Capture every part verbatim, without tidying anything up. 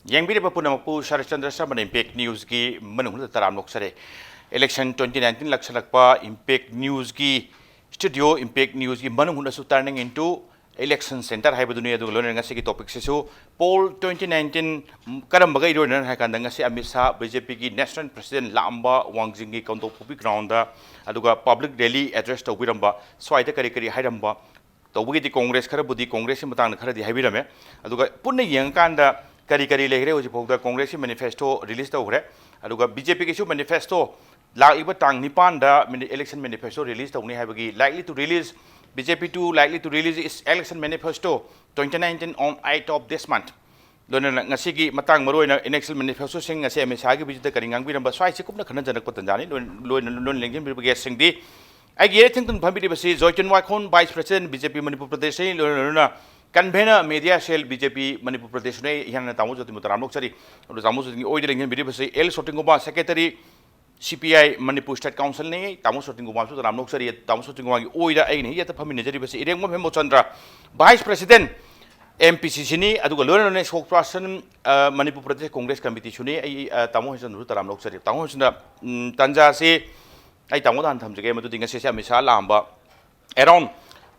ꯌꯦꯡꯕꯤꯔꯤꯕ ꯄꯨꯝꯅꯃꯛꯄꯨ ꯁꯔꯠꯆꯟꯗ꯭ꯔ ꯁꯔꯃꯅ Impact Newsꯀꯤ ꯃꯅꯨꯡꯗ ꯇꯔꯥꯝꯅ ꯑꯣꯛꯆꯔꯤ꯫ Election twenty nineteen ꯂꯥꯛꯁꯜꯂꯛꯄ Impact Newsꯀꯤ studio, Impact Newsꯀꯤ manung ꯍꯨꯠꯅꯁꯨ turning into election centre ꯍꯥꯏꯕꯗꯨꯅꯤ꯫ ꯑꯗꯨꯒ ꯂꯣꯏꯅꯅ ꯉꯁꯤꯒꯤ topicꯁꯤꯁꯨ poll twenty nineteen ꯀꯔꯝꯕꯒ ꯏꯔꯣꯏꯅꯅ ꯍꯥꯏ ꯀꯥꯟꯗ ꯉꯁꯤ ꯑꯃꯤꯠ ꯁꯥꯍ BJPꯒꯤ national president ꯂꯥꯛꯑꯝꯕ ꯋꯥꯡꯖꯤꯡꯒꯤ ꯀꯥꯡꯄꯣꯛꯄꯤ groundꯗ, ꯑꯗꯨꯒ public rally address ꯇꯧꯕꯤꯔꯝꯕ, ꯁ꯭ꯋꯥꯏꯗ ꯀꯔꯤ ꯀꯔꯤ ꯍꯥꯏꯔꯝꯕ, ꯇꯧꯕꯒꯤꯗꯤ Congress ꯈꯔꯕꯨꯗꯤ, Congressꯀꯤ ꯃꯇꯥꯡꯗ ꯈꯔꯗꯤ ꯍꯥꯏꯕꯤꯔꯝꯃꯦ꯫ ꯑꯗꯨꯒ ꯄꯨꯟꯅ ꯌꯦꯡꯉꯀꯥꯟꯗ ꯀꯔꯤ ꯀꯔꯤ ꯂꯩꯈ꯭ꯔꯦ? ꯍꯧꯖꯤꯛ ꯐꯥꯎꯗ Congressꯀꯤ manifesto release ꯇꯧꯈ꯭ꯔꯦ, ꯑꯗꯨꯒ BJPꯒꯤꯁꯨ manifesto ꯂꯥꯛꯂꯤꯕ ꯇꯥꯡ ꯅꯤꯄꯥꯟꯗ mini-, election manifesto release ꯇꯧꯅꯤ ꯍꯥꯏꯕꯒꯤ likely to release, BJP too likely to release its election manifesto twenty nineteen on eight of this month꯫ ꯂꯣꯏꯅꯅ ꯉꯁꯤꯒꯤ ꯃꯇꯥꯡ ꯃꯔꯨ ꯑꯣꯏꯅ initial manifestoꯁꯤꯡ ꯉꯁꯤ ꯑꯃꯤꯠ ꯁꯥꯍꯒꯤ visit ꯀꯔꯤ ꯉꯥꯡꯕꯤꯔꯝꯕ, ꯁ꯭ꯋꯥꯏꯁꯤ ꯀꯨꯞꯅ ꯈꯟꯅꯖꯔꯛꯄ ꯇꯥꯟꯖꯥꯅꯤ꯫ ꯂꯣꯏ-, ꯂꯣꯏꯅ ꯂꯣꯏꯅ ꯂꯦꯡꯁꯤꯟꯕꯤꯔꯤꯕ guestꯁꯤꯡꯗꯤ ꯑꯩꯒꯤ ꯏꯔꯦ ꯊꯦꯡꯊꯨꯡ ꯐꯝꯕꯤꯔꯤꯕꯁꯤ ꯖꯣꯏꯇꯟ ꯋꯥꯏꯈꯣꯟ, Vice President BJP ꯃꯅꯤꯄꯨꯔ ꯄ꯭ꯔꯗꯦꯁꯅꯤ, ꯂꯣꯏꯅ ꯂꯣꯏꯅꯅ convener media cell BJP Manipur ꯄ꯭ꯔꯗꯦꯁꯅꯤ꯫ ꯏꯍꯥꯟ ꯍꯥꯟꯅ ꯇꯥꯃꯣ ꯖꯣꯇꯤꯟꯕꯨ ꯇꯔꯥꯝꯅ ꯑꯣꯛꯆꯔꯤ꯫ ꯑꯗꯨ ꯇꯥꯃꯣ ꯖꯣꯇꯤꯟꯒꯤ ꯑꯣꯏꯗ ꯂꯦꯡꯁꯤꯟꯕꯤꯔꯤꯕꯁꯤ L Sotinkumar, Secretary CPI Manipur State Councilꯅꯤ꯫ ꯇꯥꯃꯣ ꯁꯣꯇꯤꯟꯒꯨꯃꯥꯔꯁꯨ ꯇꯔꯥꯝꯅ ꯑꯣꯛꯆꯔꯤ꯫ ꯇꯥꯃꯣ ꯁꯣꯇꯤꯟꯒꯨꯃꯥꯔꯒꯤ ꯑꯣꯏꯗ ꯑꯩꯅ ꯍꯦꯛ ꯌꯦꯠꯇ ꯐꯝꯃꯤꯟꯅꯖꯔꯤꯕꯁꯤ ꯏꯔꯦꯡꯕꯝ ꯍꯦꯝꯕꯆꯟꯗ꯭ꯔ, Vice President MPCCꯅꯤ꯫ ꯑꯗꯨꯒ ꯂꯣꯏꯅ ꯂꯣꯏꯅ spokesperson, ꯑ, ꯃꯅꯤꯄꯨꯔ ꯄ꯭ꯔꯗꯦꯁ ꯀꯣꯡꯒ꯭ꯔꯦꯁ ꯀꯃꯤꯇꯤꯁꯨꯅꯤ꯫ ꯑꯩ, ꯑ, ꯇꯥꯃꯣ ꯍꯦꯝꯕꯆꯟꯗ꯭ꯔꯁꯨ ꯇꯔꯥꯝꯅ ꯑꯣꯛꯆꯔꯤ꯫ ꯇꯥꯃꯣ ꯍꯦꯝꯕꯆꯟꯗ꯭ꯔ, ꯎꯝ, ꯇꯥꯟꯖꯥꯁꯤ ꯑꯩ ꯇꯥꯃꯣꯗ ꯍꯥꯟꯅ ꯊꯝꯖꯒꯦ꯫ ꯃꯗꯨꯗꯤ ꯉꯁꯤꯁꯦ ꯑꯃꯤꯠ ꯁꯥꯍ ꯂꯥꯛꯑꯝꯕ around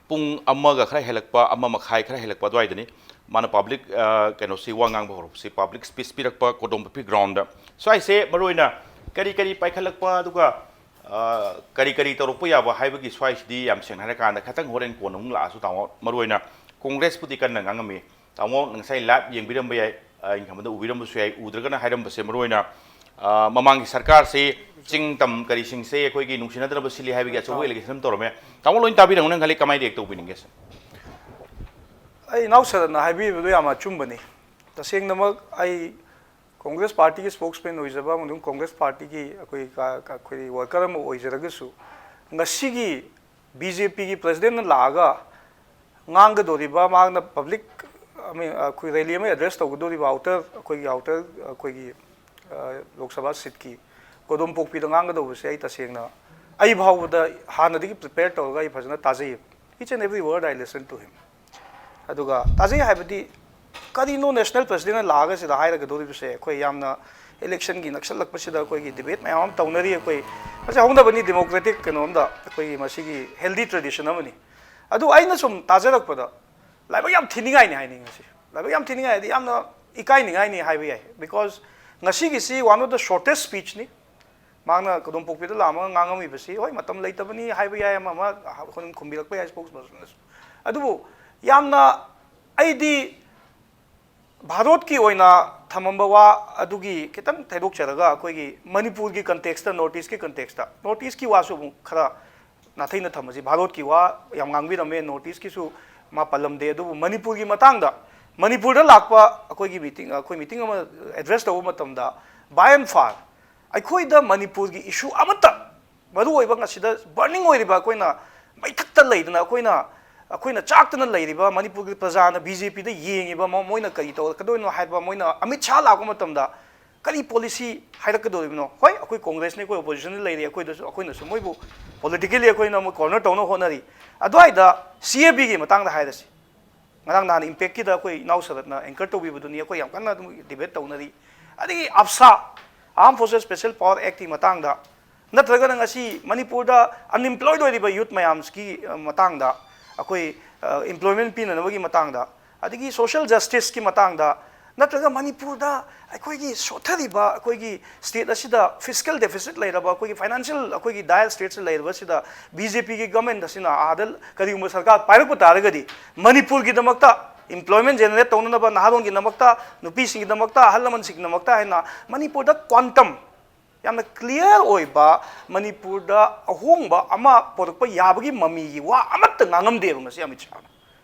ꯄꯨꯡ ꯑꯃꯒ ꯈꯔ ꯍꯦꯜꯂꯛꯄ, ꯑꯃ ꯃꯈꯥꯏ ꯈꯔ ꯍꯦꯜꯂꯛꯄ ꯑꯗꯨꯋꯥꯏꯗꯅꯤ꯫ ꯃꯥꯅ public, ꯑ, ꯀꯩꯅꯣꯁꯤ, ꯋꯥ ꯉꯥꯡꯕ ꯍꯧꯔꯛꯄꯁꯤ, public speech ꯄꯤꯔꯛꯄ ꯀꯣꯗꯣꯝꯕꯄꯤ groundꯗ꯫ ꯁ꯭ꯋꯥꯏꯁꯦ ꯃꯔꯨ ꯑꯣꯏꯅ ꯀꯔꯤ ꯀꯔꯤ ꯄꯥꯏꯈꯠꯂꯛꯄ, ꯑꯗꯨꯒ, ꯑ, ꯀꯔꯤ ꯀꯔꯤ ꯇꯧꯔꯛꯄ ꯌꯥꯕ ꯍꯥꯏꯕꯒꯤ ꯁ꯭ꯋꯥꯏꯁꯤꯗꯤ ꯌꯥꯝ ꯁꯦꯡꯅ ꯍꯥꯏꯔꯀꯥꯟꯗ ꯈꯤꯇꯪ ꯍꯣꯔꯦꯟ ꯀꯣꯟꯅ ꯑꯃꯨꯛ ꯂꯥꯛꯑꯁꯨ ꯇꯥꯃꯣ, ꯃꯔꯨ ꯑꯣꯏꯅ ꯀꯣꯡꯒ꯭ꯔꯦꯁꯄꯨꯗꯤ ꯀꯟꯅ ꯉꯥꯡꯉꯝꯃꯤ꯫ ꯇꯥꯃꯣ ꯉꯁꯥꯏ live ꯌꯦꯡꯕꯤꯔꯝꯕ ꯌꯥꯏ, ꯑ, ꯏꯪꯈꯥꯡꯕꯗ ꯎꯕꯤꯔꯝꯕꯁꯨ ꯌꯥꯏ꯫ ꯎꯗ꯭ꯔꯒꯅ ꯍꯥꯏꯔꯝꯕꯁꯦ, ꯃꯔꯨ ꯑꯣꯏꯅ, ꯑ, ꯃꯃꯥꯡꯒꯤ ꯁꯔꯀꯥꯔꯁꯤ ꯆꯤꯡ ꯇꯝ ꯀꯔꯤꯁꯤꯡꯁꯦ ꯑꯩꯈꯣꯏꯒꯤ ꯅꯨꯡꯁꯤꯅꯗꯅꯕ ꯁꯤꯜꯂꯤ ꯍꯥꯏꯕꯒꯤ ꯑꯆꯧꯕ allegation ꯑꯃ ꯇꯧꯔꯝꯃꯦ꯫ ꯇꯥꯃꯣ ꯂꯣꯏꯅ ꯇꯥꯕꯤꯔꯝꯒꯅꯤ ꯈꯜꯂꯤ, ꯀꯃꯥꯏꯅ react ꯇꯧꯕꯤꯅꯤꯡꯒꯦ ꯁꯦ? ꯑꯩ ꯏꯅꯥꯎ ꯁꯔꯠꯅ ꯍꯥꯏꯕꯤꯕꯗꯣ ꯌꯥꯝ ꯑꯆꯨꯝꯕꯅꯤ꯫ ꯇꯁꯦꯡꯅꯃꯛ ꯑꯩ ꯀꯣꯡꯒ꯭ꯔꯦꯁ ꯄꯥꯔꯇꯤꯒꯤ spokesman ꯑꯣꯏꯖꯕ ꯑꯃꯁꯨꯡ ꯀꯣꯡꯒ꯭ꯔꯦꯁ ꯄꯥꯔꯇꯤꯒꯤ ꯑꯩꯈꯣꯏ ꯀ-, ꯀ-, ꯑꯩꯈꯣꯏ worker ꯑꯃ ꯑꯣꯏꯖꯔꯒꯁꯨ, ꯉꯁꯤꯒꯤ BJPꯒꯤ presidentꯅ ꯂꯥꯛꯑꯒ ꯉꯥꯡꯒꯗꯧꯔꯤꯕ, ꯃꯍꯥꯛꯅ public, I mean, ꯑꯩꯈꯣꯏ rally ꯑꯃ address ꯇꯧꯒꯗꯧꯔꯤꯕ outer, ꯑꯩꯈꯣꯏꯒꯤ outer, ꯑꯩꯈꯣꯏꯒꯤ, ꯑ, ꯂꯣꯛ ꯁꯚꯥ seatꯀꯤ ꯀꯣꯗꯣꯝꯄꯣꯛꯄꯤꯗ ꯉꯥꯡꯒꯗꯧꯕꯁꯦ ꯑꯩ ꯇꯁꯦꯡꯅ, ꯑꯩ ꯐꯥꯎꯕꯗ ꯍꯥꯟꯅꯗꯒꯤ prepare ꯇꯧꯔꯒ ꯑꯩ ꯐꯖꯅ ꯇꯥꯖꯩꯌꯦꯕ꯫ Each and every word I listen to him꯫ ꯑꯗꯨꯒ ꯇꯥꯖꯩ ꯍꯥꯏꯕꯗꯤ ꯀꯔꯤꯅꯣ ꯅꯦꯁꯅꯦꯜ ꯄ꯭ꯔꯁꯤꯗꯦꯟꯅ ꯂꯥꯛꯑꯒ ꯁꯤꯗ ꯍꯥꯏꯔꯒꯗꯧꯔꯤꯕꯁꯦ? ꯑꯩꯈꯣꯏ ꯌꯥꯝꯅ ꯏꯂꯦꯛꯁꯟꯒꯤ ꯅꯛꯁꯜꯂꯛꯄꯁꯤꯗ ꯑꯩꯈꯣꯏꯒꯤ ꯗꯤꯕꯦꯠ ꯃꯌꯥꯝ ꯑꯃ ꯇꯧꯅꯔꯤ꯫ ꯑꯩꯈꯣꯏ ꯃꯁꯤ ꯍꯧꯅꯕꯅꯤ, ꯗꯦꯃꯣꯀ꯭ꯔꯦꯇꯤꯛ ꯀꯩꯅꯣꯝꯗ ꯑꯩꯈꯣꯏꯒꯤ ꯃꯁꯤꯒꯤ ꯍꯦꯜꯗꯤ ꯇ꯭ꯔꯦꯗꯤꯁꯟ ꯑꯃꯅꯤ꯫ ꯑꯗꯨ ꯑꯩꯅ ꯁꯨꯝ ꯇꯥꯖꯔꯛꯄꯗ ꯂꯥꯏꯕꯛ ꯌꯥꯝ ꯊꯤꯅꯤꯡꯉꯥꯏꯅꯤ ꯍꯥꯏꯅꯤꯡꯉꯤ꯫ ꯂꯥꯏꯕꯛ ꯌꯥꯝ ꯊꯤꯅꯤꯡꯉꯥꯏ ꯍꯥꯏꯗꯤ ꯌꯥꯝꯅ ꯏꯀꯥꯏꯅꯤꯡꯉꯥꯏꯅꯤ ꯍꯥꯏꯕ ꯌꯥꯏ, because ꯉꯁꯤꯒꯤꯁꯤ one of the shortest speech ꯅꯤ꯫ ꯃꯍꯥꯛꯅ ꯀꯗꯣꯝꯄꯣꯛꯄꯤꯗ ꯂꯥꯛꯑꯝꯃꯒ ꯉꯥꯡꯉꯝꯃꯤꯕꯁꯤ, ꯍꯣꯏ, ꯃꯇꯝ ꯂꯩꯇꯕꯅꯤ ꯍꯥꯏꯕ ꯌꯥꯏ, ꯑꯃ ꯑꯃ ꯑꯩꯈꯣꯏꯅ ꯈꯨꯝꯕꯤꯔꯛꯄ ꯌꯥꯏ, spokespersonꯅꯁꯨ꯫ ꯑꯗꯨꯕꯨ ꯌꯥꯝꯅ ꯑꯩꯗꯤ ꯚꯥꯔꯠꯀꯤ ꯑꯣꯏꯅ ꯊꯝꯃꯝꯕ ꯋꯥ ꯑꯗꯨꯒꯤ ꯈꯤꯇꯪ ꯊꯩꯗꯣꯛꯆꯔꯒ ꯑꯩꯈꯣꯏꯒꯤ ꯃꯅꯤꯄꯨꯔꯒꯤ ꯀꯟꯇꯦꯛꯁꯇ, ꯅꯣꯔꯠ ꯏꯁꯀꯤ ꯀꯟꯇꯦꯛꯁꯇ, ꯅꯣꯔꯠ ꯏꯁꯀꯤ ꯋꯥꯁꯨ ꯑꯃꯨꯛ ꯈꯔ ꯅꯥꯊꯩꯅ ꯊꯝꯃꯁꯤ꯫ ꯚꯥꯔꯠꯀꯤ ꯋꯥ ꯌꯥꯝ ꯉꯥꯡꯕꯤꯔꯝꯃꯦ, ꯅꯣꯔꯠ ꯏꯁꯀꯤꯁꯨ ꯃꯥ ꯄꯜꯂꯝꯗꯦ꯫ ꯑꯗꯨꯕꯨ ꯃꯅꯤꯄꯨꯔꯒꯤ ꯃꯇꯥꯡꯗ, ꯃꯅꯤꯄꯨꯔꯗ ꯂꯥꯛꯄ ꯑꯩꯈꯣꯏꯒꯤ ꯃꯤꯇꯤꯡ, ꯑꯩꯈꯣꯏ ꯃꯤꯇꯤꯡ ꯑꯃ ꯑꯦꯗ꯭ꯔꯦꯁ ꯇꯧꯕ ꯃꯇꯝꯗ, by and far ꯑꯩꯈꯣꯏꯗ ꯃꯅꯤꯄꯨꯔꯒꯤ ꯏꯁꯨ ꯑꯃꯠꯇ, ꯃꯔꯨ ꯑꯣꯏꯕ ꯉꯁꯤꯗ ꯕꯔꯅꯤꯡ ꯑꯣꯏꯔꯤꯕ, ꯑꯩꯈꯣꯏꯅ ꯃꯩꯊꯛꯇ ꯂꯩꯗꯅ, ꯑꯩꯈꯣꯏꯅ, ꯑꯩꯈꯣꯏꯅ ꯆꯥꯛꯇꯅ ꯂꯩꯔꯤꯕ ꯃꯅꯤꯄꯨꯔꯒꯤ ꯄ꯭ꯔꯖꯥꯅ ꯕꯤ ꯖꯦ ꯄꯤꯗ ꯌꯦꯡꯉꯤꯕ ꯃ-, ꯃꯣꯏꯅ ꯀꯔꯤ ꯇꯧꯔꯛꯀꯗꯣꯏꯅꯣ ꯍꯥꯏꯕ, ꯃꯣꯏꯅ ꯑꯃꯤꯠ ꯁꯥꯍ ꯂꯥꯛꯄ ꯃꯇꯝꯗ ꯀꯔꯤ ꯄꯣꯂꯤꯁꯤ ꯍꯥꯏꯔꯛꯀꯗꯧꯔꯤꯕꯅꯣ? ꯍꯣꯏ, ꯑꯩꯈꯣꯏ ꯀꯣꯡꯒ꯭ꯔꯦꯁꯅꯤ, ꯑꯩꯈꯣꯏ ꯑꯣꯄꯣꯖꯤꯁꯟꯗ ꯂꯩꯔꯤ, ꯑꯩꯈꯣꯏꯗꯁꯨ, ꯑꯩꯈꯣꯏꯅꯁꯨ ꯃꯣꯏꯕꯨ ꯄꯣꯂꯤꯇꯤꯀꯦꯜꯂꯤ ꯑꯩꯈꯣꯏꯅ ꯑꯃꯨꯛ ꯀꯣꯔꯅꯔ ꯇꯧꯅꯕ ꯍꯣꯠꯅꯔꯤ꯫ ꯑꯗꯨꯋꯥꯏꯗ ꯁꯤ ꯑꯦ ꯕꯤꯒꯤ ꯃꯇꯥꯡꯗ ꯍꯥꯏꯔꯁꯤ꯫ ꯉꯔꯥꯡ ꯅꯍꯥꯟ ꯏꯝꯄꯦꯛꯀꯤꯗ ꯑꯩꯈꯣꯏ ꯏꯅꯥꯎ ꯁꯔꯠꯅ ꯑꯦꯡꯀꯔ ꯇꯧꯕꯤꯕꯗꯨꯅꯤ, ꯑꯩꯈꯣꯏ ꯌꯥꯝ ꯀꯟꯅ ꯑꯗꯨꯝ ꯗꯤꯕꯦꯠ ꯇꯧꯅꯔꯤ꯫ ꯑꯗꯒꯤ ꯑꯞꯁꯥ, Armed Forces Special Power Actꯀꯤ ꯃꯇꯥꯡꯗ, ꯅꯠꯇ꯭ꯔꯒꯅ ꯉꯁꯤ ꯃꯅꯤꯄꯨꯔꯗ ꯑꯟꯑꯦꯝꯄ꯭ꯂꯣꯏꯗ ꯑꯣꯏꯔꯤꯕ ꯌꯨꯠ ꯃꯌꯥꯝꯁꯤꯒꯤ, ꯑ, ꯃꯇꯥꯡꯗ, ꯑꯩꯈꯣꯏ, ꯑ, ꯑꯦꯝꯄ꯭ꯂꯣꯏꯃꯦꯟ ꯄꯤꯅꯅꯕꯒꯤ ꯃꯇꯥꯡꯗ, ꯑꯗꯒꯤ ꯁꯣꯁꯤꯌꯦꯜ ꯖꯁꯇꯤꯁꯀꯤ ꯃꯇꯥꯡꯗ, ꯅꯠꯇ꯭ꯔꯒ ꯃꯅꯤꯄꯨꯔꯗ ꯑꯩꯈꯣꯏꯒꯤ ꯁꯣꯠꯊꯔꯤꯕ, ꯑꯩꯈꯣꯏꯒꯤ ꯁ꯭ꯇꯦꯠ ꯑꯁꯤꯗ ꯐꯤꯁꯀꯦꯜ ꯗꯦꯐꯤꯁꯤꯠ ꯂꯩꯔꯕ, ꯑꯩꯈꯣꯏꯒꯤ ꯐꯥꯏꯅꯥꯟꯁꯤꯌꯦꯜ, ꯑꯩꯈꯣꯏꯒꯤ ꯗꯥꯌꯔ ꯁ꯭ꯇꯦꯠꯁꯤꯗ ꯂꯩꯔꯤꯕꯁꯤꯗ ꯕꯤ ꯖꯦ ꯄꯤꯒꯤ ꯒꯃꯦꯟ ꯑꯁꯤꯅ ꯑꯥꯗ ꯀꯔꯤꯒꯨꯝꯕ ꯁꯔꯀꯥꯔ ꯄꯥꯏꯔꯛꯄ ꯇꯥꯔꯒꯗꯤ, ꯃꯅꯤꯄꯨꯔꯒꯤꯗꯃꯛꯇ ꯑꯦꯝꯄ꯭ꯂꯣꯏꯃꯦꯟ ꯖꯦꯅꯦꯔꯦꯠ ꯇꯧꯅꯅꯕ, ꯅꯍꯥꯔꯣꯟꯒꯤꯗꯃꯛꯇ, ꯅꯨꯄꯤꯁꯤꯡꯒꯤꯗꯃꯛꯇ, ꯑꯍꯜ ꯂꯃꯟꯁꯤꯡꯒꯤꯗꯃꯛꯇ ꯍꯥꯏꯅ ꯃꯅꯤꯄꯨꯔꯗ ꯀ꯭ꯋꯥꯟꯇꯝ, ꯌꯥꯝꯅ ꯀ꯭ꯂꯤꯌꯥꯔ ꯑꯣꯏꯕ, ꯃꯅꯤꯄꯨꯔꯗ ꯑꯍꯣꯡꯕ ꯑꯃ ꯄꯨꯔꯛꯄ ꯌꯥꯕꯒꯤ ꯃꯃꯤꯒꯤ ꯋꯥ ꯑꯃꯠꯇ ꯉꯥꯡꯉꯝꯗꯦꯕ ꯉꯁꯤ ꯑꯃꯤꯠ ꯁꯥꯍꯅ꯫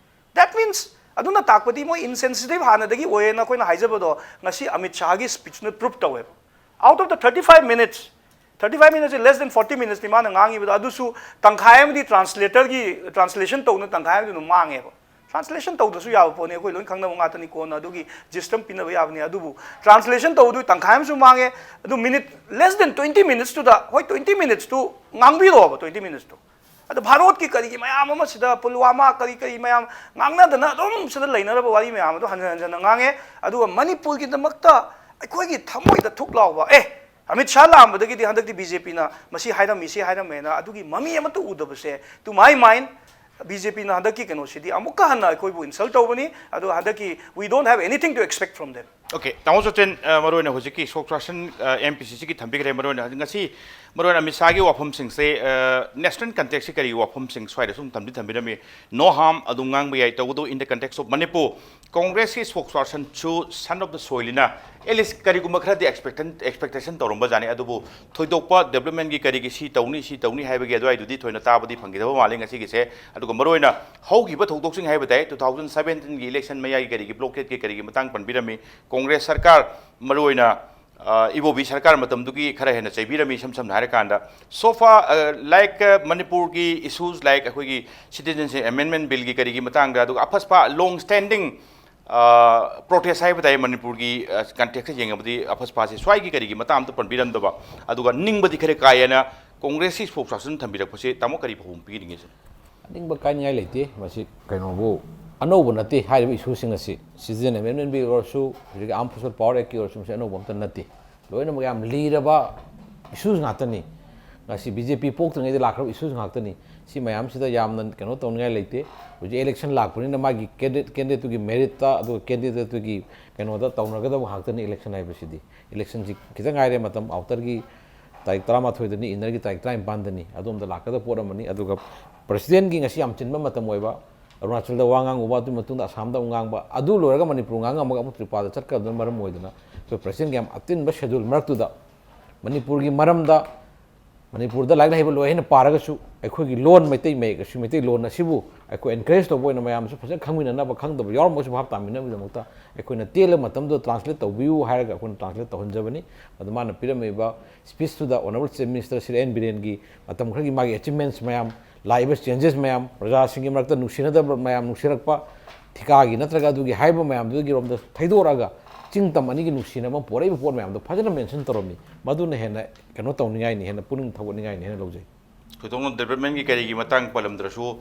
That means, ꯑꯗꯨꯅ ꯇꯥꯛꯄꯗꯤ ꯃꯣꯏ ꯏꯟꯁꯦꯟꯁꯤꯇꯤꯚ ꯍꯥꯟꯅꯗꯒꯤ ꯑꯣꯏꯌꯦꯅ ꯑꯩꯈꯣꯏꯅ ꯍꯥꯏꯖꯕꯗꯣ ꯉꯁꯤ ꯑꯃꯤꯠ ꯁꯥꯍꯒꯤ ꯁ꯭ꯄꯤꯆꯅ ꯄ꯭ꯔꯨꯐ ꯇꯧꯋꯦꯕ꯫ Out of the thirty five minutes, thirty five minutes, less than forty minutes ꯅꯤ ꯃꯥꯅ ꯉꯥꯡꯉꯤꯕꯗꯣ, ꯑꯗꯨꯁꯨ ꯇꯪꯈꯥꯏ ꯑꯃꯗꯤ ꯇ꯭ꯔꯥꯟꯁꯂꯦꯇꯔꯒꯤ, ꯇ꯭ꯔꯥꯟꯁꯂꯦꯁꯟ ꯇꯧꯅ ꯇꯪꯈꯥꯏ ꯑꯃꯗꯤ ꯑꯗꯨꯝ ꯃꯥꯡꯉꯦꯕ꯫ ꯇ꯭ꯔꯥꯟꯁꯂꯦꯁꯟ ꯇꯧꯗ꯭ꯔꯁꯨ ꯌꯥꯕ ꯄꯣꯠꯅꯤ, ꯑꯩꯈꯣꯏ ꯂꯣꯏ ꯈꯪꯅꯕ ꯉꯥꯛꯇꯅꯤ, ꯀꯣꯟꯅ ꯑꯗꯨꯒꯤ ꯖꯤꯁ ꯑꯃ ꯄꯤꯅꯕ ꯌꯥꯕꯅꯤ꯫ ꯑꯗꯨꯕꯨ ꯇ꯭ꯔꯥꯟꯁꯂꯦꯁꯟ ꯇꯧꯕꯗꯨ ꯇꯪꯈꯥꯏ ꯑꯃꯁꯨ ꯃꯥꯡꯉꯦ꯫ ꯑꯗꯨ ꯃꯤꯅꯤꯠ less than twenty minutesꯇꯨꯗ, ꯍꯣꯏ, twenty minutesꯇꯨ ꯉꯥꯡꯕꯤꯔꯣꯕ, twenty minutesꯇꯨ꯫ ꯑꯗꯣ ꯚꯥꯔꯠꯀꯤ ꯀꯔꯤꯒꯤ ꯃꯌꯥꯝ ꯑꯃ ꯁꯤꯗ ꯄꯨꯜꯋꯥꯃꯥ ꯀꯔꯤ ꯀꯔꯤ ꯃꯌꯥꯝ ꯉꯥꯡꯅꯗꯅ ꯑꯗꯨꯝ ꯁꯤꯗ ꯂꯩꯅꯔꯕ ꯋꯥꯔꯤ ꯃꯌꯥꯝ ꯑꯗꯣ ꯍꯟꯖꯟ ꯍꯟꯖꯟꯅ ꯉꯥꯡꯉꯦ꯫ ꯑꯗꯨꯒ ꯃꯅꯤꯄꯨꯔꯒꯤꯗꯃꯛꯇ ꯑꯩꯈꯣꯏꯒꯤ ꯊꯃꯣꯏꯗ ꯊꯨꯛ ꯂꯥꯎꯕ, ꯑꯦ, ꯑꯃꯤꯠ ꯁꯥꯍ ꯂꯥꯛꯑꯝꯕꯗꯒꯤꯗꯤ ꯍꯟꯗꯛꯇꯤ ꯕꯤ ꯖꯦ ꯄꯤꯅ ꯃꯁꯤ ꯍꯥꯏꯔꯝꯃꯤ, ꯁꯤ ꯍꯥꯏꯔꯝꯃꯦꯅ ꯑꯗꯨꯒꯤ ꯃꯃꯤ ꯑꯃꯠꯇ ꯎꯗꯕꯁꯦ, to my mind, B J ꯄꯤꯅ ꯍꯟꯗꯛꯀꯤ ꯀꯩꯅꯣꯁꯤꯗꯤ ꯑꯃꯨꯛꯀ ꯍꯟꯅ ꯑꯩꯈꯣꯏꯕꯨ insult ꯇꯧꯕꯅꯤ꯫ ꯑꯗꯨꯒ ꯍꯟꯗꯛꯀꯤ we don't have anything to expect from them. Okay, ꯇꯥꯃꯣ ꯆꯣꯆꯦꯟ, ꯑ, ꯃꯔꯨꯑꯣꯏꯅ ꯍꯧꯖꯤꯛꯀꯤ spokesperson, ꯑ, ꯑꯦꯝ ꯄꯤ ꯁꯤ ꯁꯤꯒꯤ ꯊꯝꯕꯤꯈ꯭ꯔꯦ꯫ ꯃꯔꯨꯑꯣꯏꯅ ꯉꯁꯤ ꯃꯔꯨꯑꯣꯏꯅ ꯑꯃꯤꯠ ꯁꯥꯍꯒꯤ ꯋꯥꯐꯝꯁꯤꯡꯁꯦ, ꯑ, national contextꯀꯤ ꯀꯔꯤ ꯋꯥꯐꯝꯁꯤꯡ ꯁ꯭ꯋꯥꯏꯗ ꯁꯨꯝ ꯊꯝꯗꯤ ꯊꯝꯕꯤꯔꯝꯃꯤ꯫ No harm, ꯑꯗꯨꯝ ꯉꯥꯡꯕ ꯌꯥꯏ, ꯇꯧꯕꯇꯕꯨ in the context of Manipur ꯀꯣꯡꯒ꯭ꯔꯦꯁꯀꯤ spokespersonꯁꯨ son of the soilꯅ at least ꯀꯔꯤꯒꯨꯝꯕ ꯈꯔꯗꯤ expectant, expectation ꯇꯧꯔꯝꯕꯖꯥꯠꯅꯤ꯫ ꯑꯗꯨꯕꯨ ꯊꯣꯏꯗꯣꯛꯄ developmentꯀꯤ ꯀꯔꯤꯒꯤ ꯁꯤ ꯇꯧꯅꯤ, ꯁꯤ ꯇꯧꯅꯤ ꯍꯥꯏꯕꯒꯤ ꯑꯗꯨꯋꯥꯏꯗꯨꯗꯤ ꯊꯣꯏꯅ ꯇꯥꯕꯗꯤ ꯐꯪꯈꯤꯗꯕ ꯃꯥꯜꯂꯤ ꯉꯁꯤꯒꯤꯁꯦ꯫ ꯑꯗꯨꯒ ꯃꯔꯨꯑꯣꯏꯅ ꯍꯧꯈꯤꯕ ꯊꯧꯗꯣꯛꯁꯤꯡ ꯍꯥꯏꯕ ꯇꯥꯏ, two thousand seventeenꯒꯤ election ꯃꯌꯥꯒꯤ ꯀꯔꯤꯒꯤ blockadeꯀꯤ ꯀꯔꯤꯒꯤ ꯃꯇꯥꯡ ꯄꯟꯕꯤꯔꯝꯃꯤ꯫ ꯀꯣꯡꯒ꯭ꯔꯦꯁ ꯁꯔꯀꯥꯔ, ꯃꯔꯨꯑꯣꯏꯅ, ꯑ, ꯏꯕꯣꯕꯤ ꯁꯔꯀꯥꯔ ꯃꯇꯝꯗꯨꯒꯤ ꯈꯔ ꯍꯦꯟꯅ ꯆꯩꯕꯤꯔꯝꯃꯤ, ꯏꯁꯝ ꯁꯝꯅ ꯍꯥꯏꯔꯀꯥꯟꯗ꯫ So far, ꯑ, like, ꯑ, ꯃꯅꯤꯄꯨꯔꯒꯤ issues like ꯑꯩꯈꯣꯏꯒꯤ Citizenship Amendment Billꯒꯤ ꯀꯔꯤꯒꯤ ꯃꯇꯥꯡꯗ, ꯑꯗꯨꯒ ꯑꯐꯁꯄꯥ long standing, ꯑ, protest ꯍꯥꯏꯕ ꯇꯥꯏ ꯃꯅꯤꯄꯨꯔꯒꯤ, ꯑ, contextꯇ ꯌꯦꯡꯉꯕꯗꯤ ꯑꯐꯁꯄꯥꯁꯦ ꯁ꯭ꯋꯥꯏꯒꯤ ꯀꯔꯤꯒꯤ ꯃꯇꯥꯡ ꯑꯝꯇ ꯄꯟꯕꯤꯔꯝꯗꯕ, ꯑꯗꯨꯒ ꯅꯤꯡꯕꯗꯤ ꯈꯔ ꯀꯥꯏꯌꯦꯅ ꯀꯣꯡꯒ꯭ꯔꯦꯁꯀꯤ spokesperson ꯊꯝꯕꯤꯔꯛꯄꯁꯦ ꯇꯥꯃꯣ ꯀꯔꯤ ꯄꯥꯎꯈꯨꯝ ꯄꯤꯅꯤꯡꯉꯤ ꯁꯤꯅ? ꯑꯅꯤꯡꯕ ꯀꯥꯏꯅꯤꯡꯉꯥꯏ ꯂꯩꯇꯦ꯫ ꯃꯁꯤ ꯀꯩꯅꯣꯕꯨ ꯑꯅꯧꯕ ꯅꯠꯇꯦ꯫ ꯍꯥꯏꯔꯤꯕ issueꯁꯤꯡ ꯑꯁꯤ Citizenship Amendment Bill ꯑꯣꯏꯔꯁꯨ, ꯍꯧꯖꯤꯛꯀꯤ Armed Forces Power Actꯀꯤ ꯑꯣꯏꯔꯁꯨ, ꯃꯁꯤ ꯑꯅꯧꯕ ꯑꯝꯇ ꯅꯠꯇꯦ꯫ ꯂꯣꯏꯅꯃꯛ ꯌꯥꯝ ꯂꯤꯔꯕ issues ꯉꯥꯛꯇꯅꯤ꯫ ꯉꯁꯤ ꯕꯤ ꯖꯦ ꯄꯤ ꯄꯣꯛꯇ꯭ꯔꯤꯉꯩꯗ ꯂꯥꯛꯈ꯭ꯔꯕ issues ꯉꯥꯛꯇꯅꯤ꯫ ꯁꯤ ꯃꯌꯥꯝꯁꯤꯗ ꯌꯥꯝꯅ ꯀꯩꯅꯣ ꯇꯧꯅꯤꯡꯉꯥꯏ ꯂꯩꯇꯦ꯫ ꯍꯧꯖꯤꯛ election ꯂꯥꯛꯄꯅꯤꯅ ꯃꯥꯒꯤ candidate, candidateꯇꯨꯒꯤ meritꯇ, ꯑꯗꯨꯒ candidateꯇꯨꯒꯤ ꯀꯩꯅꯣꯗ ꯇꯧꯅꯒꯗꯕ ꯉꯥꯛꯇꯅꯤ election ꯍꯥꯏꯕꯁꯤꯗꯤ꯫ Electionꯁꯤ ꯈꯤꯇꯪ ꯉꯥꯏꯔꯦ ꯃꯇꯝ꯫ Outerꯒꯤ ꯇꯥꯔꯤꯛ ꯇꯔꯥꯃꯥꯊꯣꯏꯗꯅꯤ, Innerꯒꯤ ꯇꯥꯔꯤꯛ ꯇꯔꯥꯅꯤꯄꯥꯟꯗꯅꯤ꯫ ꯑꯗꯣꯝꯗ ꯂꯥꯛꯀꯗꯕ ꯄꯣꯠ ꯑꯃꯅꯤ꯫ ꯑꯗꯨꯒ Presidentꯀꯤ ꯉꯁꯤ ꯌꯥꯝ ꯆꯤꯟꯕ ꯃꯇꯝ ꯑꯣꯏꯕ, ꯑꯔꯨꯅꯥꯆꯜꯗ ꯋꯥ ꯉꯥꯡꯉꯨꯕ, ꯑꯗꯨꯒꯤ ꯃꯇꯨꯡꯗ ꯑꯁꯥꯝꯗ ꯑꯃꯨꯛ ꯉꯥꯡꯕ, ꯑꯗꯨ ꯂꯣꯏꯔꯒ ꯃꯅꯤꯄꯨꯔ ꯉꯥꯡꯉꯝꯃꯒ ꯑꯃꯨꯛ ꯇ꯭ꯔꯤꯄꯨꯔꯥꯗ ꯆꯠꯀꯗꯕꯅ ꯃꯔꯝ ꯑꯣꯏꯗꯅ, ꯑꯩꯈꯣꯏ Presidentꯀꯤ ꯌꯥꯝ ꯑꯇꯤꯟꯕ schedule ꯃꯔꯛꯇꯨꯗ ꯃꯅꯤꯄꯨꯔꯒꯤ ꯃꯔꯝꯗ, ꯃꯅꯤꯄꯨꯔꯗ ꯂꯥꯏꯔꯤꯛ ꯍꯩꯕ ꯂꯣꯏ ꯍꯥꯏꯅ ꯄꯥꯔꯒꯁꯨ ꯑꯩꯈꯣꯏꯒꯤ ꯂꯣꯟ, ꯃꯩꯇꯩ ꯃꯌꯦꯛ ꯑꯁꯤ, ꯃꯩꯇꯩꯂꯣꯟ ꯑꯁꯤꯕꯨ ꯑꯩꯈꯣꯏ encourage ꯇꯧꯕ ꯑꯣꯏꯅ ꯃꯌꯥꯝꯁꯨ ꯐꯖꯅ ꯈꯪꯃꯤꯟꯅꯅꯕ, ꯈꯪꯗꯕ ꯌꯥꯎꯔꯝꯃꯒꯁꯨ ꯚꯥꯞ ꯇꯥꯃꯤꯟꯅꯕꯒꯤꯗꯃꯛꯇ ꯑꯩꯈꯣꯏꯅ ꯇꯦꯜꯂꯕ ꯃꯇꯝꯗꯨꯗ translate ꯇꯧꯕꯤꯌꯨ ꯍꯥꯏꯔꯒ ꯑꯩꯈꯣꯏꯅ translate ꯇꯧꯍꯟꯖꯕꯅꯤ꯫ ꯑꯗꯨ ꯃꯥꯅ ꯄꯤꯔꯝꯃꯤꯕ speechꯇꯨꯗ Honourable Chief Minister Shri N ꯕꯤꯔꯦꯟꯒꯤ ꯃꯇꯝ ꯈꯔꯒꯤ ꯃꯥꯒꯤ achievements ꯃꯌꯥꯝ, ꯂꯥꯛꯏꯕ changes ꯃꯌꯥꯝ, ꯄ꯭ꯔꯖꯥꯁꯤꯡꯒꯤ ꯃꯔꯛꯇ ꯅꯨꯡꯁꯤꯅꯗꯕ ꯃꯌꯥꯝ, ꯅꯨꯡꯁꯤꯔꯛꯄ, ꯊꯤꯀꯥꯒꯤ ꯅꯠꯇ꯭ꯔꯒ ꯑꯗꯨꯒꯤ ꯍꯥꯏꯕ ꯃꯌꯥꯝꯗꯨꯒꯤ ꯔꯣꯝꯗ ꯊꯩꯗꯣꯔꯛꯑꯒ ꯆꯤꯡ ꯇꯝ ꯑꯅꯤꯒꯤ ꯅꯨꯡꯁꯤꯅꯕ ꯄꯣꯔꯛꯏꯕ ꯄꯣꯠ ꯃꯌꯥꯝꯗꯣ ꯐꯖꯅ mention ꯇꯧꯔꯝꯃꯤ꯫ ꯃꯗꯨꯅ ꯍꯦꯟꯅ ꯀꯩꯅꯣ ꯇꯧꯅꯤꯡꯉꯥꯏꯅꯤ, ꯍꯦꯟꯅ ꯄꯨꯛꯅꯤꯡ ꯊꯧꯒꯠꯅꯤꯡꯉꯥꯏꯅꯤ ꯍꯥꯏꯅ ꯂꯧꯖꯩ꯫ ꯊꯣꯏꯗꯣꯛꯅ ꯗꯤꯕ꯭ꯂꯞꯃꯦꯟꯒꯤ ꯀꯔꯤꯒꯤ ꯃꯇꯥꯡ ꯄꯜꯂꯝꯗ꯭ꯔꯁꯨ,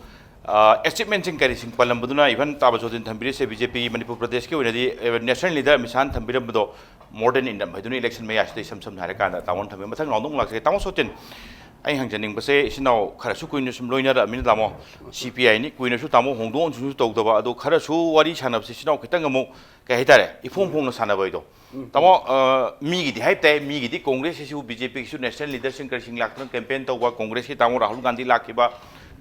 ꯑꯦꯆꯤꯞꯃꯦꯟꯁꯤꯡ ꯀꯔꯤꯁꯤꯡ ꯄꯜꯂꯝꯕꯗꯨꯅ, ꯏꯚꯟ ꯇꯥꯕ ꯖꯣꯗꯤꯟ ꯊꯝꯕꯤꯔꯤꯁꯦ ꯕꯤ ꯖꯦ ꯄꯤꯒꯤ ꯃꯅꯤꯄꯨꯔ ꯄ꯭ꯔꯗꯦꯁꯀꯤ ꯑꯣꯏꯅꯗꯤ ꯅꯦꯁꯅꯦꯜ ꯂꯤꯗꯔ ꯑꯃꯤꯠ ꯁꯥꯍꯅ ꯊꯝꯕꯤꯔꯝꯕꯗꯣ ꯃꯣꯔ ꯗꯦꯟ ꯏꯅꯐ ꯍꯥꯏꯗꯨꯅ ꯏꯂꯦꯛꯁꯟ ꯃꯌꯥꯁꯤꯗ ꯏꯁꯝ ꯁꯝꯅ ꯍꯥꯏꯔꯀꯥꯟꯗ ꯇꯥꯃꯣꯅ ꯊꯝꯕꯤꯕ꯫ ꯃꯊꯪ ꯔꯥꯎꯟꯗ ꯑꯃꯨꯛ ꯂꯥꯛꯆꯒꯦ꯫ ꯇꯥꯃꯣ ꯁꯣꯇꯤꯟ, ꯑꯩ ꯍꯪꯖꯅꯤꯡꯕꯁꯦ, ꯏꯆꯤꯟ ꯏꯅꯥꯎ ꯈꯔꯁꯨ ꯀꯨꯏꯅ ꯁꯨꯝ ꯂꯣꯏꯅꯔꯛꯑꯃꯤꯅ ꯇꯥꯃꯣ, ꯁꯤ ꯄꯤ ꯑꯥꯏꯅꯤ, ꯀꯨꯏꯅꯁꯨ ꯇꯥꯃꯣ ꯍꯣꯡꯗꯣꯛ ꯍꯣꯡꯖꯤꯟꯁꯨ ꯇꯧꯗꯕ, ꯑꯗꯣ ꯈꯔꯁꯨ ꯋꯥꯔꯤ ꯁꯥꯟꯅꯕꯁꯦ ꯏꯆꯤꯟ ꯏꯅꯥꯎ ꯈꯤꯇꯪ ꯑꯃꯨꯛ, ꯀꯩ ꯍꯥꯏꯇꯥꯔꯦ, ꯏꯐꯣꯡ ꯐꯣꯡꯅ ꯁꯥꯟꯅꯕ ꯍꯥꯏꯗꯣ꯫ ꯇꯥꯃꯣ, ꯑ, ꯃꯤꯒꯤꯗꯤ ꯍꯥꯏꯕ ꯇꯥꯏ, ꯃꯤꯒꯤꯗꯤ ꯀꯣꯡꯒ꯭ꯔꯦꯁꯁꯤꯁꯨ ꯕꯤ ꯖꯦ ꯄꯤꯒꯤꯁꯨ ꯅꯦꯁꯅꯦꯜ ꯂꯤꯗꯔꯁꯤꯡ ꯀꯔꯤꯁꯤꯡ ꯂꯥꯛꯇꯅ ꯀꯦꯝꯄꯦꯟ ꯇꯧꯕ, ꯀꯣꯡꯒ꯭ꯔꯦꯁꯀꯤ ꯇꯥꯃꯣ ꯔꯥꯍꯨꯜ ꯒꯥꯟꯙꯤ ꯂꯥꯛꯈꯤꯕ,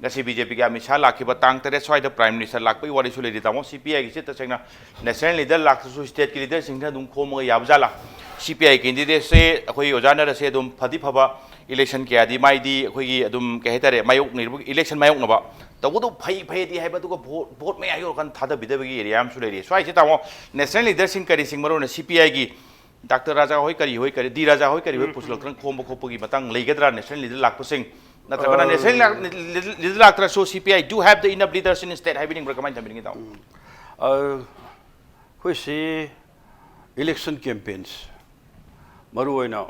ꯉꯁꯤ ꯕꯤ ꯖꯦ ꯄꯤꯒꯤ ꯑꯃꯤꯠ ꯁꯥꯍ ꯂꯥꯛꯈꯤꯕ, ꯇꯥꯡ ꯇꯔꯦꯠ ꯁ꯭ꯋꯥꯏꯗ ꯄ꯭ꯔꯥꯏꯝ ꯃꯤꯅꯤꯁꯇꯔ ꯂꯥꯛꯄꯒꯤ ꯋꯥꯔꯤꯁꯨ ꯂꯩꯔꯤ꯫ ꯇꯥꯃꯣ, ꯁꯤ ꯄꯤ ꯑꯥꯏꯒꯤꯁꯤ ꯇꯁꯦꯡꯅ ꯅꯦꯁꯅꯦꯜ ꯂꯤꯗꯔ ꯂꯥꯛꯇ꯭ꯔꯁꯨ ꯁ꯭ꯇꯦꯠꯀꯤ ꯂꯤꯗꯔꯁꯤꯡꯁꯤꯅ ꯑꯗꯨꯝ ꯈꯣꯝꯃꯒ ꯌꯥꯕꯖꯥꯠꯂꯥ? ꯁꯤ ꯄꯤ ꯑꯥꯏ ꯀꯦꯟꯗꯤꯗꯦꯠꯁꯦ ꯑꯩꯈꯣꯏ ꯑꯣꯖꯥ ꯅꯔꯁꯦ ꯑꯗꯨꯝ ꯐꯗꯤ ꯐꯕ, ꯏꯂꯦꯛꯁꯟ ꯀꯌꯥꯗꯤ ꯃꯥꯏꯗꯤ ꯑꯩꯈꯣꯏꯒꯤ ꯑꯗꯨꯝ, ꯀꯩ ꯍꯥꯏꯇꯥꯔꯦ, ꯃꯥꯌꯣꯛꯅꯔꯤꯕ, ꯏꯂꯦꯛꯁꯟ ꯃꯥꯌꯣꯛꯅꯕ ꯇꯧꯕꯗꯨ ꯐꯩ ꯐꯩꯗꯤ ꯍꯥꯏꯕ, ꯑꯗꯨꯒ ꯚꯣꯠ, ꯚꯣꯠ ꯃꯌꯥ ꯌꯧꯔꯀꯥꯟꯗ ꯊꯥꯗꯕꯤꯗꯕꯒꯤ ꯑꯦꯔꯤꯌꯥ ꯑꯃꯁꯨ ꯂꯩꯔꯤ꯫ ꯁ꯭ꯋꯥꯏꯁꯦ ꯇꯥꯃꯣ, ꯅꯦꯁꯅꯦꯜ ꯂꯤꯗꯔꯁꯤꯡ ꯀꯔꯤꯁꯤꯡ, ꯃꯔꯨꯑꯣꯏꯅ ꯁꯤ ꯄꯤ ꯑꯥꯏꯒꯤ ꯗꯥꯛꯇꯔ ꯔꯥꯖꯥ ꯍꯣꯏ ꯀꯔꯤ ꯍꯣꯏ ꯀꯔꯤ, ꯗꯤ ꯔꯥꯖꯥ ꯍꯣꯏ ꯀꯔꯤ ꯍꯣꯏ ꯄꯨꯁꯤꯜꯂꯛꯇꯅ ꯈꯣꯝꯕ ꯈꯣꯠꯄꯒꯤ ꯃꯇꯥꯡ ꯂꯩꯒꯗ꯭ꯔꯥ? ꯅꯦꯁꯅꯦꯜ ꯂꯤꯗꯔ ꯂꯥꯛꯄꯁꯤꯡ ꯅꯠꯇ꯭ꯔꯒꯅ ꯑ, ꯅꯦꯁꯅꯦꯜ ꯂꯤꯗꯔ ꯂꯥꯛꯇ꯭ꯔꯁꯨ C P I do have the enough leaders in state ꯍꯥꯏꯕꯤꯅꯤꯡꯕ꯭ꯔꯥ, ꯀꯃꯥꯏꯅ ꯊꯝꯕꯤꯅꯤꯡꯉꯤ ꯇꯥꯃꯣ? ꯑ, ꯑꯩꯈꯣꯏꯁꯤ ꯏꯂꯦꯛꯁꯟ ꯀꯦꯝꯄꯦꯟꯁ, ꯃꯔꯨꯑꯣꯏꯅ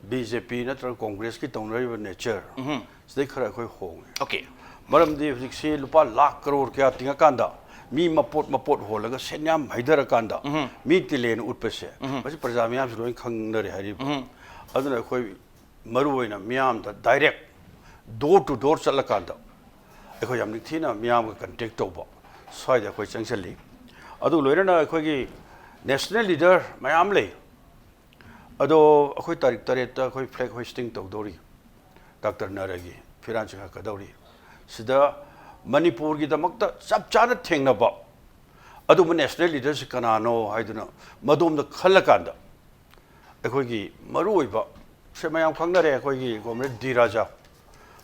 ꯕꯤ ꯖꯦ ꯄꯤ ꯅꯠꯇ꯭ꯔꯒ ꯀꯣꯡꯒ꯭ꯔꯦꯁꯀꯤ ꯇꯧꯅꯔꯤꯕ ꯅꯦꯆꯔ, ꯎꯝꯍꯨꯝ꯫ ꯁꯤꯗꯩ ꯈꯔ ꯑꯩꯈꯣꯏ ꯍꯣꯡꯉꯦ꯫ ꯑꯣꯀꯦ꯫ ꯃꯔꯝꯗꯤ ꯍꯧꯖꯤꯛꯁꯤ ꯂꯨꯄꯥ ꯂꯥꯈ ꯀꯔꯣꯔ ꯀꯌꯥ ꯇꯤꯡꯉꯀꯥꯟꯗ, ꯃꯤ ꯃꯄꯣꯠ ꯃꯄꯣꯠ ꯍꯣꯜꯂꯒ ꯁꯦꯟ ꯌꯥꯝ ꯍꯩꯊꯔꯀꯥꯟꯗ, ꯎꯝꯍꯨꯝ꯫ ꯃꯤ ꯇꯦꯂꯦꯟ ꯎꯠꯄꯁꯦ, ꯎꯝꯍꯨꯝ꯫ ꯃꯁꯤ ꯄ꯭ꯔꯖꯥ ꯃꯤꯌꯥꯝꯁꯨ ꯂꯣꯏ ꯈꯪꯅꯔꯦ ꯍꯥꯏꯔꯤꯕ꯫ ꯎꯝꯍꯨꯝ꯫ ꯑꯗꯨꯅ ꯑꯩꯈꯣꯏ ꯃꯔꯨꯑꯣꯏꯅ ꯃꯤꯌꯥꯝꯗ ꯗꯥꯏꯔꯦꯛ, ꯗꯣꯔ ꯇꯨ ꯗꯣꯔ ꯆꯠꯂꯀꯥꯟꯗ ꯑꯩꯈꯣꯏ ꯌꯥꯝ ꯅꯤꯡꯊꯤꯅ ꯃꯤꯌꯥꯝꯒ ꯀꯟꯇꯦꯛ ꯇꯧꯕ, ꯁ꯭ꯋꯥꯏꯗ ꯑꯩꯈꯣꯏ ꯆꯪꯁꯤꯜꯂꯤ꯫ ꯑꯗꯨꯒ ꯂꯣꯏꯅꯅ ꯑꯩꯈꯣꯏꯒꯤ ꯅꯦꯁꯅꯦꯜ ꯂꯤꯗꯔ ꯃꯌꯥꯝ ꯂꯩ, ꯑꯗꯣ ꯑꯩꯈꯣꯏ ꯇꯥꯔꯤꯛ ꯇꯔꯦꯠꯇ ꯑꯩꯈꯣꯏ ꯐ꯭ꯂꯦꯒ ꯍꯣꯏꯁꯇꯤꯡ ꯇꯧꯗꯧꯔꯤ, ꯗꯥꯛꯇꯔ ꯅꯔꯒꯤ ꯐꯤꯔꯥꯟ ꯆꯤꯡꯈꯠꯀꯗꯧꯔꯤ꯫ ꯁꯤꯗ ꯃꯅꯤꯄꯨꯔꯒꯤꯗꯃꯛꯇ ꯆꯞ ꯆꯥꯅ ꯊꯦꯡꯅꯕ ꯑꯗꯨꯝꯕ ꯅꯦꯁꯅꯦꯜ ꯂꯤꯗꯔꯁꯤ ꯀꯅꯥꯅꯣ ꯍꯥꯏꯗꯨꯅ ꯃꯗꯣꯝꯗ ꯈꯜꯂꯀꯥꯟꯗ, ꯑꯩꯈꯣꯏꯒꯤ ꯃꯔꯨꯑꯣꯏꯕ, ꯁꯦ ꯃꯌꯥꯝ ꯈꯪꯅꯔꯦ, ꯑꯩꯈꯣꯏꯒꯤ ꯀꯣꯝꯔꯦꯗ ꯗꯤ ꯔꯥꯖꯥ,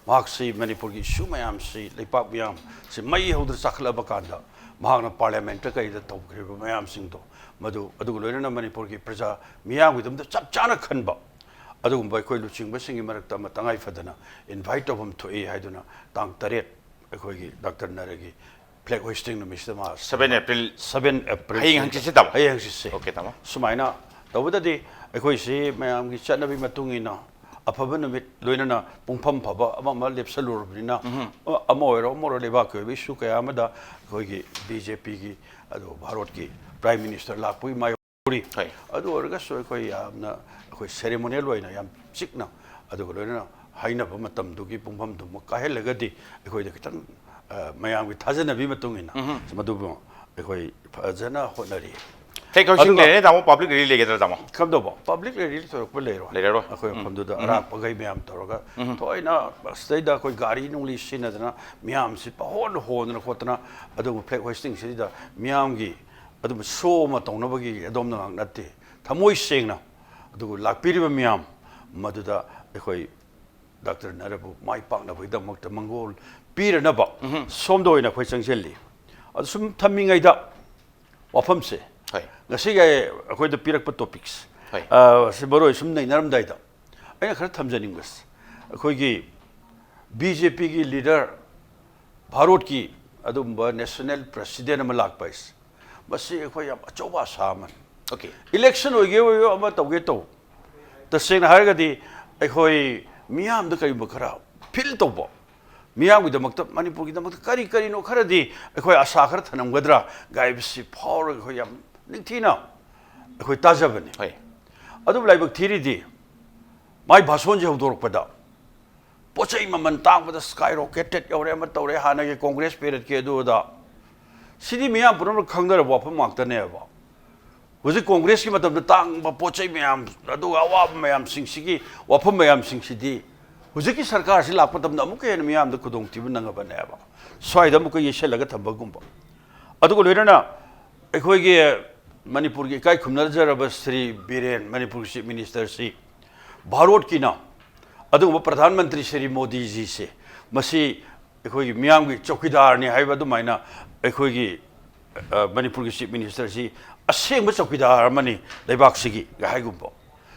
ꯃꯍꯥꯛꯁꯤ ꯃꯅꯤꯄꯨꯔꯒꯤ ꯏꯁꯨ ꯃꯌꯥꯝꯁꯤ, ꯂꯩꯄꯥꯛ ꯃꯤꯌꯥꯝꯁꯤ ꯃꯩ ꯍꯧꯗꯅ ꯆꯥꯛꯈꯠꯂꯕ ꯀꯥꯟꯗ, ꯃꯍꯥꯛꯅ ꯄꯥꯔꯂꯤꯌꯥꯃꯦꯟꯠꯇ ꯀꯩꯗ ꯇꯧꯈ꯭ꯔꯤꯕ ꯃꯌꯥꯝꯁꯤꯡꯗꯣ, ꯃꯗꯨ, ꯑꯗꯨꯒ ꯂꯣꯏꯅꯅ ꯃꯅꯤꯄꯨꯔꯒꯤ ꯄ꯭ꯔꯖꯥ ꯃꯤꯌꯥꯝꯒꯤꯗꯃꯛꯇ ꯆꯞ ꯆꯥꯅ ꯈꯟꯕ ꯑꯗꯨꯒꯨꯝꯕ ꯑꯩꯈꯣꯏ ꯂꯨꯆꯤꯡꯕꯁꯤꯡꯒꯤ ꯃꯔꯛꯇ ꯑꯃ ꯇꯉꯥꯏ ꯐꯗꯅ ꯏꯟꯚꯥꯏꯠ ꯇꯧꯐꯝ ꯊꯣꯛꯏ ꯍꯥꯏꯗꯨꯅ, ꯇꯥꯡ ꯇꯔꯦꯠ ꯑꯩꯈꯣꯏꯒꯤ ꯗꯥꯛꯇꯔ ꯅꯔꯒꯤ ꯐ꯭ꯂꯦꯒ ꯍꯣꯏꯁꯇꯤꯡ ꯅꯨꯃꯤꯠꯁꯤꯗ ꯃꯥ ꯁꯚꯦꯟ ꯑꯦꯄ꯭ꯔꯤꯜ꯫ ꯁꯚꯦꯟ ꯑꯦꯄ꯭ꯔꯤꯜ ꯍꯌꯦꯡ ꯁꯤꯗ꯫ ꯍꯪꯆꯤꯠꯁꯦ ꯇꯥꯃꯣ? ꯍꯌꯦꯡ ꯍꯪꯆꯤꯠꯁꯦ꯫ ꯑꯣꯀꯦ, ꯇꯥꯃꯣ꯫ ꯁꯨꯃꯥꯏꯅ ꯇꯧꯕꯗꯗꯤ ꯑꯩꯈꯣꯏꯁꯤ ꯃꯌꯥꯝꯒꯤ ꯆꯠꯅꯕꯤ ꯃꯇꯨꯡ ꯏꯟꯅ ꯑꯐꯕ ꯅꯨꯃꯤꯠ ꯂꯣꯏꯅꯅ ꯄꯨꯡꯐꯝ ꯐꯕ ꯑꯃ ꯑꯃ ꯂꯦꯞꯁꯜꯂꯨꯔꯕꯅꯤꯅ, ꯑ-, ꯑꯃ ꯑꯣꯏꯔꯣ ꯑꯃ ꯑꯣꯏꯔꯣ, ꯂꯩꯕꯥꯛꯀꯤ ꯑꯣꯏꯕ issue ꯀꯌꯥ ꯑꯃꯗ ꯑꯩꯈꯣꯏꯒꯤ BJPꯒꯤ, ꯑꯗꯨ ꯚꯥꯔꯠꯀꯤ Prime Minister ꯂꯥꯛꯄꯒꯤ ꯃꯥꯏ ꯍꯣꯏ꯫ ꯑꯗꯨ ꯑꯣꯏꯔꯒꯁꯨ ꯑꯩꯈꯣꯏ ꯌꯥꯝꯅ, ꯑꯩꯈꯣꯏ ceremonial ꯑꯣꯏꯅ ꯌꯥꯝ ꯆꯤꯛꯅ, ꯑꯗꯨꯒ ꯂꯣꯏꯅꯅ ꯍꯥꯏꯅꯕ ꯃꯇꯝꯗꯨꯒꯤ ꯄꯨꯡꯐꯝꯗꯨꯃꯛ ꯀꯥꯏꯍꯜꯂꯒꯗꯤ ꯑꯩꯈꯣꯏꯗ ꯈꯤꯇꯪ, ꯑ, ꯃꯌꯥꯝꯒꯤ ꯊꯥꯖꯅꯕꯤ ꯃꯇꯨꯡ ꯏꯟꯅ ꯃꯗꯨꯕꯨ ꯑꯩꯈꯣꯏ ꯐꯖꯅ ꯍꯣꯠꯅꯔꯤ꯫ ꯍꯦꯛ ꯍꯧꯖꯤꯛ ꯑꯗꯨꯒ ꯂꯩꯔꯦ, ꯇꯥꯃꯣ, public rally ꯂꯩꯒꯗ꯭ꯔꯥ, ꯇꯥꯃꯣ? ꯀꯝꯗꯧꯕ? Public rally ꯊꯣꯏꯗꯣꯛꯄ ꯂꯩꯔꯣꯏ꯫ ꯂꯩꯔꯔꯣꯏ꯫ ꯑꯩꯈꯣꯏ ꯃꯐꯝꯗꯨꯗ ꯑꯔꯥꯛꯄꯈꯩ ꯃꯌꯥꯝ ꯇꯧꯔꯒ ꯊꯣꯏꯅ ꯁꯤꯗꯩꯗ ꯑꯩꯈꯣꯏ ꯒꯥꯔꯤ ꯅꯨꯡꯂꯤ ꯁꯤꯖꯤꯟꯅꯗꯅ ꯃꯤꯌꯥꯝꯁꯤ ꯄꯪꯍꯣꯟ ꯍꯣꯟꯗꯅ ꯈꯣꯠꯇꯅ ꯑꯗꯨꯒꯨꯝꯕ flag hoisting ꯁꯤꯗ ꯃꯤꯌꯥꯝꯒꯤ ꯑꯗꯨꯝꯕ show ꯑꯃ ꯇꯧꯅꯕꯒꯤ ꯑꯗꯣꯝꯅ ꯉꯥꯛ ꯅꯠꯇꯦ꯫ ꯊꯃꯣꯏ ꯁꯦꯡꯅ ꯑꯗꯨꯒ ꯂꯥꯛꯄꯤꯔꯤꯕ ꯃꯤꯌꯥꯝ ꯃꯗꯨꯗ ꯑꯩꯈꯣꯏ ꯗꯥꯛꯇꯔ ꯅꯔꯕꯨ ꯃꯥꯏ ꯄꯥꯛꯅꯕꯒꯤꯗꯃꯛꯇ ꯃꯪꯒꯣꯜ ꯄꯤꯔꯅꯕ ꯁꯣꯝꯗ ꯑꯣꯏꯅ ꯑꯩꯈꯣꯏ ꯆꯪꯁꯤꯜꯂꯤ꯫ ꯑꯗꯨ ꯁꯨꯝ ꯊꯝꯃꯤꯉꯩꯗ ꯋꯥꯐꯝꯁꯦ, ꯍꯣꯏ꯫ ꯉꯁꯤꯒꯤ ꯑꯩꯈꯣꯏꯗ ꯄꯤꯔꯛꯄ topics, ꯍꯣꯏ꯫ ꯑ, ꯁꯤ ꯃꯔꯨ ꯑꯣꯏ ꯁꯨꯝ ꯅꯩꯅꯔꯝꯗꯥꯏꯗ ꯑꯩꯅ ꯈꯔ ꯊꯝꯖꯅꯤꯡꯕꯁꯦ, ꯑꯩꯈꯣꯏꯒꯤ BJPꯒꯤ leader, ꯚꯥꯔꯠꯀꯤ ꯑꯗꯨꯒꯨꯝꯕ national president ꯑꯃ ꯂꯥꯛꯄ ꯍꯥꯏꯁꯦ, ꯃꯁꯤ ꯑꯩꯈꯣꯏ ꯌꯥꯝ ꯑꯆꯧꯕ ꯑꯁꯥ ꯑꯃꯅꯤ꯫ Okay꯫ Election ꯑꯣꯏꯒꯦ ꯑꯣꯏꯒꯦ, ꯑꯃ ꯇꯧꯒꯦ ꯇꯧ, ꯇꯁꯦꯡꯅ ꯍꯥꯏꯔꯒꯗꯤ ꯑꯩꯈꯣꯏ ꯃꯤꯌꯥꯝꯗ ꯀꯔꯤꯒꯨꯝꯕ ꯈꯔ feel ꯇꯧꯕ, ꯃꯤꯌꯥꯝꯒꯤꯗꯃꯛꯇ, ꯃꯅꯤꯄꯨꯔꯒꯤꯗꯃꯛꯇ ꯀꯔꯤ ꯀꯔꯤꯅꯣ ꯈꯔꯗꯤ ꯑꯩꯈꯣꯏ ꯑꯁꯥ ꯈꯔ ꯊꯅꯝꯒꯗ꯭ꯔꯥ ꯍꯥꯏꯕꯁꯤ ꯐꯥꯎꯔꯒ ꯑꯩꯈꯣꯏ ꯌꯥꯝ ꯅꯤꯡꯊꯤꯅ ꯑꯩꯈꯣꯏ ꯇꯥꯖꯕꯅꯤ꯫ ꯍꯣꯏ꯫ ꯑꯗꯨꯕꯨ ꯂꯥꯏꯕꯛ ꯊꯤꯔꯤꯗꯤ ꯃꯥꯏ ꯚꯥꯁꯣꯟꯁꯦ ꯍꯧꯗꯣꯔꯛꯄꯗ ꯄꯣꯠ ꯆꯩ ꯃꯃꯜ ꯇꯥꯡꯕꯗ skyrocketed ꯌꯧꯔꯦ, ꯑꯃ ꯇꯧꯔꯦ, ꯍꯥꯟꯅꯒꯤ ꯀꯣꯡꯒ꯭ꯔꯦꯁ periodꯀꯤ ꯑꯗꯨ ꯑꯗꯥ꯫ ꯁꯤꯗꯤ ꯃꯤꯌꯥꯝ ꯄꯨꯝꯅꯃꯛ ꯈꯪꯅꯔꯕ ꯋꯥꯐꯝ ꯉꯥꯛꯇꯅꯦꯕ꯫ ꯍꯧꯖꯤꯛ ꯀꯣꯡꯒ꯭ꯔꯦꯁꯀꯤ ꯃꯇꯝꯗ ꯇꯥꯡꯕ ꯄꯣꯠ ꯆꯩ ꯃꯌꯥꯝ, ꯑꯗꯨꯒ ꯑꯋꯥꯕ ꯃꯌꯥꯝꯁꯤꯡꯁꯤꯒꯤ ꯋꯥꯐꯝ ꯃꯌꯥꯝꯁꯤꯡꯁꯤꯗꯤ ꯍꯧꯖꯤꯛꯀꯤ ꯁꯔꯀꯥꯔꯁꯤ ꯂꯥꯛꯄ ꯃꯇꯝꯗ ꯑꯃꯨꯛꯀ ꯍꯦꯟꯅ ꯃꯤꯌꯥꯝꯗ ꯈꯨꯗꯣꯡꯊꯤꯕ ꯅꯪꯉꯕꯅꯦꯕ꯫ ꯁ꯭ꯋꯥꯏꯗ ꯑꯃꯨꯛꯀ ꯌꯩꯁꯜꯂꯒ ꯊꯝꯕꯒꯨꯝꯕ꯫ ꯑꯗꯨꯒ ꯂꯣꯏꯅꯅ ꯑꯩꯈꯣꯏꯒꯤ ꯃꯅꯤꯄꯨꯔꯒꯤ ꯏꯀꯥꯏ ꯈꯨꯝꯅꯖꯔꯕ ꯁ꯭ꯔꯤ ꯕꯤꯔꯦꯟ, ꯃꯅꯤꯄꯨꯔꯒꯤ Chief Ministerꯁꯤ, ꯚꯥꯔꯠꯀꯤꯅ ꯑꯗꯨꯒꯨꯝꯕ ꯄ꯭ꯔꯙꯥꯟ ꯃꯟꯇ꯭ꯔꯤ ꯁ꯭ꯔꯤ ꯃꯣꯗꯤꯖꯤꯁꯦ, ꯃꯁꯤ ꯑꯩꯈꯣꯏꯒꯤ ꯃꯤꯌꯥꯝꯒꯤ ꯆꯧꯀꯤꯗꯥꯔꯅꯤ ꯍꯥꯏꯕ ꯑꯗꯨꯃꯥꯏꯅ ꯑꯩꯈꯣꯏꯒꯤ, ꯑ, ꯃꯅꯤꯄꯨꯔꯒꯤ Chief Ministerꯁꯤ ꯑꯁꯦꯡꯕ ꯆꯧꯀꯤꯗꯥꯔ ꯑꯃꯅꯤ ꯂꯩꯕꯥꯛꯁꯤꯒꯤ ꯍꯥꯏꯒꯨꯝꯕ꯫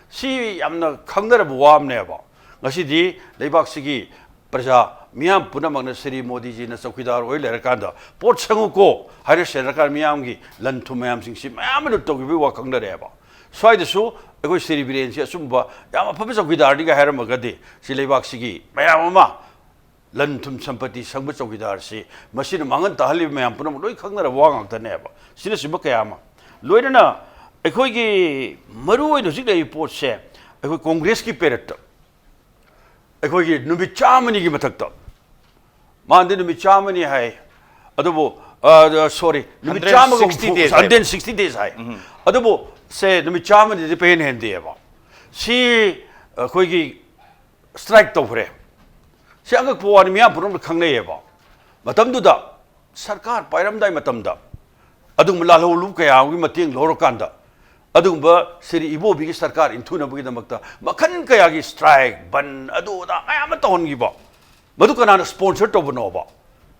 ꯁꯤ ꯌꯥꯝꯅ ꯈꯪꯅꯔꯕ ꯋꯥ ꯑꯃꯅꯦꯕ꯫ ꯉꯁꯤꯗꯤ ꯂꯩꯕꯥꯛꯁꯤꯒꯤ ꯄ꯭ꯔꯖꯥ ꯃꯤꯌꯥꯝ ꯄꯨꯝꯅꯃꯛꯅ ꯁ꯭ꯔꯤ ꯃꯣꯗꯤꯖꯤꯅ ꯆꯧꯀꯤꯗꯥꯔ ꯑꯣꯏ ꯂꯩꯔꯀꯥꯟꯗ ꯄꯣꯠ ꯁꯪꯉꯨꯀꯣ ꯍꯥꯏꯔ ꯁꯦꯟꯅꯔꯀꯥꯟꯗ ꯃꯤꯌꯥꯝꯒꯤ ꯂꯟ ꯊꯨꯝ ꯃꯌꯥꯝꯁꯤꯡꯁꯤ ꯃꯌꯥꯝ ꯑꯃ ꯂꯨꯠ ꯇꯧꯈꯤꯕꯒꯤ ꯋꯥ ꯈꯪꯅꯔꯦꯕ꯫ ꯁ꯭ꯋꯥꯏꯗꯁꯨ ꯑꯩꯈꯣꯏ ꯁ꯭ꯔꯤ ꯕꯤꯔꯦꯟꯁꯤ ꯑꯆꯨꯝꯕ ꯌꯥꯝ ꯑꯐꯕ ꯆꯧꯀꯤꯗꯥꯔꯅꯤꯒ ꯍꯥꯏꯔꯝꯃꯒꯗꯤ, ꯁꯤ ꯂꯩꯕꯥꯛꯁꯤꯒꯤ ꯃꯌꯥꯝ ꯑꯃ ꯂꯟ ꯊꯨꯝ ꯁꯝꯄꯇꯤ ꯁꯪꯕ ꯆꯧꯀꯤꯗꯥꯔꯁꯤ ꯃꯁꯤꯅ ꯃꯥꯡꯍꯟ ꯇꯥꯍꯜꯂꯤꯕ ꯃꯌꯥꯝ ꯄꯨꯝꯅꯃꯛ ꯂꯣꯏ ꯈꯪꯅꯔꯕ ꯋꯥ ꯉꯥꯛꯇꯅꯦꯕ꯫ ꯁꯤꯅꯆꯤꯡꯕ ꯀꯌꯥ ꯑꯃ, ꯂꯣꯏꯅꯅ ꯑꯩꯈꯣꯏꯒꯤ ꯃꯔꯨ ꯑꯣꯏꯅ ꯍꯧꯖꯤꯛ ꯂꯩꯔꯤꯕ ꯄꯣꯠꯁꯦ, ꯑꯩꯈꯣꯏ ꯀꯣꯡꯒ꯭ꯔꯦꯁꯀꯤ ꯄꯦꯔꯠꯇ ꯑꯩꯈꯣꯏꯒꯤ ꯅꯨꯃꯤꯠ ꯆꯥꯝꯃꯅꯤꯒꯤ ꯃꯊꯛꯇ, ꯃꯥꯟꯗꯤ ꯅꯨꯃꯤꯠ ꯆꯥꯝꯃꯅꯤ ꯍꯥꯏ, ꯑꯗꯨꯕꯨ, ꯁꯣꯔꯤ, ꯅꯨꯃꯤꯠ ꯆꯥꯝꯃꯒ ꯍꯨꯝꯐꯨ, ꯍꯟꯗ꯭ꯔꯦꯠ ꯁꯤꯛꯁꯇꯤ ꯗꯦꯖ ꯍꯥꯏ꯫ ꯑꯗꯨꯕꯨ ꯁꯦ ꯅꯨꯃꯤꯠ ꯆꯥꯝꯃꯅꯤꯗꯤ ꯄꯦꯟ ꯍꯦꯟꯗꯦꯕ꯫ ꯁꯤ ꯑꯩꯈꯣꯏꯒꯤ ꯁ꯭ꯇ꯭ꯔꯥꯏꯛ ꯇꯧꯈ꯭ꯔꯦ꯫ ꯁꯤ ꯑꯉꯛꯄ ꯋꯥꯅꯤ, ꯃꯤꯌꯥꯝ ꯄꯨꯝꯅꯃꯛꯅ ꯈꯪꯅꯩꯌꯦꯕ꯫ ꯃꯇꯝꯗꯨꯗ ꯁꯔꯀꯥꯔ ꯄꯥꯏꯔꯝꯗꯥꯏ ꯃꯇꯝꯗ ꯑꯗꯨꯒꯨꯝꯕ ꯂꯥꯜꯍꯧꯂꯨꯞ ꯀꯌꯥ ꯑꯃꯒꯤ ꯃꯇꯦꯡ ꯂꯧꯔꯀꯥꯟꯗ, ꯑꯗꯨꯒꯨꯝꯕ ꯁ꯭ꯔꯤ ꯏꯕꯣꯕꯤꯒꯤ ꯁꯔꯀꯥꯔ ꯏꯟꯊꯨꯅꯕꯒꯤꯗꯃꯛꯇ ꯃꯈꯜ ꯀꯌꯥꯒꯤ ꯁ꯭ꯇ꯭ꯔꯥꯏꯛ, ꯕꯟ, ꯑꯗꯨ ꯑꯗꯥ ꯃꯌꯥꯝ ꯑꯃ ꯇꯧꯍꯟꯈꯤꯕ, ꯃꯗꯨ ꯀꯅꯥꯅ ꯁ꯭ꯄꯣꯟꯁꯔ ꯇꯧꯕꯅꯣꯕ?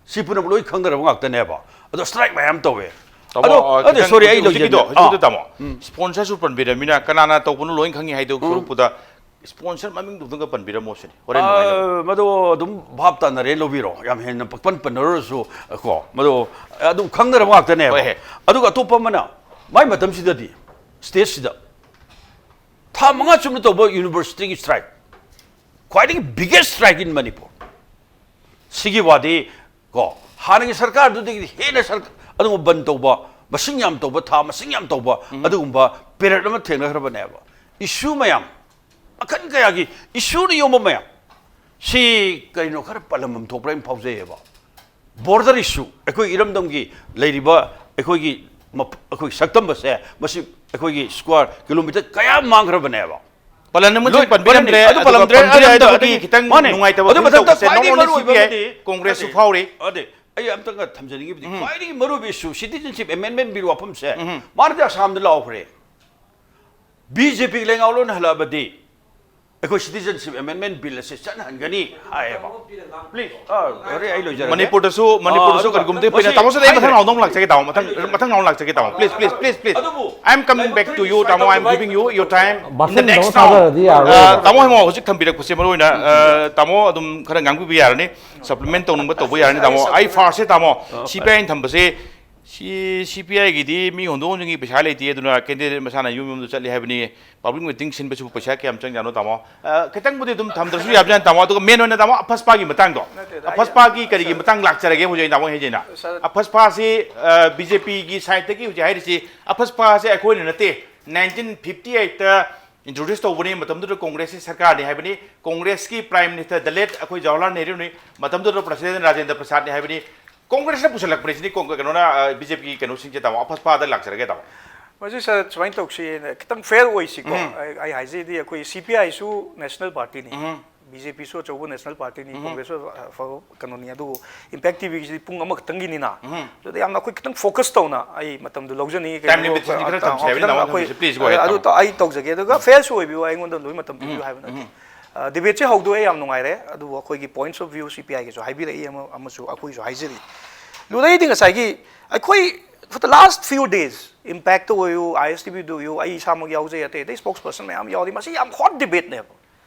ꯁꯤ ꯄꯨꯝꯅꯃꯛ ꯂꯣꯏ ꯈꯪꯅꯔꯕ ꯉꯥꯛꯇꯅꯦꯕ꯫ ꯑꯗꯣ ꯁ꯭ꯇ꯭ꯔꯥꯏꯛ ꯃꯌꯥꯝ ꯇꯧꯋꯦ꯫ ꯇꯥꯃꯣ, ꯑꯗꯣ, ꯑ, ꯑꯗꯣ, ꯈꯤꯇꯪ ꯁꯣꯔꯤ, ꯑꯩ ꯍꯧꯖꯤꯛ-, ꯍꯧꯖꯤꯛꯀꯤꯗꯣ, ꯂꯣꯏꯖꯒꯦ꯫ ꯍꯧꯖꯤꯛꯀꯤꯗꯣ, ꯑꯥ꯫ ꯇꯥꯃꯣ, ꯎꯝ꯫ ꯁ꯭ꯄꯣꯟꯁꯔꯁꯨ ꯄꯟꯕꯤꯔꯃꯤꯅ ꯀꯅꯥꯅ ꯇꯧꯕꯅꯣ ꯂꯣꯏ ꯈꯪꯉꯤ ꯍꯥꯏꯗꯧ ꯎꯝ꯫ ꯁꯔꯨꯛꯄꯨꯗ ꯁ꯭ꯄꯣꯟꯁꯔ ꯃꯃꯤꯡꯗꯨꯗꯪꯒ ꯄꯟꯕꯤꯔꯝꯃꯣ ꯁꯤꯅꯤ꯫ ꯍꯣꯔꯦꯟ ꯅꯨꯡꯉꯥꯏꯅꯕ꯫ ꯑ, ꯃꯗꯨ ꯑꯗꯨꯝ ꯚꯥꯞ ꯇꯥꯅꯔꯦ, ꯂꯧꯕꯤꯔꯣ꯫ ꯌꯥꯝ ꯍꯦꯟꯅ ꯄꯛꯄꯟ ꯄꯟꯅꯔꯨꯔꯁꯨ, ꯀꯣ, ꯃꯗꯨ ꯑꯗꯨꯝ ꯈꯪꯅꯔꯕ ꯉꯥꯛꯇꯅꯦꯕ꯫ ꯍꯣꯏ ꯍꯦ꯫ ꯑꯗꯨꯒ ꯑꯇꯣꯞꯄ ꯑꯃꯅ, ꯃꯥꯏ ꯃꯇꯝꯁꯤꯗꯗꯤ ꯁ꯭ꯇꯦꯠꯁꯤꯗ ꯊꯥ ꯃꯉꯥ ꯆꯨꯞꯅ ꯇꯧꯕ ꯌꯨꯅꯤꯚꯔꯁꯤꯇꯤꯒꯤ ꯁ꯭ꯇ꯭ꯔꯥꯏꯛ, ꯈ꯭ꯋꯥꯏꯗꯒꯤ biggest strike in Manipur꯫ ꯁꯤꯒꯤ ꯋꯥꯗꯤ, ꯀꯣ, ꯍꯥꯟꯅꯒꯤ ꯁꯔꯀꯥꯔꯗꯨꯗꯒꯤꯗꯤ ꯍꯦꯟꯅ ꯁꯔ-, ꯑꯗꯨꯒꯨꯝꯕ ꯕꯟ ꯇꯧꯕ, ꯃꯁꯤꯡ ꯌꯥꯝ ꯇꯧꯕ, ꯊꯥ ꯃꯁꯤꯡ ꯌꯥꯝ ꯇꯧꯕ, ꯎꯝ꯫ ꯑꯗꯨꯒꯨꯝꯕ ꯄꯦꯔꯦꯗ ꯑꯃ ꯊꯦꯡꯅꯈ꯭ꯔꯕꯅꯦꯕ꯫ ꯏꯁꯨ ꯃꯌꯥꯝ, ꯃꯈꯜ ꯀꯌꯥꯒꯤ ꯏꯁꯨꯅ ꯌꯣꯝꯕ ꯃꯌꯥꯝ, ꯁꯤ ꯀꯩꯅꯣ ꯈꯔ ꯄꯜꯂꯝꯐꯝ ꯊꯣꯛꯄ꯭ꯔꯥ ꯍꯥꯏꯅ ꯐꯥꯎꯖꯩꯌꯦꯕ꯫ ꯕꯣꯔꯗꯔ ꯏꯁꯨ, ꯑꯩꯈꯣꯏ ꯏꯔꯝꯗꯝꯒꯤ ꯂꯩꯔꯤꯕ ꯑꯩꯈꯣꯏꯒꯤ ꯃꯞ-, ꯑꯩꯈꯣꯏꯒꯤ ꯁꯛꯇꯝꯕꯁꯦ, ꯃꯁꯤ ꯑꯩꯈꯣꯏꯒꯤ ꯁ꯭ꯀ꯭ꯋꯥꯔ ꯀꯤꯂꯣꯃꯤꯇꯔ ꯀꯌꯥ ꯃꯥꯡꯈ꯭ꯔꯕꯅꯦꯕ꯫ ꯄꯜꯂꯟ ꯑꯃꯁꯨ ꯂꯣꯏ ꯄꯟꯕꯤꯔꯝꯗ꯭ꯔꯦ, ꯄꯜꯂꯟꯅꯤ꯫ ꯑꯗꯨ ꯑꯗꯨꯒ ꯄꯜꯂꯝꯗ꯭ꯔꯦ, ꯑꯗꯨ ꯄꯟꯕꯤꯔꯝꯗꯕꯒꯤ ꯑꯗꯨꯒꯤ ꯈꯤꯇꯪ ꯃꯥꯅꯦ꯫ ꯅꯨꯡꯉꯥꯏꯇꯕ ꯑꯗꯨ ꯐꯤꯜ ꯃꯊꯛꯇ ꯇꯧꯕꯁꯦ ꯈ꯭ꯋꯥꯏꯗꯒꯤ ꯅꯣꯡꯃ ꯃꯔꯨ ꯅꯨꯡꯁꯤꯕꯤ ꯑꯣꯏꯕ ꯌꯥꯏ, ꯑꯃꯗꯤ, ꯀꯣꯡꯒ꯭ꯔꯦꯁꯁꯨ ꯑꯗꯦ, ꯐꯥꯎꯔꯤ꯫ ꯑꯗꯦ, ꯑꯩ ꯑꯝꯇꯪꯒ ꯊꯝꯖꯅꯤꯡꯉꯤꯕꯗꯤ, ꯎꯝ꯫ ꯈ꯭ꯋꯥꯏꯗꯒꯤ ꯃꯔꯨ ꯑꯣꯏꯕ ꯏꯁꯨ, citizenship amendment bill ꯋꯥꯐꯝꯁꯦ, ꯎꯝ꯫ ꯃꯥꯅꯗꯤ ꯑꯁꯥꯝꯗ ꯂꯥꯎꯈ꯭ꯔꯦ꯫ ꯕꯤ ꯖꯦ ꯄꯤꯒꯤ ꯂꯩꯉꯥꯛꯂꯣꯟ ꯍꯜꯂꯛꯑꯕꯗꯤ ꯑꯩꯈꯣꯏ citizenship amendment bill ꯑꯁꯦ ꯆꯠꯅꯍꯟꯒꯅꯤ ꯍꯥꯏꯌꯦꯕ꯫ Please, ꯑ, ꯍꯣꯔꯦꯟ ꯑꯩ ꯂꯣꯏꯖꯔꯒꯦ꯫ ꯃꯅꯤꯄꯨꯔꯗꯁꯨ, ꯃꯅꯤꯄꯨꯔꯗꯁꯨ ꯑ, ꯑꯗꯨꯒ ꯀꯔꯤꯒꯨꯝꯕꯗꯤ ꯐꯩꯅ, ꯃꯁꯤ ꯇꯥꯃꯣ, ꯁꯤꯗ ꯑꯩ ꯃꯊꯪ ꯂꯩꯖꯔꯒꯦ꯫ ꯔꯥꯎꯟꯗ ꯑꯃꯨꯛ ꯂꯥꯛꯆꯒꯦ, ꯇꯥꯃꯣ꯫ ꯃꯊꯪ, ꯃꯊꯪ ꯔꯥꯎꯟꯗ ꯂꯥꯛꯆꯒꯦ, ꯇꯥꯃꯣ꯫ Please, please, please, please. ꯑꯗꯨꯕꯨ I am coming back to you, ꯇꯥꯃꯣ꯫ I am giving you your time in the ꯃꯁꯤꯡꯗꯣ next round. ꯊꯥꯗꯔꯗꯤ ꯌꯥꯔꯔꯣꯏꯕ꯫ ꯑ, ꯇꯥꯃꯣ ꯍꯦꯃꯣ ꯍꯧꯖꯤꯛ ꯊꯝꯕꯤꯔꯛꯄꯁꯦ ꯃꯔꯨ ꯑꯣꯏꯅ, ꯑ, ꯇꯥꯃꯣ ꯑꯗꯨꯝ ꯈꯔ ꯉꯥꯡꯕꯤꯕ ꯌꯥꯔꯅꯤ꯫ Supplement ꯇꯧꯅꯤꯡꯕ ꯇꯧꯕ ꯌꯥꯔꯅꯤ, ꯇꯥꯃꯣ꯫ ꯑꯩ ꯐꯥꯔꯁꯁꯦ, ꯇꯥꯃꯣ, ꯑ, ꯁꯤ ꯄꯤ ꯑꯥꯏ ꯊꯝꯕꯁꯦ ꯁꯤ ꯁꯤ ꯄꯤ ꯑꯥꯏꯒꯤꯗꯤ ꯃꯤ ꯍꯣꯟꯗꯣꯛ ꯍꯣꯟꯖꯤꯟꯒꯤ ꯄꯩꯁꯥ ꯂꯩꯇꯦ, ꯑꯗꯨꯅ ꯀꯦꯟꯗꯤꯗꯦꯠ ꯃꯁꯥꯅ ꯌꯨꯝ ꯌꯨꯝꯗ ꯆꯠꯂꯤ ꯍꯥꯏꯕꯅꯤ꯫ ꯄꯕ꯭ꯂꯤꯛ ꯃꯤꯇꯤꯡ ꯁꯤꯟꯕꯁꯤꯕꯨ ꯄꯩꯁꯥ ꯀꯌꯥꯝ ꯆꯪꯖꯥꯠꯅꯣ, ꯇꯥꯃꯣ? ꯑ, ꯈꯤꯇꯪꯕꯨꯗꯤ ꯑꯗꯨꯝ ꯊꯝꯗ꯭ꯔꯁꯨ ꯌꯥꯕꯖꯥꯠꯅꯤ, ꯇꯥꯃꯣ꯫ ꯑꯗꯨꯒ ꯃꯦꯟ ꯑꯣꯏꯅ, ꯇꯥꯃꯣ, ꯑꯐꯁꯄꯥꯒꯤ ꯃꯇꯥꯡꯗꯣ, ꯅꯠꯇꯦꯗ, ꯑꯩ, ꯑꯐꯁꯄꯥꯒꯤ ꯀꯔꯤꯒꯤ ꯁꯥꯔ, ꯃꯇꯥꯡ ꯂꯥꯛꯆꯔꯒꯦ ꯍꯧꯖꯤꯛ ꯑꯩꯅ, ꯇꯥꯃꯣ, ꯍꯥꯏꯖꯩꯅ꯫ ꯁꯥꯔ, ꯑꯐꯁꯄꯥꯁꯤ, ꯑ, ꯕꯤ ꯖꯦ ꯄꯤꯒꯤ ꯁꯥꯏꯠꯇꯒꯤ ꯍꯧꯖꯤꯛ ꯍꯥꯏꯔꯤꯁꯤ, ꯑꯐꯁꯄꯥꯁꯦ ꯑꯩꯈꯣꯏꯅ ꯅꯠꯇꯦ, ꯅꯥꯏꯟꯇꯤꯟ ꯐꯤꯐꯇꯤ ꯑꯩꯠꯇ ꯏꯟꯇ꯭ꯔꯣꯗ꯭ꯌꯨꯁ ꯇꯧꯕꯅꯤ, ꯃꯇꯝꯗꯨꯗ ꯀꯣꯡꯒ꯭ꯔꯦꯁꯀꯤ ꯁꯔꯀꯥꯔꯅꯤ ꯍꯥꯏꯕꯅꯤ, ꯀꯣꯡꯒ꯭ꯔꯦꯁꯀꯤ ꯄ꯭ꯔꯥꯏꯝ ꯃꯤꯅꯤꯁꯇꯔ ꯗ ꯂꯦꯠ ꯑꯩꯈꯣꯏ ꯖꯋꯥꯍꯔꯂꯥꯜ ꯅꯦꯍꯔꯨꯅꯤ, ꯃꯇꯝꯗꯨꯗ ꯄ꯭ꯔꯁꯤꯗꯦꯟ ꯔꯥꯖꯦꯟꯗ꯭ꯔ ꯄ꯭ꯔꯁꯥꯗꯅꯤ ꯍꯥꯏꯕꯅꯤ꯫ ꯀꯣꯡꯒ꯭ꯔꯦꯁꯅ ꯄꯨꯁꯜꯂꯛꯄꯅꯤ ꯁꯤꯅꯤ, ꯀꯣꯡ-, ꯀꯩꯅꯣꯅ, ꯑ, ꯕꯤ ꯖꯦ ꯄꯤꯒꯤ ꯀꯩꯅꯣꯁꯤꯡꯁꯦ, ꯇꯥꯃꯣ, ꯑꯐꯁꯄꯥꯗ ꯂꯥꯛꯆꯔꯒꯦ, ꯇꯥꯃꯣ꯫ ꯃꯁꯤ, ꯁꯥꯔ, ꯁꯨꯃꯥꯏꯅ ꯇꯧꯁꯤ, ꯈꯤꯇꯪ ꯐꯦꯌꯔ ꯑꯣꯏꯁꯤꯀꯣ꯫ ꯎꯝ꯫ ꯑꯩ, ꯑꯩ ꯍꯥꯏꯖꯩꯗꯤ, ꯑꯩꯈꯣꯏ ꯁꯤ ꯄꯤ ꯑꯥꯏꯁꯨ ꯅꯦꯁꯅꯦꯜ ꯄꯥꯔꯇꯤꯅꯤ, ꯎꯝ꯫ ꯕꯤ ꯖꯦ ꯄꯤꯁꯨ ꯑꯆꯧꯕ ꯅꯦꯁꯅꯦꯜ ꯄꯥꯔꯇꯤꯅꯤ, ꯎꯝ꯫ ꯀꯣꯡꯒ꯭ꯔꯦꯁꯁꯨ ꯑꯐꯕ ꯀꯩꯅꯣꯅꯤ, ꯑꯗꯨꯕꯨ ꯏꯝꯄꯦꯛ ꯇꯤ ꯚꯤꯒꯤꯁꯤꯗꯤ ꯄꯨꯡ ꯑꯃꯈꯛꯇꯪꯒꯤꯅꯤꯅ, ꯎꯝ꯫ ꯑꯗꯨꯗ ꯌꯥꯝꯅ ꯑꯩꯈꯣꯏ ꯈꯤꯇꯪ ꯐꯣꯀꯁ ꯇꯧꯅ ꯑꯩ ꯃꯇꯝꯗꯨ ꯂꯧꯖꯅꯤꯡꯉꯤ꯫ ꯇꯥꯏꯝ ꯀꯩꯅꯣ, ꯂꯤꯃꯤꯠꯁꯤꯗꯤ ꯈꯔ ꯑ, ꯊꯝꯁꯦ ꯍꯥꯏꯕꯅꯤ, ꯈꯤꯇꯪ ꯇꯥꯃꯣ, ꯑꯩꯈꯣꯏ, ꯊꯝꯁꯦ, please, go ahead, ꯑꯗꯨ ꯇꯥꯃꯣ꯫ ꯑꯩ ꯇꯧꯖꯒꯦ, ꯑꯗꯨꯒ ꯐꯦꯌꯔꯁꯨ ꯑꯣꯏꯕꯤꯌꯨ, ꯑꯩꯉꯣꯟꯗ ꯂꯣꯏ ꯃꯇꯝ ꯄꯤꯕꯤꯌꯨ ꯎꯝ, ꯍꯥꯏꯕ ꯅꯠꯇꯦ꯫ ꯎꯝ꯫ ꯑ, ꯗꯤꯕꯦꯠꯁꯦ ꯍꯧꯗꯣꯛꯑꯦ, ꯌꯥꯝ ꯅꯨꯡꯉꯥꯏꯔꯦ, ꯑꯗꯨꯕꯨ ꯑꯩꯈꯣꯏꯒꯤ ꯄꯣꯏꯟꯠꯁ ꯑꯣꯐ ꯚ꯭ꯌꯨ ꯁꯤ ꯄꯤ ꯑꯥꯏꯒꯤꯁꯨ ꯍꯥꯏꯕꯤꯔꯛꯏ, ꯑꯃ, ꯑꯃꯁꯨ ꯑꯩꯈꯣꯏꯁꯨ ꯍꯥꯏꯖꯔꯤ꯫ ꯂꯨꯗꯩꯗꯤ ꯉꯁꯥꯏꯒꯤ ꯑꯩꯈꯣꯏ, for the last few days, impact ꯑꯣꯏꯌꯨ, ꯑꯥꯏ ꯑꯦꯁ ꯇꯤ ꯚꯤꯗ ꯑꯣꯏꯌꯨ, ꯑꯩ ꯏꯁꯥꯃꯛ ꯌꯥꯎꯖꯩ, ꯑꯇꯩ ꯑꯇꯩ ꯁ꯭ꯄꯣꯛꯁ ꯄꯔꯁꯟ ꯃꯌꯥꯝ ꯌꯥꯎꯔꯤ, ꯃꯁꯤ ꯌꯥꯝ ꯍꯣꯠ ꯗꯤꯕꯦꯠꯅꯦꯕ꯫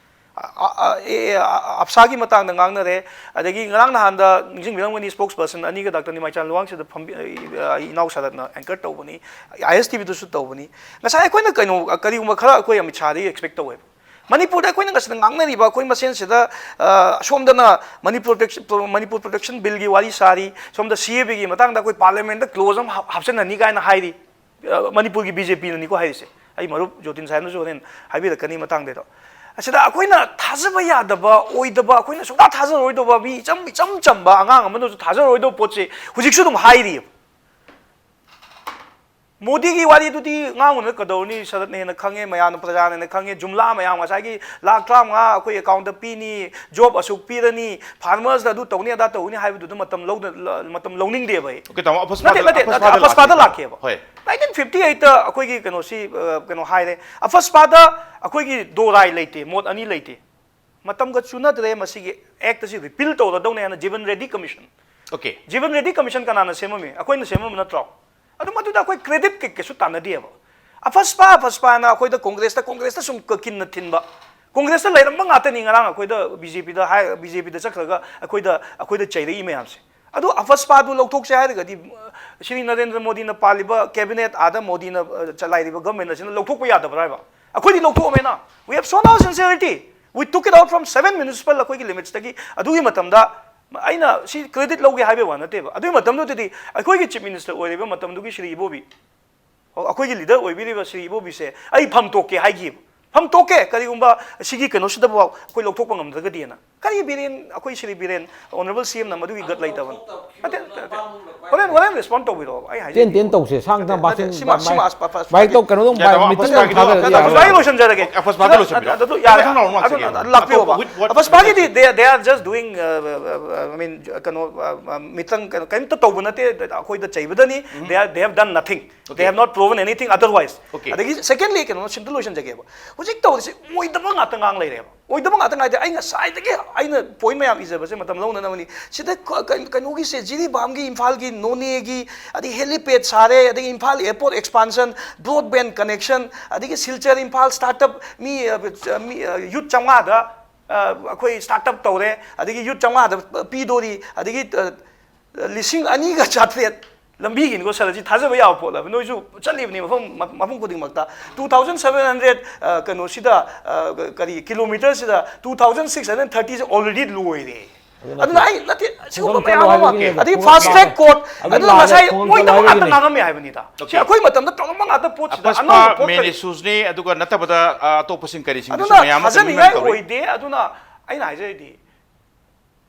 ꯑ, ꯑ, ꯑ, ꯑꯦ, ꯑꯦ, ꯑ, ꯑ, ꯑꯞꯁꯥꯒꯤ ꯃꯇꯥꯡꯗ ꯉꯥꯡꯅꯔꯦ, ꯑꯗꯒꯤ ꯉꯔꯥꯡ ꯅꯍꯥꯟꯗ ꯅꯤꯡꯁꯤꯡꯕꯤꯔꯝꯒꯅꯤ, ꯁ꯭ꯄꯣꯛꯁ ꯄꯔꯁꯟ ꯑꯅꯤꯒ ꯗꯥꯛꯇꯔ ꯅꯤꯃꯥꯏꯆꯥꯟ ꯂꯨꯋꯥꯡꯁꯤꯗ ꯐꯝꯕꯤ-, ꯑ, ꯏꯅꯥꯎ ꯁꯔꯠꯅ ꯑꯦꯡꯀꯔ ꯇꯧꯕꯅꯤ, ꯑꯥꯏ ꯑꯦꯁ ꯇꯤ ꯚꯤꯗꯁꯨ ꯇꯧꯕꯅꯤ꯫ ꯉꯁꯥꯏ ꯑꯩꯈꯣꯏꯅ ꯀꯩꯅꯣ, ꯀꯔꯤꯒꯨꯝꯕ ꯈꯔ ꯑꯩꯈꯣꯏ ꯑꯃꯤꯠ ꯁꯥꯍꯗꯒꯤ ꯑꯦꯛꯁꯄꯦꯛ ꯇꯧꯋꯦꯕ꯫ ꯃꯅꯤꯄꯨꯔꯗ ꯑꯩꯈꯣꯏꯅ ꯉꯁꯤꯗ ꯉꯥꯡꯅꯔꯤꯕ ꯑꯩꯈꯣꯏ ꯃꯁꯦꯟꯁꯤꯗ, ꯑ, ꯁꯣꯝꯗꯅ ꯃꯅꯤꯄꯨꯔ ꯄ꯭ꯔꯣꯇꯦꯛꯁ-, ꯃꯅꯤꯄꯨꯔ ꯄ꯭ꯔꯣꯇꯦꯛꯁꯟ ꯕꯤꯜꯒꯤ ꯋꯥꯔꯤ ꯁꯥꯔꯤ, ꯁꯣꯝꯗ ꯁꯤ ꯑꯦ ꯕꯤꯒꯤ ꯃꯇꯥꯡꯗ ꯑꯩꯈꯣꯏ ꯄꯥꯔꯂꯤꯌꯥꯃꯦꯟꯠꯇ ꯀ꯭ꯂꯣꯖ ꯑꯃ ꯍꯥꯞ-, ꯍꯥꯞꯆꯤꯟꯅꯅꯤ ꯀꯥꯏꯅ ꯍꯥꯏꯔꯤ꯫ ꯑ, ꯃꯅꯤꯄꯨꯔꯒꯤ ꯕꯤ ꯖꯦ ꯄꯤꯅꯅꯤꯀꯣ ꯍꯥꯏꯔꯤꯁꯦ꯫ ꯑꯩ ꯃꯔꯨꯞ ꯖꯣꯇꯤꯟ ꯁꯥꯍꯦꯕꯅꯁꯨ ꯍꯣꯔꯦꯟ ꯍꯥꯏꯕꯤꯔꯛꯀꯅꯤ ꯃꯇꯥꯡꯗ ꯑꯗꯣ꯫ ꯑꯁꯤꯗ ꯑꯩꯈꯣꯏꯅ ꯊꯥꯖꯕ ꯌꯥꯗꯕ, ꯑꯣꯏꯗꯕ, ꯑꯩꯈꯣꯏꯅ ꯁꯨꯡꯊꯥ ꯊꯥꯖꯔꯣꯏꯗꯧꯕ, ꯃꯤ ꯏꯆꯝ, ꯏꯆꯝ ꯆꯝꯕ ꯑꯉꯥꯡ ꯑꯃꯅꯁꯨ ꯊꯥꯖꯔꯣꯏꯗꯧꯕ ꯄꯣꯠꯁꯦ ꯍꯧꯖꯤꯛꯁꯨ ꯑꯗꯨꯝ ꯍꯥꯏꯔꯤꯑꯕ꯫ ꯃꯣꯗꯤꯒꯤ ꯋꯥꯔꯤꯗꯨꯗꯤ ꯉꯥꯡꯉꯨꯅ ꯀꯩꯗꯧꯔꯨꯅꯤ, ꯁꯔꯠꯅ ꯍꯦꯟꯅ ꯈꯪꯉꯦ, ꯃꯌꯥꯝꯅ, ꯄ꯭ꯔꯖꯥꯅ ꯍꯦꯟꯅ ꯈꯪꯉꯦ꯫ ꯖꯨꯝꯂꯥ ꯃꯌꯥꯝ ꯉꯁꯥꯏꯒꯤ ꯂꯥꯛ ꯇꯔꯥꯃꯉꯥ ꯑꯩꯈꯣꯏ ꯑꯦꯀꯥꯎꯟꯠꯇ ꯄꯤꯅꯤ, ꯖꯣꯕ ꯑꯁꯨꯛ ꯄꯤꯔꯅꯤ, ꯐꯥꯔꯃꯔꯁꯇ ꯑꯗꯨ ꯇꯧꯅꯤ, ꯑꯗꯥ ꯇꯧꯅꯤ ꯍꯥꯏꯕꯗꯨꯗ ꯃꯇꯝ ꯂꯧꯗ-, ꯂ-, ꯃꯇꯝ ꯂꯧꯅꯤꯡꯗꯦꯕ ꯑꯩ꯫ ꯑꯣꯀꯦ, ꯇꯥꯃꯣ, ꯑꯐꯁꯄꯥꯗ, ꯅꯠꯇꯦ, ꯅꯠꯇꯦ, ꯅꯠꯇꯦ, ꯑꯐꯁꯄꯥꯗ ꯑꯐꯁꯄꯥꯗ ꯂꯥꯛꯀꯦ, ꯂꯥꯛꯀꯦꯕ꯫ ꯍꯣꯏ꯫ ꯅꯥꯏꯟꯇꯤꯟ ꯐꯤꯐꯇꯤ ꯑꯩꯠꯇ ꯑꯩꯈꯣꯏꯒꯤ ꯀꯩꯅꯣꯁꯤ, ꯑ, ꯀꯩꯅꯣ ꯍꯥꯏꯔꯦ, ꯑꯐꯁꯄꯥꯗ ꯑꯩꯈꯣꯏꯒꯤ ꯗꯣ ꯔꯥꯏ ꯂꯩꯇꯦ, ꯃꯣꯠ ꯑꯅꯤ ꯂꯩꯇꯦ꯫ ꯃꯇꯝꯒ ꯆꯨꯅꯗ꯭ꯔꯦ ꯃꯁꯤꯒꯤ ꯑꯦꯛꯠ ꯑꯁꯤ ꯔꯤꯄꯤꯜ ꯇꯧꯔꯗꯧꯅꯦ ꯍꯥꯏꯅ ꯖꯤꯕꯟ ꯔꯦꯗꯤ ꯀꯃꯤꯁꯟ꯫ ꯑꯣꯀꯦ꯫ ꯖꯤꯕꯟ ꯔꯦꯗꯤ ꯀꯃꯤꯁꯟ ꯀꯅꯥꯅ ꯁꯦꯝꯃꯝꯃꯤ? ꯑꯩꯈꯣꯏꯅ ꯁꯦꯝꯃꯝꯕ ꯅꯠꯇ꯭ꯔꯣ? ꯑꯗꯨ ꯃꯗꯨꯗ ꯑꯩꯈꯣꯏ ꯀ꯭ꯔꯦꯗꯤꯠ ꯀꯩ-, ꯀꯩꯁꯨ ꯇꯥꯟꯅꯗꯦꯕ꯫ ꯑꯐꯁꯄꯥ, ꯑꯐꯁꯄꯥꯅ ꯑꯩꯈꯣꯏꯗ ꯀꯣꯡꯒ꯭ꯔꯦꯁꯇ, ꯀꯣꯡꯒ꯭ꯔꯦꯁꯇ ꯁꯨꯝ ꯀ-, ꯀꯤꯟꯅ ꯊꯤꯟꯕ꯫ ꯀꯣꯡꯒ꯭ꯔꯦꯁꯇ ꯂꯩꯔꯝꯕ ꯉꯥꯛꯇꯅꯤ ꯉꯔꯥꯡ ꯑꯩꯈꯣꯏꯗ ꯕꯤ ꯖꯦ ꯄꯤꯗ ꯍꯥꯏ-, ꯕꯤ ꯖꯦ ꯄꯤꯗ ꯆꯠꯈ꯭ꯔꯒ ꯑꯩꯈꯣꯏꯗ, ꯑꯩꯈꯣꯏꯗ ꯆꯩꯔꯛꯏ ꯃꯌꯥꯝꯁꯦ꯫ ꯑꯗꯨ ꯑꯐꯁꯄꯥꯗꯨ ꯂꯧꯊꯣꯛꯁꯦ ꯍꯥꯏꯔꯒꯗꯤ, ꯁ꯭ꯔꯤ ꯅꯔꯦꯟꯗ꯭ꯔ ꯃꯣꯗꯤꯅ ꯄꯥꯜꯂꯤꯕ ꯀꯦꯕꯤꯅꯦꯠ, ꯑꯥꯗ ꯃꯣꯗꯤꯅ, ꯑ, ꯆꯂꯥꯏꯔꯤꯕ ꯒꯚꯔꯟꯃꯦꯟ ꯑꯁꯤꯅ ꯂꯧꯊꯣꯛꯄ ꯌꯥꯗꯕ꯭ꯔꯥ ꯍꯥꯏꯕ? ꯑꯩꯈꯣꯏꯗꯤ ꯂꯧꯊꯣꯛꯑꯃꯦꯅ꯫ We have shown our sincerity. We took it out from seven municipal, ꯑꯩꯈꯣꯏꯒꯤ limits ꯇꯒꯤ꯫ ꯑꯗꯨꯒꯤ ꯃꯇꯝꯗ ꯑꯩꯅ ꯁꯤ credit ꯂꯧꯒꯦ ꯍꯥꯏꯕ ꯋꯥ ꯅꯠꯇꯦꯕ꯫ ꯑꯗꯨꯒꯤ ꯃꯇꯝꯗꯨꯗꯗꯤ ꯑꯩꯈꯣꯏꯒꯤ chief minister ꯑꯣꯏꯔꯤꯕ ꯃꯇꯝꯗꯨꯒꯤ ꯁ꯭ꯔꯤ ꯏꯕꯣꯕꯤ, ꯑꯩꯈꯣꯏꯒꯤ leader ꯑꯣꯏꯕꯤꯔꯤꯕ ꯁ꯭ꯔꯤ ꯏꯕꯣꯕꯤꯁꯦ ꯑꯩ ꯐꯝ ꯇꯣꯛꯀꯦ ꯍꯥꯏꯈꯤꯕ꯫ ꯐꯝ ꯇꯣꯛꯀꯦ, ꯀꯔꯤꯒꯨꯝꯕ ꯁꯤꯒꯤ ꯀꯩꯅꯣꯁꯤꯗꯕꯨ ꯑꯩꯈꯣꯏ ꯂꯧꯊꯣꯛꯄ ꯉꯝꯗ꯭ꯔꯒꯗꯤꯅ꯫ ꯀꯔꯤ ꯕꯤꯔꯦꯟ, ꯑꯩꯈꯣꯏ Shri Biren, Honourable C M ꯅ ꯃꯗꯨꯒꯤ gut ꯂꯩꯇꯕꯅꯤ꯫ ꯅꯠꯇꯦ, ꯅꯠꯇꯦ, ꯅꯠꯇꯦ꯫ ꯍꯣꯔꯦꯟ, ꯍꯣꯔꯦꯟ respond ꯇꯧꯕꯤꯔꯛꯑꯣ꯫ ꯑꯁ, ꯃꯥꯏꯛ ꯇꯧ, ꯀꯩꯅꯣ ꯑꯗꯨꯝ, ꯃꯤꯇꯪ ꯊꯥꯗꯔꯗꯤ ꯌꯥꯔꯣꯏ꯫ ꯑꯐꯁꯄꯥꯒꯤ ꯂꯣꯏꯁꯤꯟꯖꯔꯒꯦ꯫ ꯑꯗꯨ, ꯑꯗꯨ, ꯑꯗꯨ, ꯑꯗꯨ, ꯌꯥꯔꯦ, ꯑꯗꯨ, ꯑꯗꯨ ꯂꯥꯛꯄꯤꯌꯣꯕ꯫ ꯑꯐꯁꯄꯥꯒꯤꯗꯤ they, they are just doing, uh, uh, uh, I mean, ꯀꯩꯅꯣ, uh, uh, ꯃꯤꯇꯪ, ꯀꯩꯅꯣ, ꯀꯩꯝꯇ ꯇꯧꯕ ꯅꯠꯇꯦ, ꯑꯩꯈꯣꯏꯗ ꯆꯩꯕꯗꯅꯤ꯫ They are, they have done nothing. They have not proven anything otherwise. ꯑꯗꯒꯤ secondly, ꯀꯩꯅꯣ, ꯁꯤꯝꯇ ꯂꯣꯏꯁꯤꯟꯖꯒꯦꯕ꯫ ꯍꯧꯖꯤꯛ ꯇꯧꯔꯤꯁꯤ ꯑꯣꯏꯗꯕ ꯉꯥꯛꯇ ꯉꯥꯡ ꯂꯩꯔꯦꯕ꯫ ꯑꯣꯏꯗꯕ ꯉꯥꯛꯇ ꯉꯥꯏꯗꯦ꯫ ꯑꯩ ꯉꯁꯥꯏꯗꯒꯤ ꯑꯩꯅ point ꯃꯌꯥꯝ ꯏꯖꯕꯁꯦ ꯃꯇꯝ ꯂꯧꯅꯅꯕꯅꯤ꯫ ꯁꯤꯗ ꯀ-, ꯀ-, ꯀꯩꯅꯣꯒꯤꯁꯦ, ꯖꯤꯔꯤꯕꯥꯝꯒꯤ, ꯏꯝꯐꯥꯜꯒꯤ, ꯅꯣꯅꯦꯒꯤ, ꯑꯗꯒꯤ helipad ꯁꯥꯔꯦ, ꯑꯗꯒꯤ Imphal airport expansion, broadband connection, ꯑꯗꯒꯤ ꯁꯤꯜꯆꯔ, ꯏꯝꯐꯥꯜ startup ꯃꯤ, ꯑ, ꯃꯤ, ꯑ, youth ꯆꯥꯝꯃꯉꯥꯗ, ꯑ, ꯑꯩꯈꯣꯏ startup ꯇꯧꯔꯦ, ꯑꯗꯒꯤ youth ꯆꯥꯝꯃꯉꯥꯗ ꯄꯤꯗꯣꯔꯤ, ꯑꯗꯒꯤ, ꯑ, ꯂꯤꯁꯤꯡ ꯑꯅꯤꯒ ꯆꯥꯇ꯭ꯔꯦꯠ ꯂꯝꯕꯤꯒꯤꯅꯤꯀꯣ ꯁꯥꯔ, ꯁꯤ ꯊꯥꯖꯕ ꯌꯥꯕ ꯄꯣꯠꯂꯕ? ꯅꯣꯏꯁꯨ ꯆꯠꯂꯤꯕꯅꯤ ꯃꯐꯝ, ꯃꯐꯝ ꯈꯨꯗꯤꯡꯃꯛꯇ꯫ Two thousand seven hundred, ꯑ, ꯀꯩꯅꯣꯁꯤꯗ, ꯑ, ꯀꯔꯤ, kilometre ꯁꯤꯗ two thousand six hundred thirty ꯁꯦ already ꯂꯣꯏꯔꯦ꯫ ꯑꯗꯨꯅ ꯑꯩ ꯅꯠꯇꯦ, ꯁꯤꯒꯨꯝꯕ ꯃꯌꯥꯝ ꯑꯃ, ꯑꯗꯒꯤ fast track court, ꯑꯗꯨꯅ ꯉꯁꯥꯏ ꯑꯣꯏꯗꯕ ꯉꯥꯛꯇ ꯉꯥꯡꯉꯝꯃꯦ ꯍꯥꯏꯕꯅꯤꯗ꯫ ꯁꯤ ꯑꯩꯈꯣꯏ ꯃꯇꯝꯗ ꯇꯧꯔꯝꯕ ꯉꯥꯛꯇ ꯄꯣꯠꯁꯤꯗ ꯑꯐꯁꯄꯥ ꯑꯅꯧꯕ ꯄꯣꯠ main ꯀꯔꯤ? Issues ꯅꯤ, ꯑꯗꯨꯒ ꯅꯠꯇꯕꯗ, ꯑ, ꯑꯇꯣꯞꯄꯁꯤꯡ ꯀꯔꯤꯁꯤꯡꯗꯁꯨ ꯑꯗꯨꯅ ꯃꯌꯥꯝ ꯑꯃ ꯊꯥꯖꯅꯤꯡꯉꯥꯏ commitment ꯇꯧꯔꯤ꯫ ꯑꯣꯏꯗꯦ꯫ ꯑꯗꯨꯅ ꯑꯩꯅ ꯍꯥꯏꯖꯔꯤꯗꯤ,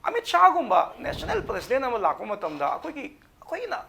ꯑꯃꯤꯠ ꯁꯥꯍꯒꯨꯝꯕ national president ꯑꯃ ꯂꯥꯛꯄ ꯃꯇꯝꯗ ꯑꯩꯈꯣꯏꯒꯤ, ꯑꯩꯈꯣꯏꯅ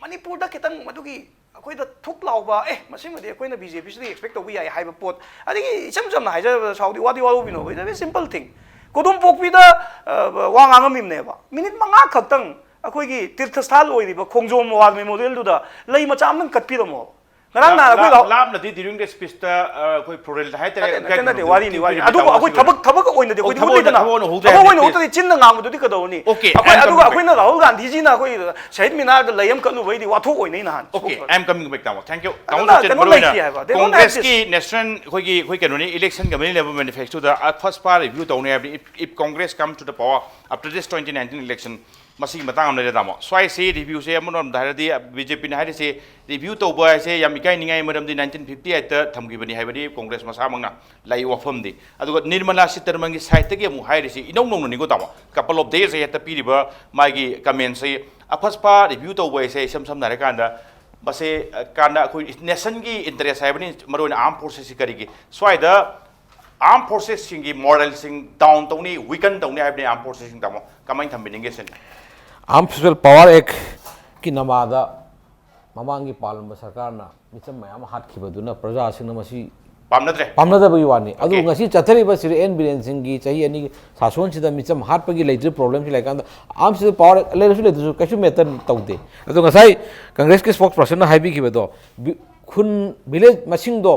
ꯃꯅꯤꯄꯨꯔꯗ ꯈꯤꯇꯪ ꯃꯗꯨꯒꯤ ꯑꯩꯈꯣꯏꯗ ꯊꯨꯛ ꯂꯥꯎꯕ, "ꯑꯦ, ꯃꯁꯤꯃꯗꯤ ꯑꯩꯈꯣꯏꯅ BJP ꯁꯤꯗꯒꯤ expect ꯇꯧꯕ ꯌꯥꯏ" ꯍꯥꯏꯕ ꯄꯣꯠ, ꯑꯗꯒꯤ ꯏꯆꯝ ꯆꯝꯅ ꯍꯥꯏꯖꯔꯕꯗ, ꯁꯥꯎꯗꯤ ꯋꯥꯗꯤ ꯋꯥꯔꯧꯕꯤꯅꯣꯕ, it's a very simple thing. ꯀꯣꯗꯨꯝꯄꯣꯛꯄꯤꯗ, ꯑ, ꯋꯥ ꯉꯥꯡꯉꯝꯃꯤꯕꯅꯦꯕ, ꯃꯤꯅꯤꯠ ꯃꯉꯥ ꯈꯛꯇꯪ ꯑꯩꯈꯣꯏꯒꯤ ꯇꯤꯔꯊ ꯁ꯭ꯊꯥꯜ ꯑꯣꯏꯔꯤꯕ ꯈꯣꯡꯖꯣꯝ war memorial ꯗꯨꯗ ꯂꯩ ꯃꯆꯥ ꯑꯃꯇꯪ ꯀꯠꯄꯤꯔꯝꯃꯣ꯫ ꯉꯔꯥꯡ ꯅꯍꯥꯟ ꯑꯩꯈꯣꯏ ꯂꯥꯞ-, ꯂꯥꯎ- ꯂꯥꯞꯅꯗꯤ during the speech ꯇ, ꯑ, ꯑꯩꯈꯣꯏ ꯐꯣꯔꯦꯜ ꯍꯥꯏꯇꯥꯔꯦ, ꯅꯠꯇꯦ, ꯅꯠꯇꯦ, ꯀꯩꯅꯣ, ꯅꯠꯇꯦ, ꯋꯥꯔꯤꯅꯤ, ꯋꯥꯔꯤꯅꯤ꯫ ꯇꯤꯄꯤꯅꯤ ꯑꯗꯨꯕꯨ ꯑꯩꯈꯣꯏ ꯇꯧꯔꯤꯁꯦ꯫ ꯊꯕꯛ, ꯊꯕꯛ ꯑꯣꯏꯅꯗꯤ ꯑꯣ, ꯑꯩꯈꯣꯏꯗꯤ ꯊꯕꯛ ꯑꯣꯏꯅ, ꯎꯠꯂꯤꯗꯅ꯫ ꯊꯕꯛ ꯑꯣꯏꯅ ꯎꯍꯧꯗ꯭ꯔꯦ ꯊꯕꯛ ꯑꯣꯏꯅ ꯍꯥꯏꯕꯗꯤ꯫ ꯎꯠꯇ꯭ꯔꯗꯤ ꯆꯤꯟꯅ ꯉꯥꯡꯕꯗꯨꯗꯤ ꯀꯩꯗꯧꯔꯨꯅꯤ? Okay, ꯑꯩꯈꯣꯏ, I am ꯑꯗꯨꯒ coming back. ꯑꯩꯈꯣꯏꯅ ꯔꯥꯍꯨꯜ ꯒꯥꯟꯙꯤꯖꯤꯅ ꯑꯩꯈꯣꯏ ꯁꯍꯤꯗ ꯃꯤꯅꯥꯔꯗ ꯂꯩ ꯑꯃ ꯀꯠꯂꯨꯕꯩꯗꯤ ꯋꯥꯊꯣꯛ ꯑꯣꯏꯅꯩ ꯅꯍꯥꯟ꯫ Okay, I am coming back now. Thank you. ꯑꯗꯨꯅ ꯇꯥꯃꯣ ꯖꯣꯟꯁꯟ, ꯀꯩꯅꯣ ꯃꯔꯨ ꯑꯣꯏꯅ ꯂꯩꯇꯦ ꯍꯥꯏꯕ꯫ They don't have ꯀꯣꯡꯒ꯭ꯔꯦꯁꯀꯤ this. National ꯑꯩꯈꯣꯏꯒꯤ, ꯑꯩꯈꯣꯏ ꯀꯩꯅꯣꯅꯤ, election committee ꯅꯦꯕ manifesto ꯗ first part review ꯇꯧꯅꯤ ꯍꯥꯏꯕꯗꯤ, if, if Congress come to the power after this twenty nineteen election, ꯃꯁꯤꯒꯤ ꯃꯇꯥꯡ ꯑꯃ ꯂꯩꯔꯦ, ꯇꯥꯃꯣ꯫ ꯁ꯭ꯋꯥꯏꯁꯤ ꯔꯤꯚ꯭ꯌꯨꯁꯦ ꯑꯃꯔꯣꯝꯗ ꯍꯥꯏꯔꯗꯤ ꯕꯤ ꯖꯦ ꯄꯤꯅ ꯍꯥꯏꯔꯤꯁꯤ ꯔꯤꯚ꯭ꯌꯨ ꯇꯧꯕ ꯍꯥꯏꯁꯦ ꯌꯥꯝ ꯏꯀꯥꯏꯅꯤꯡꯉꯥꯏ, ꯃꯔꯝꯗꯤ ꯅꯥꯏꯟꯇꯤꯟ ꯐꯤꯐꯇꯤ ꯑꯩꯠꯇ ꯊꯝꯈꯤꯕꯅꯤ ꯍꯥꯏꯕꯅꯤ ꯀꯣꯡꯒ꯭ꯔꯦꯁ ꯃꯁꯥꯃꯛꯅ ꯂꯥꯛꯏ ꯋꯥꯐꯝꯗꯤ꯫ ꯑꯗꯨꯒ ꯅꯤꯔꯃꯂꯥ ꯁꯤꯇꯔꯃꯟꯒꯤ ꯁꯥꯏꯠꯇꯒꯤ ꯑꯃꯨꯛ ꯍꯥꯏꯔꯤꯁꯤ ꯏꯅꯧ ꯅꯧꯅꯅꯤꯀꯣ, ꯇꯥꯃꯣ꯫ ꯀꯄꯜ ꯑꯣꯐ ꯗꯦꯁ ꯍꯦꯛꯇ ꯄꯤꯔꯤꯕ ꯃꯥꯒꯤ ꯀꯃꯦꯟꯁꯤ꯫ ꯑꯐꯁꯄꯥ ꯔꯤꯚ꯭ꯌꯨ ꯇꯧꯕ ꯍꯥꯏꯁꯦ ꯏꯁꯝ ꯁꯝꯅ ꯍꯥꯏꯔꯀꯥꯟꯗ ꯃꯁꯦ, ꯑ, ꯀꯥꯟꯗ ꯑꯩꯈꯣꯏ ꯅꯦꯁꯟꯒꯤ ꯏꯟꯇꯔꯦꯁ ꯍꯥꯏꯕꯅꯤ, ꯃꯔꯨꯑꯣꯏꯅ ꯑꯥꯔꯝ ꯐꯣꯔꯁꯦꯁꯁꯤ ꯀꯔꯤꯒꯤ ꯁ꯭ꯋꯥꯏꯗ ꯑꯥꯔꯝ ꯐꯣꯔꯁꯦꯁꯁꯤꯡꯒꯤ ꯃꯣꯔꯦꯜꯁꯤꯡ ꯗꯥꯎꯟ ꯇꯧꯅꯤ, ꯋꯤꯀꯟ ꯇꯧꯅꯤ ꯍꯥꯏꯕꯅꯤ ꯑꯥꯔꯝ ꯐꯣꯔꯁꯦꯁꯁꯤꯡ, ꯇꯥꯃꯣ꯫ ꯀꯃꯥꯏꯅ ꯊꯝꯕꯤꯅꯤꯡꯒꯦ ꯁꯤꯅꯤ? ꯑꯥꯔꯝ ꯐꯣꯔꯁꯦꯁ ꯄꯋꯥꯔ ꯑꯦꯛꯀꯤ ꯅꯃꯥꯗ ꯃꯃꯥꯡꯒꯤ ꯄꯥꯜꯂꯝꯕ ꯁꯔꯀꯥꯔꯅ ꯃꯤꯆꯝ ꯃꯌꯥꯝ ꯑꯃ ꯍꯥꯠꯈꯤꯕꯗꯨꯅ ꯄ꯭ꯔꯖꯥꯁꯤꯡꯅ ꯃꯁꯤ ꯄꯥꯝꯅꯗ꯭ꯔꯦ꯫ ꯄꯥꯝꯅꯗꯕꯒꯤ ꯋꯥꯅꯤ꯫ ꯑꯗꯨ Okay. ꯉꯁꯤ ꯆꯠꯊꯔꯤꯕ ꯁꯤꯔꯤ ꯑꯦꯟ ꯕꯤꯔꯦꯟ ꯁꯤꯡꯒꯤ ꯆꯍꯤ ꯑꯅꯤꯒꯤ ꯁꯥꯁꯣꯟꯁꯤꯗ ꯃꯤꯆꯝ ꯍꯥꯠꯄꯒꯤ ꯂꯩꯇ꯭ꯔꯤꯕ ꯄ꯭ꯔꯣꯕ꯭ꯂꯦꯝꯁꯤ ꯂꯩꯔꯀꯥꯟꯗ ꯑꯥꯔꯝ ꯐꯣꯔꯁꯦꯁ ꯄꯋꯥꯔ ꯂꯩꯔꯁꯨ ꯂꯩꯇ꯭ꯔꯁꯨ ꯀꯩꯁꯨ ꯃꯦꯇꯔ ꯇꯧꯗꯦ꯫ ꯑꯗꯣ ꯉꯁꯥꯏ ꯀꯪꯒ꯭ꯔꯦꯁꯀꯤ ꯁ꯭ꯄꯣꯛꯁ ꯄꯔꯁꯟꯅ ꯍꯥꯏꯕꯤꯈꯤꯕꯗꯣ, ꯕꯤ- ꯈꯨꯟ ꯚꯤꯂꯦꯖ ꯃꯁꯤꯡꯗꯣ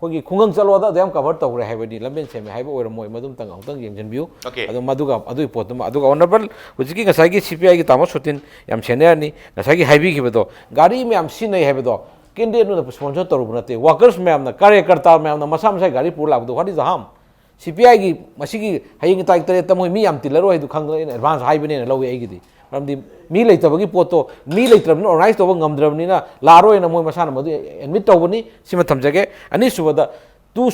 ꯑꯩꯈꯣꯏꯒꯤ ꯈꯨꯡꯒꯪ ꯆꯠꯂꯣꯗ ꯑꯗꯨ ꯌꯥꯝ ꯀꯚꯔ ꯇꯧꯈ꯭ꯔꯦ ꯍꯥꯏꯕꯗꯤ ꯂꯝꯕꯦꯟ ꯁꯦꯝꯃꯦ ꯍꯥꯏꯕ ꯑꯣꯏꯔꯝꯃꯣꯏ, ꯃꯗꯨꯝꯇꯪ ꯑꯃꯨꯛꯇꯪ ꯌꯦꯡꯁꯤꯟꯕꯤꯌꯨ꯫ Okay. ꯑꯗꯣ ꯃꯗꯨꯒ ꯑꯗꯨꯒꯤ ꯄꯣꯠꯇꯨꯃ, ꯑꯗꯨꯒ ꯑꯣꯅꯔꯕꯜ ꯍꯧꯖꯤꯛꯀꯤ ꯉꯁꯥꯏꯒꯤ ꯁꯤ ꯄꯤ ꯑꯥꯏꯒꯤ ꯇꯥꯃꯣ ꯁꯨꯇꯤꯟ ꯌꯥꯝ ꯁꯦꯅꯤꯌꯔꯅꯤ, ꯉꯁꯥꯏꯒꯤ ꯍꯥꯏꯕꯤꯈꯤꯕꯗꯣ ꯒꯥꯔꯤ ꯃꯌꯥꯝ ꯁꯤꯖꯤꯟꯅꯩ ꯍꯥꯏꯕꯗꯣ ꯀꯦꯟꯗꯤꯗꯦꯠꯅ ꯁ꯭ꯄꯣꯟꯁꯔ ꯇꯧꯔꯨꯕ ꯅꯠꯇꯦ, ꯋꯥꯀꯔꯁ ꯃꯌꯥꯝꯅ, ꯀꯥꯔꯌꯀꯔꯇꯥ ꯃꯌꯥꯝꯅ ꯃꯁꯥ ꯃꯁꯥꯒꯤ ꯒꯥꯔꯤ ꯄꯨꯔ ꯂꯥꯛꯄꯗꯣ what is the harm? ꯁꯤ ꯄꯤ ꯑꯥꯏꯒꯤ ꯃꯁꯤꯒꯤ ꯍꯌꯦꯡꯒꯤ ꯇꯥꯔꯤꯛ ꯇꯔꯦꯠꯇ ꯃꯣꯏ ꯃꯤ ꯌꯥꯝ ꯇꯤꯜꯂꯔꯣꯏ ꯍꯥꯏꯗꯨ ꯈꯪꯗꯅ ꯑꯩꯅ ꯑꯦꯗꯚꯥꯟꯁ ꯍꯥꯏꯕꯅꯦꯅ ꯂꯧꯏ ꯑꯩꯒꯤꯗꯤ꯫ ꯃꯔꯝꯗꯤ ꯃꯤ ꯂꯩꯇꯕꯒꯤ ꯄꯣꯠꯇꯣ, ꯃꯤ ꯂꯩꯇ꯭ꯔꯕꯅꯤꯅ, ꯑꯣꯔꯒꯅꯥꯏꯁ ꯇꯧꯕ ꯉꯝꯗ꯭ꯔꯕꯅꯤꯅ ꯂꯥꯛꯑꯔꯣꯏꯅ ꯃꯣꯏ ꯃꯁꯥꯅ ꯃꯗꯨ ꯑꯦꯗꯃꯤꯠ ꯇꯧꯕꯅꯤ꯫ ꯁꯤꯃ ꯊꯝꯖꯒꯦ꯫ ꯑꯅꯤꯁꯨꯕꯗ, ꯇꯨ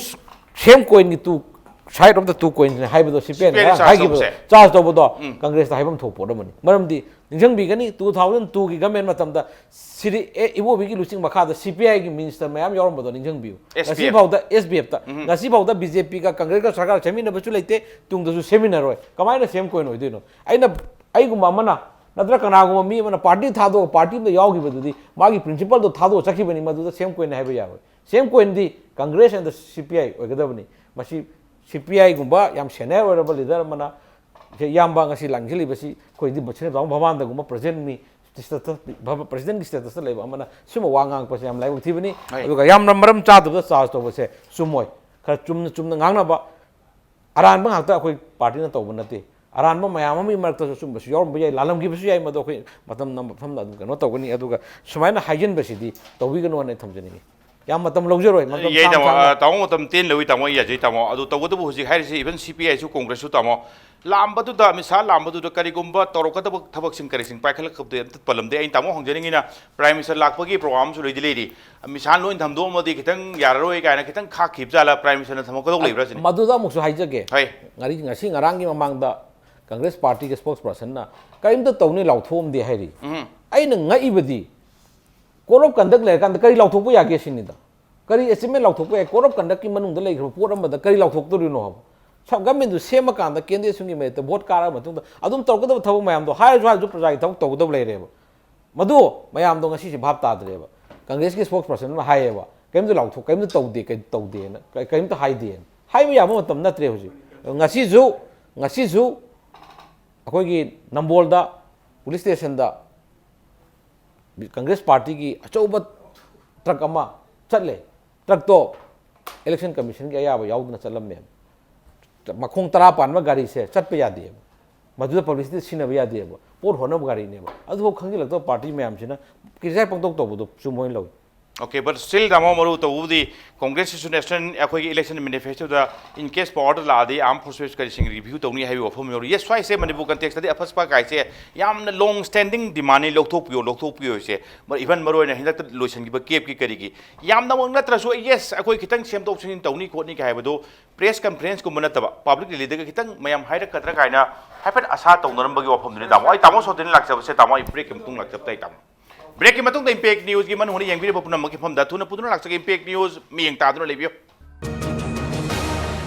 ꯁꯦꯝ ꯀꯣꯏꯟꯒꯤ two side of the two coin ꯍꯥꯏꯕꯗꯣ ꯁꯤ ꯄꯤ ꯑꯥꯏꯅ ꯁꯤ ꯄꯤ ꯑꯥꯏꯅ ꯍꯥꯏꯈꯤꯕꯗꯣ, ꯆꯥꯔꯖ ꯆꯥꯔꯖ ꯇꯧꯕꯗꯣ ꯎꯝ. ꯀꯪꯒ꯭ꯔꯦꯁꯇ ꯍꯥꯏꯐꯝ ꯊꯣꯛꯄ ꯑꯣꯏꯔꯝꯕꯅꯤ꯫ ꯃꯔꯝꯗꯤ ꯅꯤꯡꯁꯤꯡꯕꯤꯒꯅꯤ, ꯇꯨ ꯊꯥꯎꯖꯟ ꯇꯨꯒꯤ ꯒꯃꯦꯟ ꯃꯇꯝꯗ ꯁꯤꯔꯤ ꯑꯦ ꯏꯕꯣꯕꯤꯒꯤ ꯂꯨꯆꯤꯡ ꯃꯈꯥꯗ ꯁꯤ ꯄꯤ ꯑꯥꯏꯒꯤ ꯃꯤꯅꯤꯁꯇꯔ ꯃꯌꯥꯝ ꯌꯥꯎꯔꯝꯕꯗꯣ ꯅꯤꯡꯁꯤꯡꯕꯤꯌꯨ꯫ S P F. ꯉꯁꯤꯐꯥꯎꯗ ꯑꯦꯁ ꯕꯤ ꯑꯦꯐꯇ, ꯎꯝ. ꯉꯁꯤꯐꯥꯎꯗ ꯕꯤ ꯖꯦ ꯄꯤꯒ ꯀꯪꯒ꯭ꯔꯦꯁꯀ ꯁꯔꯀꯥꯔ ꯁꯦꯝꯃꯤꯟꯅꯕꯁꯨ ꯂꯩꯇꯦ, ꯇꯨꯡꯗꯁꯨ ꯁꯦꯝꯃꯤꯟꯅꯔꯣꯏ꯫ ꯀꯃꯥꯏꯅ ꯁꯦꯝ ꯀꯣꯏꯟ ꯑꯣꯏꯗꯣꯏꯅꯣ? ꯑꯩꯅ, ꯑꯩꯒꯨꯝꯕ ꯑꯃꯅ ꯅꯠꯇ꯭ꯔ ꯀꯅꯥꯒꯨꯝꯕ ꯃꯤ ꯑꯃꯅ ꯄꯥꯔꯇꯤ ꯊꯥꯗꯣꯛꯑꯒ ꯄꯥꯔꯇꯤ ꯑꯃꯗ ꯌꯥꯎꯈꯤꯕꯗꯨꯗꯤ ꯃꯥꯒꯤ ꯄ꯭ꯔꯤꯟꯁꯤꯄꯜꯗꯣ ꯊꯥꯗꯣꯛꯑ ꯆꯠꯈꯤꯕꯅꯤ, ꯃꯗꯨꯗ ꯁꯦꯝ ꯀꯣꯏꯟ ꯍꯥꯏꯕ ꯌꯥꯔꯣꯏ꯫ ꯁꯦꯝ ꯀꯣꯏꯟꯗꯤ Congress N C P I ꯑꯣꯏꯒꯗꯕꯅꯤ꯫ ꯃꯁꯤ ꯁꯤ ꯄꯤ ꯑꯥꯏꯒꯨꯝꯕ ꯌꯥꯝ ꯁꯦꯅꯤꯌꯔ ꯑꯣꯏꯔꯕ ꯂꯤꯗꯔ ꯑꯃꯅ, ꯁꯦ, ꯏꯌꯥꯝꯕ ꯉꯁꯤ ꯂꯥꯡꯁꯤꯜꯂꯤꯕꯁꯤ ꯑꯩꯈꯣꯏꯗꯤ ꯃꯁꯤꯅ ꯇꯧꯕ ꯃꯃꯥꯡꯗꯒꯨꯝꯕ ꯄ꯭ꯔꯁꯤꯗꯦꯟꯠ ꯃꯤ ꯁ꯭ꯇꯦꯇꯁ, ꯄ꯭ꯔꯁꯤꯗꯦꯟꯠꯀꯤ ꯁ꯭ꯇꯦꯇꯁꯇ ꯂꯩꯕ ꯑꯃꯅ ꯁꯤꯒꯨꯝꯕ ꯋꯥ ꯉꯥꯡꯉꯛꯄꯁꯦ ꯌꯥꯝ ꯂꯥꯏꯕꯛ ꯊꯤꯕꯅꯤ꯫ ꯍꯣꯏ. ꯑꯗꯨꯒ ꯌꯥꯝꯅ ꯃꯔꯝ ꯆꯥꯗꯕꯗ ꯆꯥꯔꯖ ꯇꯧꯕꯁꯦ ꯆꯨꯝꯃꯣꯏ꯫ ꯈꯔ ꯆꯨꯝꯅ ꯆꯨꯝꯅ ꯉꯥꯡꯅꯕ, ꯑꯔꯥꯟꯕ ꯉꯥꯛꯇ ꯑꯩꯈꯣꯏ ꯄꯥꯔꯇꯤꯅ ꯇꯧꯕ ꯅꯠꯇꯦ꯫ ꯑꯔꯥꯟꯕ ꯃꯌꯥꯝ ꯑꯃꯒꯤ ꯃꯔꯛꯇꯁꯨ ꯑꯆꯨꯝꯕꯁꯨ ꯌꯥꯎꯔꯝꯕ ꯌꯥꯏ, ꯂꯥꯜꯂꯝꯈꯤꯕꯁꯨ ꯌꯥꯏ, ꯃꯗꯨ ꯑꯩꯈꯣꯏ ꯃꯇꯝ ꯃꯐꯝꯗ ꯑꯗꯨꯝ ꯀꯩꯅꯣ ꯇꯧꯒꯅꯤ꯫ ꯑꯗꯨꯒ ꯁꯨꯃꯥꯏꯅ ꯍꯥꯏꯖꯤꯟꯕꯁꯤꯗꯤ ꯇꯧꯕꯤꯒꯅꯨ ꯍꯥꯏꯅ ꯊꯝꯖꯅꯤꯡꯉꯤ꯫ ꯌꯥꯝ ꯃꯇꯝ ꯂꯧꯖꯔꯣꯏ, ꯃꯇꯝ ꯌꯥꯏ ꯁꯥꯡ ꯇꯥꯃꯣ꯫ ꯁꯥꯡꯅ꯫ ꯑ, ꯇꯥꯃꯣ, ꯃꯇꯝ ꯇꯦꯟ ꯂꯧꯏ ꯇꯥꯃꯣ, ꯑꯩ ꯌꯥꯖꯩ ꯇꯥꯃꯣ꯫ ꯑꯗꯨ ꯇꯧꯕꯇꯕꯨ ꯍꯧꯖꯤꯛ ꯍꯥꯏꯔꯤꯁꯤ even ꯁꯤ ꯄꯤ ꯑꯥꯏꯁꯨ ꯀꯣꯡꯒ꯭ꯔꯦꯁꯁꯨ ꯇꯥꯃꯣ, ꯂꯥꯝꯕꯗꯨꯗ, ꯑꯃꯤꯠ ꯁꯥꯍ ꯂꯥꯝꯕꯗꯨꯗ ꯀꯔꯤꯒꯨꯝꯕ ꯇꯧꯔꯛꯀꯗꯕ ꯊꯕꯛꯁꯤꯡ ꯀꯔꯤꯁꯤꯡ ꯄꯥꯏꯈꯠꯂꯛꯀꯗꯕꯗꯤ ꯑꯝꯇ ꯄꯜꯂꯝꯗꯦ꯫ ꯑꯩꯅ ꯇꯥꯃꯣ ꯍꯪꯖꯅꯤꯡꯉꯤꯅ, ꯄ꯭ꯔꯥꯏꯝ ꯃꯤꯅꯤꯁꯇꯔ ꯂꯥꯛꯄꯒꯤ ꯄ꯭ꯔꯣꯒ꯭ꯔꯥꯝꯁꯨ ꯂꯩꯗꯤ ꯂꯩꯔꯤ, ꯑꯃꯤꯠ ꯁꯥꯍꯅ ꯂꯣꯏꯅ ꯊꯝꯗꯣꯛꯑꯝꯃꯗꯤ ꯈꯤꯇꯪ ꯌꯥꯔꯔꯣꯏ ꯀꯥꯏꯅ ꯈꯤꯇꯪ ꯈꯥꯛꯈꯤꯕ ꯖꯥꯠꯂ, ꯄ꯭ꯔꯥꯏꯝ ꯃꯤꯅꯤꯁꯇꯔꯅ ꯊꯝꯃꯛꯀꯗꯧ ꯂꯩꯕ꯭ꯔꯥ ꯁꯤꯅꯤ꯫ ꯃꯗꯨꯗ ꯑꯃꯨꯛꯁꯨ ꯍꯥꯏꯖꯒꯦ꯫ ꯍꯣꯏ꯫ ꯉꯥꯔꯤ-, ꯉꯁꯤ ꯉꯔꯥꯡꯒꯤ ꯃꯃꯥꯡꯗ ꯀꯪꯒ꯭ꯔꯦꯁ ꯄꯥꯔꯇꯤꯒꯤ ꯁ꯭ꯄꯣꯛꯁ ꯄꯔꯁꯟꯅ ꯀꯔꯤꯝꯇ ꯇꯧꯅꯤ ꯂꯥꯎꯊꯣꯛꯑꯝꯗꯦ ꯍꯥꯏꯔꯤ꯫ ꯎꯝ꯫ ꯑꯩꯅ ꯉꯛꯏꯕꯗꯤ, ꯀꯣꯗ ꯑꯣꯐ ꯀꯟꯗꯛ ꯂꯩꯔꯀꯥꯟꯗ ꯀꯔꯤ ꯂꯥꯎꯊꯣꯛꯄ ꯌꯥꯒꯦ ꯁꯤꯅꯤꯗ꯫ ꯀꯔꯤ ꯑꯦꯆꯤꯞꯃꯦꯟ ꯂꯥꯎꯊꯣꯛꯄ ꯌꯥꯏ? ꯀꯣꯗ ꯑꯣꯐ ꯀꯟꯗꯛꯀꯤ ꯃꯅꯨꯡꯗ ꯂꯩꯈ꯭ꯔꯕ ꯄꯣꯠ ꯑꯃꯗ ꯀꯔꯤ ꯂꯥꯎꯊꯣꯛꯇꯣꯔꯤꯅꯣ ꯍꯥꯏꯕ? ꯁꯕ ꯒꯚꯔꯟꯃꯦꯟꯗꯨ ꯁꯦꯝꯃꯀꯥꯟꯗ ꯀꯦꯟꯗꯤꯗꯦꯠꯁꯤꯡꯒꯤ ꯃꯔꯛꯇ ꯚꯣꯠ ꯀꯥꯔꯕ ꯃꯇꯨꯡꯗ ꯑꯗꯨꯝ ꯇꯧꯒꯗꯕ ꯊꯕꯛ ꯃꯌꯥꯝꯗꯣ ꯍꯥꯏꯔꯁꯨ ꯍꯥꯏꯔꯁꯨ ꯄ꯭ꯔꯖꯥꯒꯤ ꯊꯕꯛ ꯇꯧꯒꯗꯕ ꯂꯩꯔꯦꯕ꯫ ꯃꯗꯨ ꯃꯌꯥꯝꯗꯣ ꯉꯁꯤꯁꯦ ꯚꯥꯞ ꯇꯥꯗ꯭ꯔꯦꯕ꯫ ꯀꯪꯒ꯭ꯔꯦꯁꯀꯤ ꯁ꯭ꯄꯣꯛꯁ ꯄꯔꯁꯟ ꯑꯃ ꯍꯥꯏꯌꯦꯕ, "ꯀꯔꯤꯝꯇ ꯂꯥꯎꯊꯣꯛ-, ꯀꯔꯤꯝꯇ ꯇꯧꯗꯦ, ꯀꯔꯤ ꯇꯧꯗꯦꯅ, ꯀ-, ꯀꯔꯤꯝꯇ ꯍꯥꯏꯗꯦꯅ"꯫ ꯍꯥꯏꯕ ꯌꯥꯕ ꯃꯇꯝ ꯅꯠꯇ꯭ꯔꯦ ꯍꯧꯖꯤꯛ꯫ ꯉꯁꯤꯁꯨ, ꯉꯁꯤꯁꯨ ꯑꯩꯈꯣꯏꯒꯤ ꯅꯝꯕꯣꯜꯗ ꯄꯨꯂꯤꯁ ꯁ꯭ꯇꯦꯁꯟꯗ ꯀꯪꯒ꯭ꯔꯦꯁ ꯄꯥꯔꯇꯤꯒꯤ ꯑꯆꯧꯕ ꯇ꯭ꯔꯛ ꯑꯃ ꯆꯠꯂꯦ꯫ ꯇ꯭ꯔꯛꯇꯣ ꯏꯂꯦꯛꯁꯟ ꯀꯃꯤꯁꯟꯒꯤ ꯑꯌꯥꯕ ꯌꯥꯎꯗꯅ ꯆꯠꯂꯝꯃꯦꯕ꯫ ꯃꯈꯣꯡ ꯇꯔꯥ ꯄꯥꯟꯕ ꯒꯥꯔꯤꯁꯦ ꯆꯠꯄ ꯌꯥꯗꯦꯕ꯫ ꯃꯗꯨꯗ ꯄꯕ꯭ꯂꯤꯁꯤꯇꯤ ꯁꯤꯖꯤꯟꯅꯕ ꯌꯥꯗꯦꯕ꯫ ꯄꯣꯠ ꯍꯣꯟꯅꯕ ꯒꯥꯔꯤꯅꯦꯕ꯫ ꯑꯗꯨꯐꯥꯎ ꯈꯪꯖꯤꯜꯂꯛꯇꯕ ꯄꯥꯔꯇꯤ ꯃꯌꯥꯝꯁꯤꯅ ꯀ꯭ꯔꯤꯇꯤꯁꯥꯏꯖ ꯄꯪꯇꯧ ꯇꯧꯕꯗꯣ ꯆꯨꯝꯕ ꯑꯣꯏꯅ ꯂꯧꯏ꯫ Okay, but still ꯇꯥꯃꯣ, ꯃꯔꯨ ꯇꯧꯕꯕꯨꯗꯤ ꯀꯣꯡꯒ꯭ꯔꯦꯁꯁꯤꯁꯨ ꯅꯦꯁꯅꯦꯜ, ꯑꯩꯈꯣꯏꯒꯤ ꯏꯂꯦꯛꯁꯟ ꯃꯦꯅꯤꯐꯦꯁꯇꯣꯗ in case ꯄꯋꯥꯔꯗ ꯂꯥꯛꯑꯗꯤ ꯑꯥꯔꯝ ꯐꯣꯔꯁꯦꯁ ꯀꯔꯤꯁꯤꯡ ꯔꯤꯚ꯭ꯌꯨ ꯇꯧꯅꯤ ꯍꯥꯏꯕꯒꯤ ꯋꯥꯐꯝ ꯌꯥꯎꯔꯤ꯫ Yes, ꯁ꯭ꯋꯥꯏꯁꯦ ꯃꯅꯤꯄꯨꯔ ꯀꯟꯇꯦꯛꯁꯇꯗꯤ ꯑꯐꯁꯄꯥ ꯀꯥꯏꯁꯦ ꯌꯥꯝꯅ ꯂꯣꯡ ꯁ꯭ꯇꯦꯟꯗꯤꯡ ꯗꯤꯃꯥꯟꯅꯤ, ꯂꯧꯊꯣꯛꯄꯤꯌꯣ, ꯂꯧꯊꯣꯛꯄꯤꯌꯣ ꯍꯥꯏꯁꯦ꯫ Even ꯃꯔꯨ ꯑꯣꯏꯅ ꯍꯟꯗꯛꯇ ꯂꯣꯏꯁꯤꯟꯈꯤꯕ ꯀꯦꯞꯀꯤ ꯀꯔꯤꯒꯤ ꯌꯥꯝꯅꯃꯛ ꯅꯠꯇ꯭ꯔꯁꯨ, yes, ꯑꯩꯈꯣꯏ ꯈꯤꯇꯪ ꯁꯦꯝꯗꯣꯛ ꯁꯦꯝꯖꯤꯟ ꯇꯧꯅꯤ ꯈꯣꯠꯅꯤ ꯀꯥꯏ ꯍꯥꯏꯕꯗꯨ ꯄ꯭ꯔꯦꯁ ꯀꯟꯐꯔꯦꯟꯁꯀꯨꯝꯕ ꯅꯠꯇꯕ ꯄꯕ꯭ꯂꯤꯛ ꯔꯦꯂꯤꯗꯒ ꯈꯤꯇꯪ ꯃꯌꯥꯝ ꯍꯥꯏꯔꯛꯀꯗ꯭ꯔꯥ ꯀꯥꯏꯅ ꯍꯥꯏꯐꯦꯠ ꯑꯁꯥ ꯇꯧꯅꯔꯝꯕꯒꯤ ꯋꯥꯐꯝꯗꯨꯅꯤ ꯇꯥꯃꯣ꯫ ꯑꯩ ꯇꯥꯃꯣ ꯁꯣꯇꯤꯟ ꯂꯥꯛꯆꯕꯁꯦ ꯇꯥꯃꯣ, ꯑꯩ ꯕ꯭ꯔꯦꯛꯀꯤ ꯃꯇꯨꯡ ꯂꯥꯛꯆꯕ ꯇꯥꯏ ꯇꯥꯃꯣ꯫ ꯕ꯭ꯔꯦꯛꯀꯤ ꯃꯇꯨꯡꯗ ꯏꯝꯄꯦꯛ ꯅ꯭ꯌꯨꯁꯀꯤ ꯃꯅꯨꯡ ꯍꯨꯠꯅ ꯌꯦꯡꯕꯤꯔꯤꯕ ꯄꯨꯝꯅꯃꯛꯀꯤ ꯃꯐꯝꯗ ꯊꯨꯅ ꯄꯨꯗꯨꯅ ꯂꯥꯛꯆꯒꯦ꯫ ꯏꯝꯄꯦꯛ ꯅ꯭ꯌꯨꯁ ꯃꯤꯠꯌꯦꯡ ꯇꯥꯗꯨꯅ ꯂꯩꯕꯤꯌꯨ꯫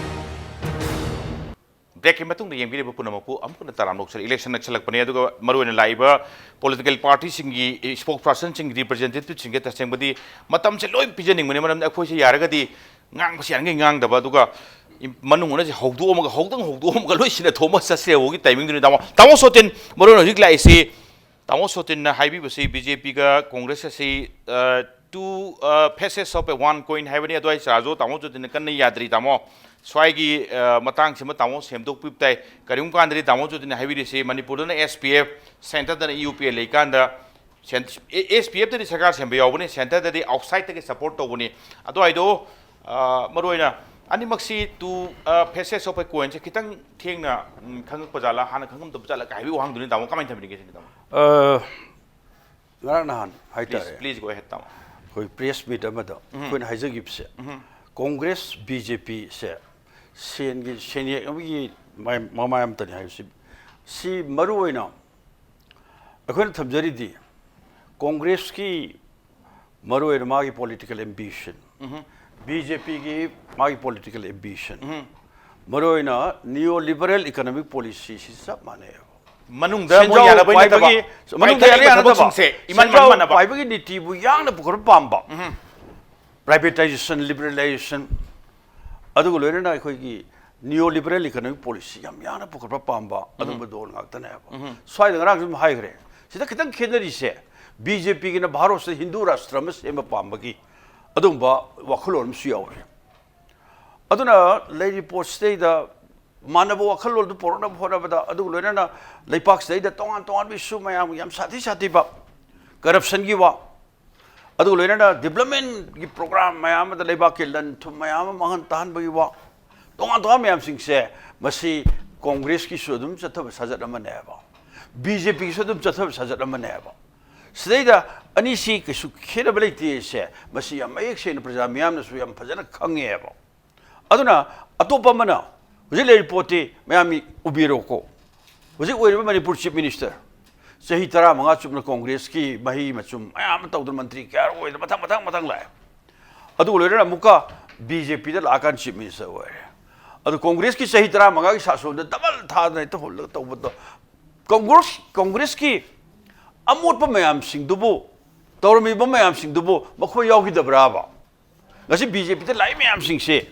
ꯕ꯭ꯔꯦꯛꯀꯤ ꯃꯇꯨꯡꯗ ꯌꯦꯡꯕꯤꯔꯤꯕ ꯄꯨꯝꯅꯃꯛꯄꯨ ꯑꯃꯨꯛ ꯍꯟꯅ ꯇꯔꯥꯝꯅ ꯑꯣꯛꯆꯔꯤ꯫ ꯏꯂꯦꯛꯁꯟ ꯅꯛꯁꯜꯂꯛꯄꯅꯤ, ꯑꯗꯨꯒ ꯃꯔꯨꯑꯣꯏꯅ ꯂꯥꯛꯏꯕ ꯄꯣꯂꯤꯇꯤꯀꯦꯜ ꯄꯥꯔꯇꯤꯁꯤꯡꯒꯤ ꯁ꯭ꯄꯣꯛꯁ ꯄꯔꯁꯟꯁꯤꯡ, ꯔꯤꯄ꯭ꯔꯖꯦꯟꯇꯦꯇꯤꯚꯁꯤꯡꯒ ꯇꯁꯦꯡꯕꯗꯤ ꯃꯇꯝꯁꯦ ꯂꯣꯏ ꯄꯤꯖꯅꯤꯡꯕꯅꯤ꯫ ꯃꯔꯝꯗꯤ ꯑꯩꯈꯣꯏꯁꯦ ꯌꯥꯔꯒꯗꯤ ꯉꯥꯡꯕꯁꯤ ꯌꯥꯔꯤꯉꯩ ꯉꯥꯡꯗꯕ, ꯑꯗꯨꯒ ꯃꯅꯨꯡ ꯍꯨꯠꯅꯁꯤ ꯍꯧꯗꯣꯛꯑꯝꯃꯒ, ꯍꯧꯗꯪ ꯍꯧꯗꯣꯛꯑꯝꯃꯒ ꯂꯣꯏ ꯁꯤꯟꯅ ꯊꯣꯛꯑꯝꯃꯒ ꯆꯠꯁꯦ ꯍꯥꯏꯕꯒꯤ ꯇꯥꯏꯃꯤꯡꯗꯨꯅꯤ ꯇꯥꯃꯣ꯫ ꯇꯥꯃꯣ ꯁꯣꯇꯤꯟ, ꯃꯔꯨꯑꯣꯏꯅ ꯍꯧꯖꯤꯛ ꯂꯥꯛꯏꯁꯤ ꯇꯥꯃꯣ ꯁꯣꯇꯤꯟꯅ ꯍꯥꯏꯕꯤꯕꯁꯤ ꯕꯤ ꯖꯦ ꯄꯤꯒ ꯀꯣꯡꯒ꯭ꯔꯦꯁ ꯑꯁꯤ, ꯑ, two, ꯑ, faces of a one coin ꯍꯥꯏꯕꯅꯤ꯫ ꯑꯗꯨ ꯑꯩ ꯆꯥꯔꯖꯣ ꯇꯥꯃꯣ ꯁꯣꯇꯤꯟꯅ ꯀꯟꯅ ꯌꯥꯗ꯭ꯔꯤ ꯇꯥꯃꯣ꯫ ꯁ꯭ꯋꯥꯏꯒꯤ, ꯑ, ꯃꯇꯥꯡꯁꯤꯃ ꯇꯥꯃꯣ ꯁꯦꯝꯗꯣꯛꯄꯤꯕ ꯇꯥꯏ꯫ ꯀꯔꯤꯒꯨꯝꯕ ꯀꯥꯟꯗꯗꯤ ꯇꯥꯃꯣ ꯁꯣꯇꯤꯟꯅ ꯍꯥꯏꯕꯤꯔꯤꯁꯤ ꯃꯅꯤꯄꯨꯔꯗꯅ ꯑꯦꯁ ꯄꯤ ꯑꯦꯐ, ꯁꯦꯟꯇꯔꯗꯅ ꯌꯨ ꯄꯤ ꯑꯦ ꯂꯩꯀꯥꯟꯗ ꯑꯦꯁ ꯄꯤ ꯑꯦꯐꯇꯗꯤ ꯁꯔꯀꯥꯔ ꯁꯦꯝꯕ ꯌꯥꯎꯕꯅꯤ, ꯁꯦꯟꯇꯔꯗꯗꯤ ꯑꯥꯎꯠꯁꯥꯏꯗꯇꯒꯤ ꯁꯄꯣꯔꯠ ꯇꯧꯕꯅꯤ꯫ ꯑꯗꯨꯋꯥꯏꯗꯣ, ꯑ, ꯃꯔꯨꯑꯣꯏꯅ ꯑꯅꯤꯃꯛꯁꯤ ꯇꯨ ꯐꯦꯁꯦꯁ ꯑꯣꯐ ꯑꯦ ꯀꯣꯏꯟꯁꯦ ꯈꯤꯇꯪ ꯊꯦꯡꯅ, ꯎꯝ, ꯈꯪꯉꯛꯄ ꯖꯥꯠꯂꯥ, ꯍꯥꯟꯅ ꯈꯪꯉꯝꯗꯕ ꯖꯥꯠꯂꯥ ꯀꯥꯏ ꯍꯥꯏꯕꯒꯤ ꯋꯥꯍꯪꯗꯨꯅꯤ, ꯇꯥꯃꯣ꯫ ꯀꯃꯥꯏꯅ ꯊꯝꯕꯤꯅꯤꯡꯒꯦ ꯁꯤꯅꯤ, ꯇꯥꯃꯣ? ꯑ, ꯉꯔꯥꯡ ꯅꯍꯥꯟ ꯄ꯭ꯂꯤꯁ, ꯍꯥꯏꯇꯥꯔꯦ, ꯄ꯭ꯂꯤꯁ ꯒꯣ ꯑꯍꯦꯗ, ꯇꯥꯃꯣ꯫ ꯑꯩꯈꯣꯏ ꯄ꯭ꯔꯦꯁ ꯃꯤꯠ ꯑꯃꯗ ꯑꯩꯈꯣꯏꯅ ꯍꯥꯏꯖꯈꯤꯕꯁꯦ, ꯀꯣꯡꯒ꯭ꯔꯦꯁ ꯕꯤ ꯖꯦ ꯄꯤꯁꯦ ꯁꯦꯟꯒꯤ, ꯁꯦꯟꯌꯦꯛ ꯑꯃꯒꯤ ꯃꯃꯥꯏ ꯑꯃꯇꯅꯤ ꯍꯥꯏꯕꯁꯤ, ꯁꯤ ꯃꯔꯨ ꯑꯣꯏꯅ ꯑꯩꯈꯣꯏꯅ ꯊꯝꯖꯔꯤꯗꯤ ꯀꯣꯡꯒ꯭ꯔꯦꯁꯀꯤ ꯃꯔꯨ ꯑꯣꯏꯅ ꯃꯥꯒꯤ ꯄꯣꯂꯤꯇꯤꯀꯦꯜ ꯑꯦꯝꯕꯤꯁꯟ, ꯕꯤ ꯖꯦ ꯄꯤꯒꯤ ꯃꯥꯒꯤ ꯄꯣꯂꯤꯇꯤꯀꯦꯜ ꯑꯦꯝꯕꯤꯁꯟ, ꯃꯔꯨ ꯑꯣꯏꯅ ꯅꯤꯌꯣ ꯂꯤꯕꯔꯦꯜ ꯏꯀꯣꯅꯣꯃꯤꯛ ꯄꯣꯂꯤꯁꯤꯁꯤ ꯆꯞ ꯃꯥꯟꯅꯩꯕ꯫ ꯃꯅꯨꯡꯗ ꯃꯣꯏ ꯌꯥꯅꯕ ꯌꯥꯅꯗꯕ, ꯄꯥꯏꯕꯒꯤ, ꯃꯅꯨꯡꯗ ꯄꯥꯏꯈꯠꯂꯤꯕ ꯌꯥꯅ ꯌꯥꯅꯗꯕ, ꯊꯕꯛꯁꯤꯡꯁꯦ ꯏꯃꯥꯟ ꯁꯦꯟꯖꯥꯎ ꯃꯥꯟꯅꯕ꯫ ꯄꯥꯏꯕꯒꯤ ꯅꯤꯇꯤꯕꯨ ꯌꯥꯡꯅ ꯄꯨꯈꯠꯄ ꯄꯥꯝꯕ, ꯄ꯭ꯔꯥꯏꯚꯦꯇꯥꯏꯖꯦꯁꯟ, ꯂꯤꯕꯔꯦꯂꯥꯏꯖꯦꯁꯟ, ꯑꯗꯨꯒ ꯂꯣꯏꯅꯅ ꯑꯩꯈꯣꯏꯒꯤ ꯅꯤꯌꯣ ꯂꯤꯕꯔꯦꯜ ꯏꯀꯣꯅꯣꯃꯤꯛ ꯄꯣꯂꯤꯁꯤ ꯌꯥꯝ ꯌꯥꯡꯅ ꯄꯨꯈꯠꯄ ꯄꯥꯝꯕ ꯑꯗꯨꯒꯨꯝꯕ ꯗꯣꯜ ꯉꯥꯛꯇꯅꯦꯕ꯫ ꯁ꯭ꯋꯥꯏꯗ ꯉꯔꯥꯡꯁꯨ ꯑꯗꯨꯝ ꯍꯥꯏꯈ꯭ꯔꯦ, ꯁꯤꯗ ꯈꯤꯇꯪ ꯈꯦꯠꯅꯔꯤꯁꯦ, ꯕꯤ ꯖꯦ ꯄꯤꯒꯤꯅ ꯚꯥꯔꯠꯁꯤꯗ ꯍꯤꯟꯗꯨ ꯔꯥꯁꯇ꯭ꯔ ꯑꯃ ꯁꯦꯝꯕ ꯄꯥꯝꯕꯒꯤ ꯑꯗꯨꯒꯨꯝꯕ ꯋꯥꯈꯜꯂꯣꯟ ꯑꯃꯁꯨ ꯌꯥꯎꯔꯤ꯫ ꯑꯗꯨꯅ ꯂꯩꯔꯤꯕ ꯄꯣꯠꯁꯤꯗꯩꯗ ꯃꯥꯟꯅꯕ ꯋꯥꯈꯜꯂꯣꯟꯗꯨ ꯄꯨꯔꯛꯅꯕ ꯍꯣꯠꯅꯕꯗ, ꯑꯗꯨꯒ ꯂꯣꯏꯅꯅ ꯂꯩꯄꯥꯛꯁꯤꯗꯩꯗ ꯇꯣꯉꯥꯟ ꯇꯣꯉꯥꯟꯕ ꯏꯁꯨ ꯃꯌꯥꯝ, ꯌꯥꯝ ꯁꯥꯊꯤ ꯁꯥꯊꯤꯕ ꯀꯔꯞꯁꯟꯒꯤ ꯋꯥ, ꯑꯗꯨꯒ ꯂꯣꯏꯅꯅ ꯗꯤꯕ꯭ꯂꯞꯃꯦꯟꯒꯤ ꯄ꯭ꯔꯣꯒ꯭ꯔꯥꯝ ꯃꯌꯥꯝ ꯑꯃꯗ ꯂꯩꯕꯥꯛꯀꯤ ꯂꯟ ꯊꯨꯝ ꯃꯌꯥꯝ ꯑꯃ ꯃꯥꯡꯍꯟ ꯇꯥꯍꯟꯕꯒꯤ ꯋꯥ, ꯇꯣꯉꯥꯟ ꯇꯣꯉꯥꯟꯕ ꯃꯌꯥꯝꯁꯤꯡꯁꯦ, ꯃꯁꯤ ꯀꯣꯡꯒ꯭ꯔꯦꯁꯀꯤꯁꯨ ꯑꯗꯨꯝ ꯆꯠꯊꯕ ꯁꯥꯖꯠ ꯑꯃꯅꯦꯕ, ꯕꯤ ꯖꯦ ꯄꯤꯒꯤꯁꯨ ꯑꯗꯨꯝ ꯆꯠꯊꯕ ꯁꯥꯖꯠ ꯑꯃꯅꯦꯕ꯫ ꯁꯤꯗꯩꯗ ꯑꯅꯤꯁꯤ ꯀꯩꯁꯨ ꯈꯦꯠꯅꯕ ꯂꯩꯇꯦꯁꯦ ꯃꯁꯤ ꯌꯥꯝ ꯃꯌꯦꯛ ꯁꯦꯡꯅ ꯄ꯭ꯔꯖꯥ ꯃꯤꯌꯥꯝꯅꯁꯨ ꯌꯥꯝ ꯐꯖꯅ ꯈꯪꯉꯦꯕ꯫ ꯑꯗꯨꯅ ꯑꯇꯣꯞꯄ ꯑꯃꯅ ꯍꯧꯖꯤꯛ ꯂꯩꯔꯤꯕ ꯄꯣꯠꯇꯤ ꯃꯌꯥꯝ ꯎꯕꯤꯔꯣꯀꯣ, ꯍꯧꯖꯤꯛ ꯑꯣꯏꯔꯤꯕ ꯃꯅꯤꯄꯨꯔ ꯆꯤꯐ ꯃꯤꯅꯤꯁꯇꯔ, ꯆꯍꯤ ꯇꯔꯥꯃꯉꯥ ꯆꯨꯞꯅ ꯀꯣꯡꯒ꯭ꯔꯦꯁꯀꯤ ꯃꯍꯩ ꯃꯆꯨꯝ ꯃꯌꯥꯝ ꯑꯃ ꯇꯧꯗꯅ ꯃꯟꯇ꯭ꯔꯤ ꯀꯌꯥ ꯑꯣꯏꯗꯅ ꯃꯊꯪ ꯃꯊꯪ ꯃꯊꯪ ꯂꯥꯛꯑꯦ꯫ ꯑꯗꯨꯒ ꯂꯣꯏꯅꯅ ꯑꯃꯨꯛꯀ ꯕꯤ ꯖꯦ ꯄꯤꯗ ꯂꯥꯛꯑꯀꯥꯟꯗ ꯆꯤꯐ ꯃꯤꯅꯤꯁꯇꯔ ꯑꯣꯏꯔꯦ꯫ ꯑꯗꯨ ꯀꯣꯡꯒ꯭ꯔꯦꯁꯀꯤ ꯆꯍꯤ ꯇꯔꯥꯃꯉꯥꯒꯤ ꯁꯥꯁꯣꯟꯗ ꯗꯕꯜ ꯊꯥꯗꯅ ꯍꯦꯛꯇ ꯍꯨꯜꯂꯒ ꯇꯧꯕꯗꯣ, ꯀꯣꯡꯒ꯭ꯔꯦꯁ, ꯀꯣꯡꯒ꯭ꯔꯦꯁꯀꯤ ꯑꯃꯣꯠꯄ ꯃꯌꯥꯝꯁꯤꯡꯗꯨꯕꯨ, ꯇꯧꯔꯝꯃꯤꯕ ꯃꯌꯥꯝꯁꯤꯡꯗꯨꯕꯨ ꯃꯈꯣꯏ ꯌꯥꯎꯈꯤꯗꯕ꯭ꯔꯥꯕ? ꯉꯁꯤ ꯕꯤ ꯖꯦ ꯄꯤꯗ ꯂꯥꯛꯏ ꯃꯌꯥꯝꯁꯤꯡꯁꯦ,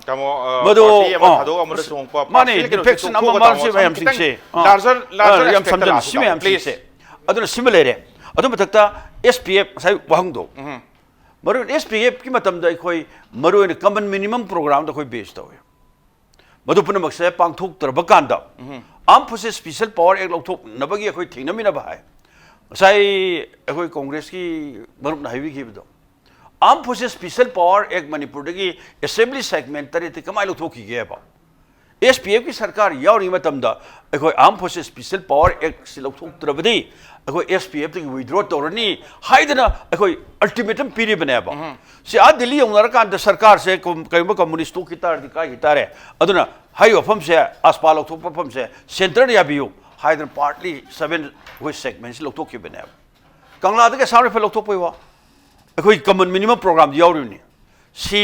ꯇꯥꯃꯣ, ꯑ, ꯃꯗꯨ, ꯄꯥꯔꯇꯤ ꯑꯃ ꯑ, ꯊꯥꯗꯣꯛꯑꯒ ꯑꯃꯗ ꯆꯣꯡꯉꯛꯄ, ꯃꯥꯅꯦ, ꯄꯥꯔꯇꯤꯒꯤ ꯀꯩꯅꯣꯁꯦ ꯗꯤꯐꯦꯛꯁꯟ ꯑꯃ ꯇꯣꯛꯊꯣꯛꯑꯒ, ꯑꯃ ꯇꯥꯃꯣ, ꯁꯤ ꯃꯌꯥꯝꯁꯤꯡꯁꯦ, ꯈꯤꯇꯪ ꯑ, larger, larger ꯑ, ꯌꯥꯝ aspect ꯇ ꯁꯝꯖꯟ-, ꯂꯥꯛꯁꯤ, ꯁꯤ ꯇꯥꯃꯣ, ꯃꯌꯥꯝꯁꯤꯡꯁꯦ꯫ please꯫ ꯑꯗꯨꯅ ꯁꯤꯃ ꯂꯩꯔꯦ꯫ ꯑꯗꯨ ꯃꯊꯛꯇ ꯑꯦꯁ ꯄꯤ ꯑꯦꯐ, ꯉꯁꯥꯏ ꯋꯥꯍꯪꯗꯣ, ꯃꯔꯨ ꯑꯣꯏꯅ ꯑꯦꯁ ꯄꯤ ꯑꯦꯐꯀꯤ ꯃꯇꯝꯗ ꯑꯩꯈꯣꯏ ꯃꯔꯨ ꯑꯣꯏꯅ ꯀꯃꯟ ꯃꯤꯅꯤꯃꯝ ꯄ꯭ꯔꯣꯒ꯭ꯔꯥꯝꯗ ꯑꯩꯈꯣꯏ ꯕꯦꯁ ꯇꯧꯋꯤ꯫ ꯃꯗꯨ ꯄꯨꯝꯅꯃꯛꯁꯦ ꯄꯥꯡꯊꯣꯛꯇ꯭ꯔꯕ ꯀꯥꯟꯗ, ꯑꯥꯔꯝ ꯐꯣꯔꯁꯦꯁ ꯁ꯭ꯄꯦꯁꯦꯜ ꯄꯥꯋꯔ ꯑꯦꯛ ꯂꯧꯊꯣꯛꯅꯕꯒꯤ ꯑꯩꯈꯣꯏ ꯊꯦꯡꯅꯃꯤꯟꯅꯕ ꯍꯥꯏ꯫ ꯉꯁꯥꯏ ꯑꯩꯈꯣꯏ ꯀꯣꯡꯒ꯭ꯔꯦꯁꯀꯤ ꯃꯔꯨꯞꯅ ꯍꯥꯏꯕꯤꯈꯤꯕꯗꯣ, Armed Forces Special Power Act ꯃꯅꯤꯄꯨꯔꯗꯒꯤ ꯑꯦꯁꯦꯝꯕ꯭ꯂꯤ ꯁꯦꯒꯃꯦꯟ ꯇꯔꯦꯠꯇꯤ ꯀꯃꯥꯏꯅ ꯂꯧꯊꯣꯛꯈꯤꯒꯦꯕ? ꯑꯦꯁ ꯄꯤ ꯑꯦꯐꯀꯤ ꯁꯔꯀꯥꯔ ꯌꯥꯎꯔꯤꯉꯩ ꯃꯇꯝꯗ ꯑꯩꯈꯣꯏ Armed Forces Special Power Actꯁꯤ ꯂꯧꯊꯣꯛꯇ꯭ꯔꯕꯗꯤ ꯑꯩꯈꯣꯏ ꯑꯦꯁ ꯄꯤ ꯑꯦꯐꯇꯒꯤ ꯋꯤꯗ꯭ꯔꯣ ꯇꯧꯔꯅꯤ ꯍꯥꯏꯗꯅ ꯑꯩꯈꯣꯏ ꯑꯜꯇꯤꯃꯦꯇꯝ ꯄꯤꯔꯤꯕꯅꯦꯕ꯫ ꯁꯤ ꯑꯥ ꯗꯤꯜꯂꯤ ꯌꯧꯅꯔꯀꯥꯟꯗ ꯁꯔꯀꯥꯔꯁꯦ ꯀꯝ-, ꯀꯔꯤꯒꯨꯝꯕ ꯀꯝꯃꯨꯅꯤꯁ ꯊꯣꯛꯈꯤ ꯇꯥꯔꯗꯤ ꯀꯥꯏꯈꯤ ꯇꯥꯔꯦ꯫ ꯑꯗꯨꯅ ꯍꯥꯏꯔꯤꯕ ꯃꯐꯝꯁꯦ, ꯑꯁꯄꯥ ꯂꯧꯊꯣꯛꯄ ꯃꯐꯝꯁꯦ ꯁꯦꯟꯇꯔꯗ ꯌꯥꯕꯤꯌꯨ ꯍꯥꯏꯗꯅ ꯄꯥꯔꯠꯂꯤ ꯁꯚꯦꯟ ꯑꯩꯈꯣꯏ ꯁꯦꯒꯃꯦꯟꯁꯤ ꯂꯧꯊꯣꯛꯈꯤꯕꯅꯦꯕ꯫ ꯀꯪꯂꯥꯗꯒꯤ ꯑꯁꯥꯝ ꯔꯥꯏꯐꯜ ꯂꯧꯊꯣꯛꯄꯩ ꯋꯥ, ꯑꯩꯈꯣꯏ ꯀꯃꯟ ꯃꯤꯅꯤꯃꯝ ꯄ꯭ꯔꯣꯒ꯭ꯔꯥꯝꯗ ꯌꯥꯎꯔꯤꯕꯅꯤ꯫ ꯁꯤ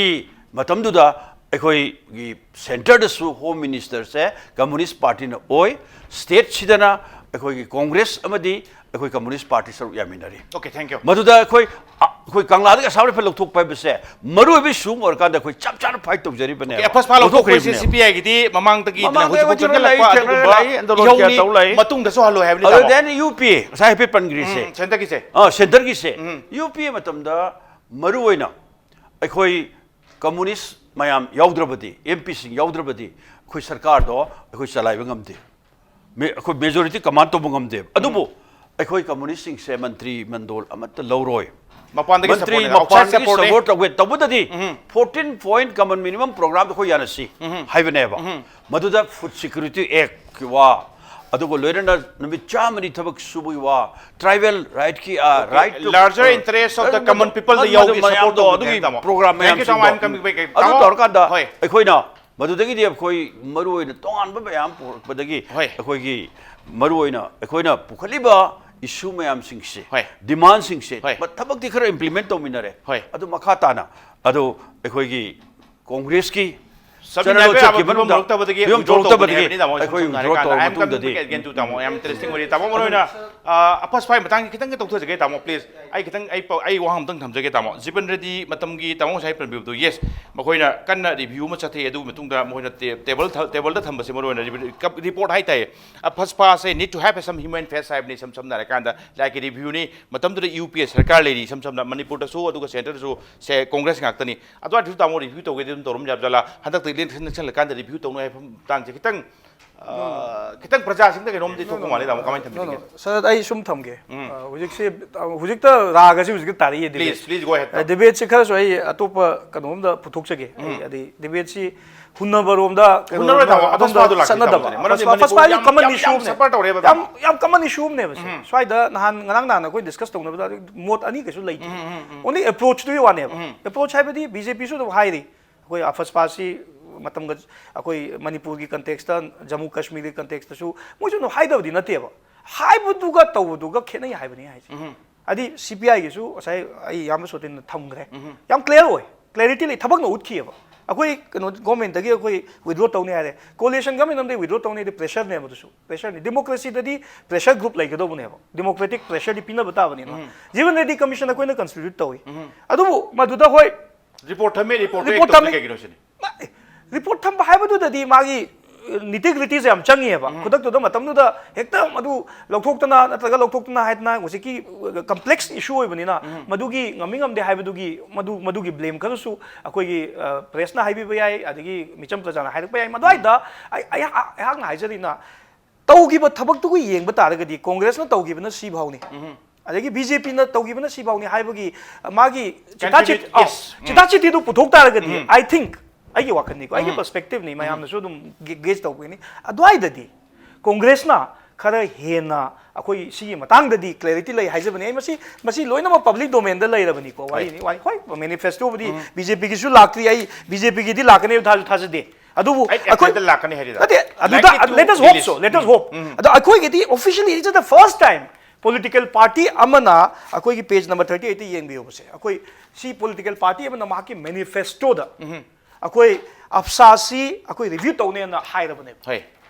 ꯃꯇꯝꯗꯨꯗ ꯑꯩꯈꯣꯏꯒꯤ ꯁꯦꯟꯇꯔꯗꯁꯨ ꯍꯣꯝ ꯃꯤꯅꯤꯁꯇꯔꯁꯦ ꯀꯝꯃꯨꯅꯤꯁ ꯄꯥꯔꯇꯤꯅ ꯑꯣꯏ, ꯁ꯭ꯇꯦꯠꯁꯤꯗꯅ ꯑꯩꯈꯣꯏꯒꯤ ꯀꯣꯡꯒ꯭ꯔꯦꯁ ꯑꯃꯗꯤ ꯑꯩꯈꯣꯏ ꯀꯝꯃꯨꯅꯤꯁ ꯄꯥꯔꯇꯤ ꯁꯔꯨꯛ ꯌꯥꯃꯤꯟꯅꯔꯤ꯫ Okay, thank you. ꯃꯗꯨꯗ ꯑꯩꯈꯣꯏ, ꯑ, ꯑꯩꯈꯣꯏ ꯀꯪꯂꯥꯗꯒꯤ ꯑꯁꯥꯝ ꯔꯥꯏꯐꯜ ꯂꯧꯊꯣꯛꯄ ꯍꯥꯏꯕꯁꯦ ꯃꯔꯨ ꯑꯣꯏꯕ ꯏꯁꯨ ꯑꯃ ꯑꯣꯏꯔꯀꯥꯟꯗ ꯑꯩꯈꯣꯏ ꯆꯞ ꯆꯥꯅ ꯐꯥꯏꯠ ꯇꯧꯖꯔꯤꯕꯅꯦꯕ꯫ ꯑꯦꯐꯁ ꯐꯥꯏꯜ ꯂꯧꯊꯣꯛꯄꯁꯦ ꯂꯧꯊꯣꯛꯈ꯭ꯔꯤꯕꯅꯦꯕ꯫ ꯁꯤ ꯕꯤ ꯑꯥꯏꯒꯤꯗꯤ ꯃꯃꯥꯡꯗꯒꯤ ꯏꯗꯅ ꯃꯃꯥꯡꯗ ꯍꯧꯖꯤꯛꯐꯥꯎ ꯑꯩꯈꯣꯏ ꯊꯦꯡꯅꯔ ꯆꯪꯁꯤꯜꯂꯛꯄ ꯂꯩ, ꯑꯗꯨꯒꯨꯝꯕ ꯊꯦꯡꯅꯔ ꯂꯩ, ꯑꯟꯗꯣꯂꯟ ꯀꯌꯥ ꯏꯍꯧꯅꯤ꯫ ꯇꯧ ꯂꯩ꯫ ꯃꯇꯨꯡꯗꯁꯨ ꯍꯜꯂꯣꯏ ꯍꯥꯏꯕꯅꯤ, ꯇꯥꯃꯣ꯫ ꯑꯗꯨꯗꯤ ꯌꯨ ꯄꯤ ꯑꯦ ꯉꯁꯥꯏ ꯍꯥꯏꯐꯦꯠ ꯄꯟꯈ꯭ꯔꯤꯁꯦ꯫ ꯎꯝ, ꯁꯦꯟꯇꯔꯒꯤꯁꯦ꯫ ꯑꯥ, ꯁꯦꯟꯇꯔꯒꯤꯁꯦ꯫ ꯌꯨ ꯄꯤ ꯑꯦ ꯃꯇꯝꯗ ꯃꯔꯨ ꯑꯣꯏꯅ ꯑꯩꯈꯣꯏ ꯀꯝꯃꯨꯅꯤꯁ ꯃꯌꯥꯝ ꯌꯥꯎꯗ꯭ꯔꯕꯗꯤ, ꯑꯦꯝ ꯄꯤꯁꯤꯡ ꯌꯥꯎꯗ꯭ꯔꯕꯗꯤ ꯑꯩꯈꯣꯏ ꯁꯔꯀꯥꯔꯗꯣ ꯑꯩꯈꯣꯏ ꯆꯂꯥꯏꯕ ꯉꯝꯗꯦ꯫ ꯃꯦ-, ꯑꯩꯈꯣꯏ ꯃꯦꯖꯣꯔꯤꯇꯤ ꯀꯃꯥꯟ ꯇꯧꯕ ꯉꯝꯗꯦꯕ꯫ ꯑꯗꯨꯕꯨ ꯑꯩꯈꯣꯏ ꯀꯝꯃꯨꯅꯤꯁ꯭ꯠꯁꯤꯡꯁꯦ ꯃꯟꯇ꯭ꯔꯤ ꯃꯟꯗꯣꯜ ꯑꯃꯠꯇ ꯂꯧꯔꯣꯏ꯫ ꯃꯄꯥꯟꯗꯒꯤ ꯃꯟꯇ꯭ꯔꯤ supportꯅꯦ, outside ꯃꯄꯥꯟꯗꯒꯤ supportꯅꯦ꯫ ꯁꯄꯣꯔꯠ ꯇꯧꯋꯦ꯫ ꯇꯧꯕꯗꯗꯤ fourteen point common minimum programꯗ ꯑꯩꯈꯣꯏ ꯌꯥꯅꯁꯤ ꯍꯥꯏꯕꯅꯦꯕ꯫ ꯃꯗꯨꯗ Food Security Actꯀꯤ ꯋꯥ, ꯑꯗꯨꯒ ꯂꯣꯏꯅꯅ ꯅꯨꯃꯤꯠ ꯆꯥꯝꯃꯅꯤ ꯊꯕꯛ ꯁꯨꯕꯒꯤ ꯋꯥ, tribal rightꯀꯤ, ꯑ, right to, Larger ꯑ, interest of the ꯑ, common people ꯗ ꯃꯗꯨ ꯌꯥꯎꯕꯒꯤ ꯃꯌꯥꯝꯗꯣ, support ꯇꯧꯕꯗꯨꯅꯦ, ꯑꯗꯨꯒꯤ ꯇꯥꯃꯣ꯫ program Thank you, ꯇꯥꯃꯣ꯫ ꯃꯌꯥꯝꯁꯤꯡꯗꯣ꯫ I'm coming back. ꯑꯗꯨ ꯇꯥꯃꯣ꯫ ꯇꯧꯔꯀꯥꯟꯗ ꯍꯣꯏ꯫ ꯑꯩꯈꯣꯏꯅ ꯃꯗꯨꯗꯒꯤꯗꯤ ꯑꯩꯈꯣꯏ ꯃꯔꯨ ꯑꯣꯏꯅ ꯇꯣꯉꯥꯟꯕ ꯃꯌꯥꯝ ꯄꯨꯔꯛꯄꯗꯒꯤ ꯍꯣꯏ꯫ ꯑꯩꯈꯣꯏꯒꯤ ꯃꯔꯨ ꯑꯣꯏꯅ ꯑꯩꯈꯣꯏꯅ ꯄꯨꯈꯠꯂꯤꯕ ꯏꯁꯨ ꯃꯌꯥꯝꯁꯤꯡꯁꯦ, ꯍꯣꯏ꯫ ꯗꯤꯃꯥꯟꯁꯤꯡꯁꯦ, ꯍꯣꯏ꯫ ꯃ-, ꯊꯕꯛꯇꯤ ꯈꯔ ꯏꯝꯄ꯭ꯂꯤꯃꯦꯟ ꯇꯧꯃꯤꯟꯅꯔꯦ꯫ ꯍꯣꯏ꯫ ꯑꯗꯨ ꯃꯈꯥ ꯇꯥꯅ ꯑꯗꯨ ꯑꯩꯈꯣꯏꯒꯤ ꯀꯣꯡꯒ꯭ꯔꯦꯁꯀꯤ Submit ꯆꯠꯅ ꯇꯧꯕ ꯌꯥꯕ ꯂꯣꯟꯆꯠꯀꯤ ꯐꯤꯕꯝ ꯃꯅꯨꯡꯗ ꯄꯨꯔꯛꯇꯕꯗꯒꯤ ꯐꯤꯕꯝ withdraw ꯇꯧꯕꯅꯦ ꯄꯨꯔꯛꯇꯕꯗꯒꯤ ꯍꯥꯏꯕꯅꯤ, ꯇꯥꯃꯣ, ꯏꯁꯝ ꯑꯩꯈꯣꯏ ꯁꯝꯅ withdraw ꯍꯥꯏꯔꯀꯥꯟꯗ꯫ ꯇꯧꯔꯕ I am coming ꯃꯇꯨꯡꯗꯗꯤ back again to ꯇꯥꯃꯣ, I am interesting ꯑꯣꯏꯔꯤ꯫ ꯇꯥꯃꯣ, ꯃꯔꯨ ꯑꯣꯏꯅ, ꯑ, ꯑꯐ ꯁꯐꯥꯏ ꯃꯇꯥꯡꯒꯤ ꯈꯤꯇꯪꯒ ꯇꯧꯊꯖꯒꯦ, ꯇꯥꯃꯣ, please꯫ ꯑꯩ ꯈꯤꯇꯪ, ꯑꯩ ꯄ-, ꯑꯩ ꯋꯥꯍꯪ ꯑꯃꯇꯪ ꯊꯝꯖꯒꯦ, ꯇꯥꯃꯣ꯫ ꯖꯤꯕꯟ ꯔꯦꯗꯤ ꯃꯇꯝꯒꯤ ꯇꯥꯃꯣ ꯉꯁꯥꯏ ꯄꯟꯕꯤꯕꯗꯣ, yes, ꯃꯈꯣꯏꯅ ꯀꯟꯅ ꯔꯤꯚ꯭ꯌꯨ ꯑꯃ ꯆꯠꯊꯩ꯫ ꯑꯗꯨꯒꯤ ꯃꯇꯨꯡꯗ ꯃꯈꯣꯏꯅ ꯇꯦ-, ꯇꯦꯕꯜ ꯊ-, ꯇꯦꯕꯜꯗ ꯊꯝꯕꯁꯦ ꯃꯔꯨ ꯑꯣꯏꯅ ꯔꯤꯄ-, ꯀꯞ-, ꯔꯤꯄꯣꯔꯠ ꯍꯥꯏꯇꯥꯔꯦ꯫ ꯑꯐ ꯁꯐꯥꯁꯦ need to have some human face ꯍꯥꯏꯕꯅꯤ, ꯏꯁꯝ ꯁꯝꯅ ꯍꯥꯏꯔꯀꯥꯟꯗ꯫ ꯂꯥꯏꯛꯀꯤ ꯔꯤꯚ꯭ꯌꯨꯅꯤ, ꯃꯇꯝꯗꯨꯗ ꯌꯨ ꯄꯤ ꯑꯦ ꯁꯔꯀꯥꯔ ꯂꯩꯔꯤ, ꯏꯁꯝ ꯁꯝꯅ ꯃꯅꯤꯄꯨꯔꯗꯁꯨ ꯑꯗꯨꯒ ꯁꯦꯟꯇꯔꯗꯁꯨ ꯁꯦ ꯀꯣꯡꯒ꯭ꯔꯦꯁ ꯉꯥꯛꯇꯅꯤ꯫ ꯑꯗꯨꯋꯥꯏꯗꯁꯨ ꯇꯥꯃꯣ ꯔꯤꯚ꯭ꯌꯨ ꯇꯧꯒꯦꯗꯤ ꯑꯗꯨꯝ ꯇꯧꯔꯝ ꯌꯥꯕ ꯖꯥꯠꯂꯥ? ꯍꯟꯗꯛꯇ ꯏꯂꯦꯛꯁꯟ ꯅꯛꯁꯜꯂꯀꯥꯟꯗ ꯔꯤꯚ꯭ꯌꯨ ꯇꯧꯅꯉꯥꯏ ꯃꯇꯥꯡꯁꯦ ꯈꯤꯇꯪ ꯑ, ꯈꯤꯇꯪ ꯄ꯭ꯔꯖꯥꯁꯤꯡꯗ ꯀꯩꯅꯣꯝꯗꯤ ꯊꯣꯛꯄ ꯃꯥꯜꯂꯤꯗ, ꯑꯃꯨꯛ ꯀꯃꯥꯏꯅ ꯊꯝꯕꯤꯅꯤꯡꯒꯦ? ꯁꯥꯔ, ꯑꯩ ꯁꯨꯝ ꯊꯝꯒꯦ꯫ ꯑ, ꯍꯧꯖꯤꯛꯁꯦ, ꯑ, ꯍꯧꯖꯤꯛꯇ ꯔꯥꯒꯁꯤ ꯍꯧꯖꯤꯛꯇ ꯇꯥꯔꯛꯏ꯫ Please, please go ahead. ꯗꯤꯕꯦꯠꯁꯤ ꯈꯔꯁꯨ ꯑꯩ ꯑꯇꯣꯞꯄ ꯀꯩꯅꯣꯝꯗ ꯄꯨꯊꯣꯛꯆꯒꯦ꯫ ꯑꯩ, ꯑꯗꯩ ꯗꯤꯕꯦꯠꯁꯤ ꯍꯨꯟꯅꯕꯔꯣꯝꯗ, ꯍꯨꯟꯅꯔꯣꯏ, ꯊꯥꯎ, ꯑꯗꯣꯝꯗ ꯑꯐꯁꯄꯥꯗꯣ ꯂꯥꯛꯀꯦ ꯆꯠꯅꯗꯕ꯫ ꯇꯧꯕꯅꯦ꯫ ꯃꯔꯝꯗꯤ ꯑꯐꯁꯄꯥ-, ꯑꯐꯁꯄꯥꯁꯤ ꯃꯅꯤꯄꯨꯔ ꯌꯥꯝ, common ꯌꯥꯝ, issue ꯌꯥꯝ ꯑꯃꯅꯦ꯫ suffer ꯇꯧꯔꯦꯕ ꯌꯥꯝ, ꯑꯗꯨꯝ꯫ ꯌꯥꯝ common issue ꯑꯃꯅꯦꯕ ꯁꯦ꯫ ꯁ꯭ꯋꯥꯏꯗ ꯅꯍꯥꯟ, ꯉꯔꯥꯡ ꯅꯍꯥꯟ ꯑꯩꯈꯣꯏ discuss ꯇꯧꯅꯕꯗ ꯃꯣꯠ ꯑꯅꯤ ꯀꯩꯁꯨ ꯂꯩꯇꯦ꯫ Only approach ꯇꯨꯒꯤ ꯋꯥꯅꯦꯕ꯫ Approach ꯍꯥꯏꯕꯗꯤ BJP ꯁꯨ ꯑꯗꯨꯝ ꯍꯥꯏꯔꯤ, ꯑꯩꯈꯣꯏ ꯑꯐꯁꯄꯥꯁꯤ ꯃꯇꯝꯒ, ꯑꯩꯈꯣꯏ ꯃꯅꯤꯄꯨꯔꯒꯤ context ꯇ, ꯖꯃꯨ ꯀꯥꯁꯃꯤꯔꯒꯤ context ꯇꯁꯨ ꯃꯣꯏꯁꯨ ꯑꯗꯨꯝ ꯍꯥꯏꯗꯕꯗꯤ ꯅꯠꯇꯦꯕ, ꯍꯥꯏꯕꯗꯨꯒ ꯇꯧꯕꯗꯨꯒ ꯈꯦꯠꯅꯩ ꯍꯥꯏꯕꯅꯤ ꯍꯥꯏꯁꯦ꯫ ꯍꯥꯏꯗꯤ CPI ꯒꯤꯁꯨ ꯉꯁꯥꯏ ꯑꯩ ꯏꯌꯥꯝꯕ ꯁꯣꯇꯤꯟꯅ ꯊꯝꯈ꯭ꯔꯦ, ꯌꯥꯝ clear ꯑꯣꯏ, clarity ꯂꯩ, ꯊꯕꯛꯅ ꯎꯠꯈꯤꯑꯕ꯫ ꯑꯩꯈꯣꯏ ꯀꯩꯅꯣ government ꯇꯒꯤ ꯑꯩꯈꯣꯏ withdraw ꯇꯧꯅꯤ ꯍꯥꯏꯔꯦ, coalition government ꯑꯃꯗꯒꯤ withdraw ꯇꯧꯅꯤ ꯍꯥꯏꯗꯤ pressure ꯅꯦꯕ, ꯑꯗꯨꯁꯨ pressure ꯅꯤ꯫ Democracy ꯗꯗꯤ pressure group ꯂꯩꯒꯗꯧꯕꯅꯦꯕ, democratic pressure ꯗꯤ ꯄꯤꯅꯕ ꯇꯥꯕꯅꯤꯅ꯫ ꯖꯤꯕꯟ ꯔꯦꯗꯤ commission ꯑꯩꯈꯣꯏꯅ constitute ꯇꯧꯏ, ꯑꯗꯨꯕꯨ ꯃꯗꯨꯗ ꯍꯣꯏ Report ꯊꯝꯃꯦ, report ꯇꯣ Report ꯌꯦꯛꯇꯕꯁꯦ ꯊꯝꯃꯦ꯫ ꯀꯩꯒꯤꯅꯣ ꯁꯤꯅꯤ? ꯃꯥ-, report ꯊꯝꯕ ꯍꯥꯏꯕꯗꯨꯗꯗꯤ ꯃꯥꯒꯤ, ꯑ, nitty gritty ꯁꯦ ꯌꯥꯝ ꯆꯪꯉꯤꯑꯕ꯫ ꯈꯨꯗꯛꯇꯨꯗ ꯃꯇꯝꯗꯨꯗ ꯍꯦꯛꯇ ꯃꯗꯨ ꯂꯧꯊꯣꯛꯇꯅ ꯅꯠꯇ꯭ꯔꯒ ꯂꯧꯊꯣꯛꯇꯅ ꯍꯥꯏꯗꯅ ꯍꯧꯖꯤꯛꯀꯤ, ꯑ, complex issue ꯑꯣꯏꯕꯅꯤꯅ ꯃꯗꯨꯒꯤ ꯉꯝꯃꯤ ꯉꯝꯗꯦ ꯍꯥꯏꯕꯗꯨꯒꯤ ꯃꯗꯨ, ꯃꯗꯨꯒꯤ blame ꯈꯔꯁꯨ ꯑꯩꯈꯣꯏꯒꯤ, ꯑ, press ꯅ ꯍꯥꯏꯕꯤꯕ ꯌꯥꯏ, ꯑꯗꯒꯤ ꯃꯤꯆꯝ ꯄ꯭ꯔꯖꯥꯅ ꯍꯥꯏꯔꯛꯄ ꯌꯥꯏ꯫ ꯃꯗꯨꯋꯥꯏꯗ ꯑꯩ, ꯑꯩꯍꯥꯛ, ꯑꯩꯍꯥꯛꯅ ꯍꯥꯏꯖꯔꯤꯅ ꯇꯧꯈꯤꯕ ꯊꯕꯛꯇꯨꯒ ꯌꯦꯡꯕ ꯇꯥꯔꯒꯗꯤ Congress ꯅ ꯇꯧꯈꯤꯕꯅ ꯁꯤ ꯐꯥꯎꯅꯤ꯫ ꯑꯗꯒꯤ BJP ꯅ ꯇꯧꯈꯤꯕꯅ ꯁꯤ ꯐꯥꯎꯅꯤ ꯍꯥꯏꯕꯒꯤ ꯃꯥꯒꯤ ꯆꯤꯇꯥ ꯆꯤꯠ-, Continuity, ꯑꯧ, yes. ꯆꯤꯇꯥ ꯆꯤꯠꯇꯤꯗꯨ ꯄꯨꯊꯣꯛ ꯇꯥꯔꯒꯗꯤ, I think, ꯑꯩꯒꯤ ꯋꯥꯈꯜꯅꯤꯀꯣ, ꯑꯩꯒꯤ perspective ꯅꯤ, ꯃꯌꯥꯝꯅꯁꯨ ꯑꯗꯨꯝ gauge ꯇꯧꯕꯒꯤꯅꯤ꯫ ꯑꯗꯨꯋꯥꯏꯗꯗꯤ Congress ꯅ ꯈꯔ ꯍꯦꯟꯅ ꯑꯩꯈꯣꯏ ꯁꯤꯒꯤ ꯃꯇꯥꯡꯗꯗꯤ clarity ꯂꯩ ꯍꯥꯏꯖꯕꯅꯤ꯫ ꯑꯩ ꯃꯁꯤ, ꯃꯁꯤ ꯂꯣꯏꯅꯃꯛ public domain ꯗ ꯂꯩꯔꯕꯅꯤꯀꯣ, ꯋꯥꯔꯤꯅꯤ꯫ ꯋꯥꯔꯤ, ꯍꯣꯏ, manifesto ꯕꯨꯗꯤ BJP ꯒꯤꯁꯨ ꯂꯥꯛꯇ꯭ꯔꯤ, ꯑꯩ BJP ꯒꯤꯗꯤ ꯂꯥꯛꯀꯅꯤ ꯍꯥꯏꯕ ꯊꯥꯖ-, ꯊꯥꯖꯗꯦ꯫ ꯑꯗꯨꯕꯨ ꯑꯩ ꯑꯩꯈꯣꯏ April ꯗ ꯂꯥꯛꯀꯅꯤ ꯍꯥꯏꯔꯤꯗ꯫ ꯅꯠꯇꯦ, ꯑꯗꯨꯗ, Likely to let us hope release. So, let us hope. ꯑꯗꯣ ꯑꯩꯈꯣꯏꯒꯤꯗꯤ officially it's the first time political party ꯑꯃꯅ, ꯑꯩꯈꯣꯏꯒꯤ page number thirty eight ꯇ ꯌꯦꯡꯕꯤꯌꯨꯕꯁꯦ, ꯑꯩꯈꯣꯏ ꯁꯤ political party ꯑꯃꯅ ꯃꯍꯥꯛꯀꯤ manifesto ꯗ ꯑꯩꯈꯣꯏ ꯑꯐꯁꯥꯁꯤ ꯑꯩꯈꯣꯏ review ꯇꯧꯅꯦꯅ ꯍꯥꯏꯔꯕꯅꯦꯕ꯫ ꯍꯣꯏ꯫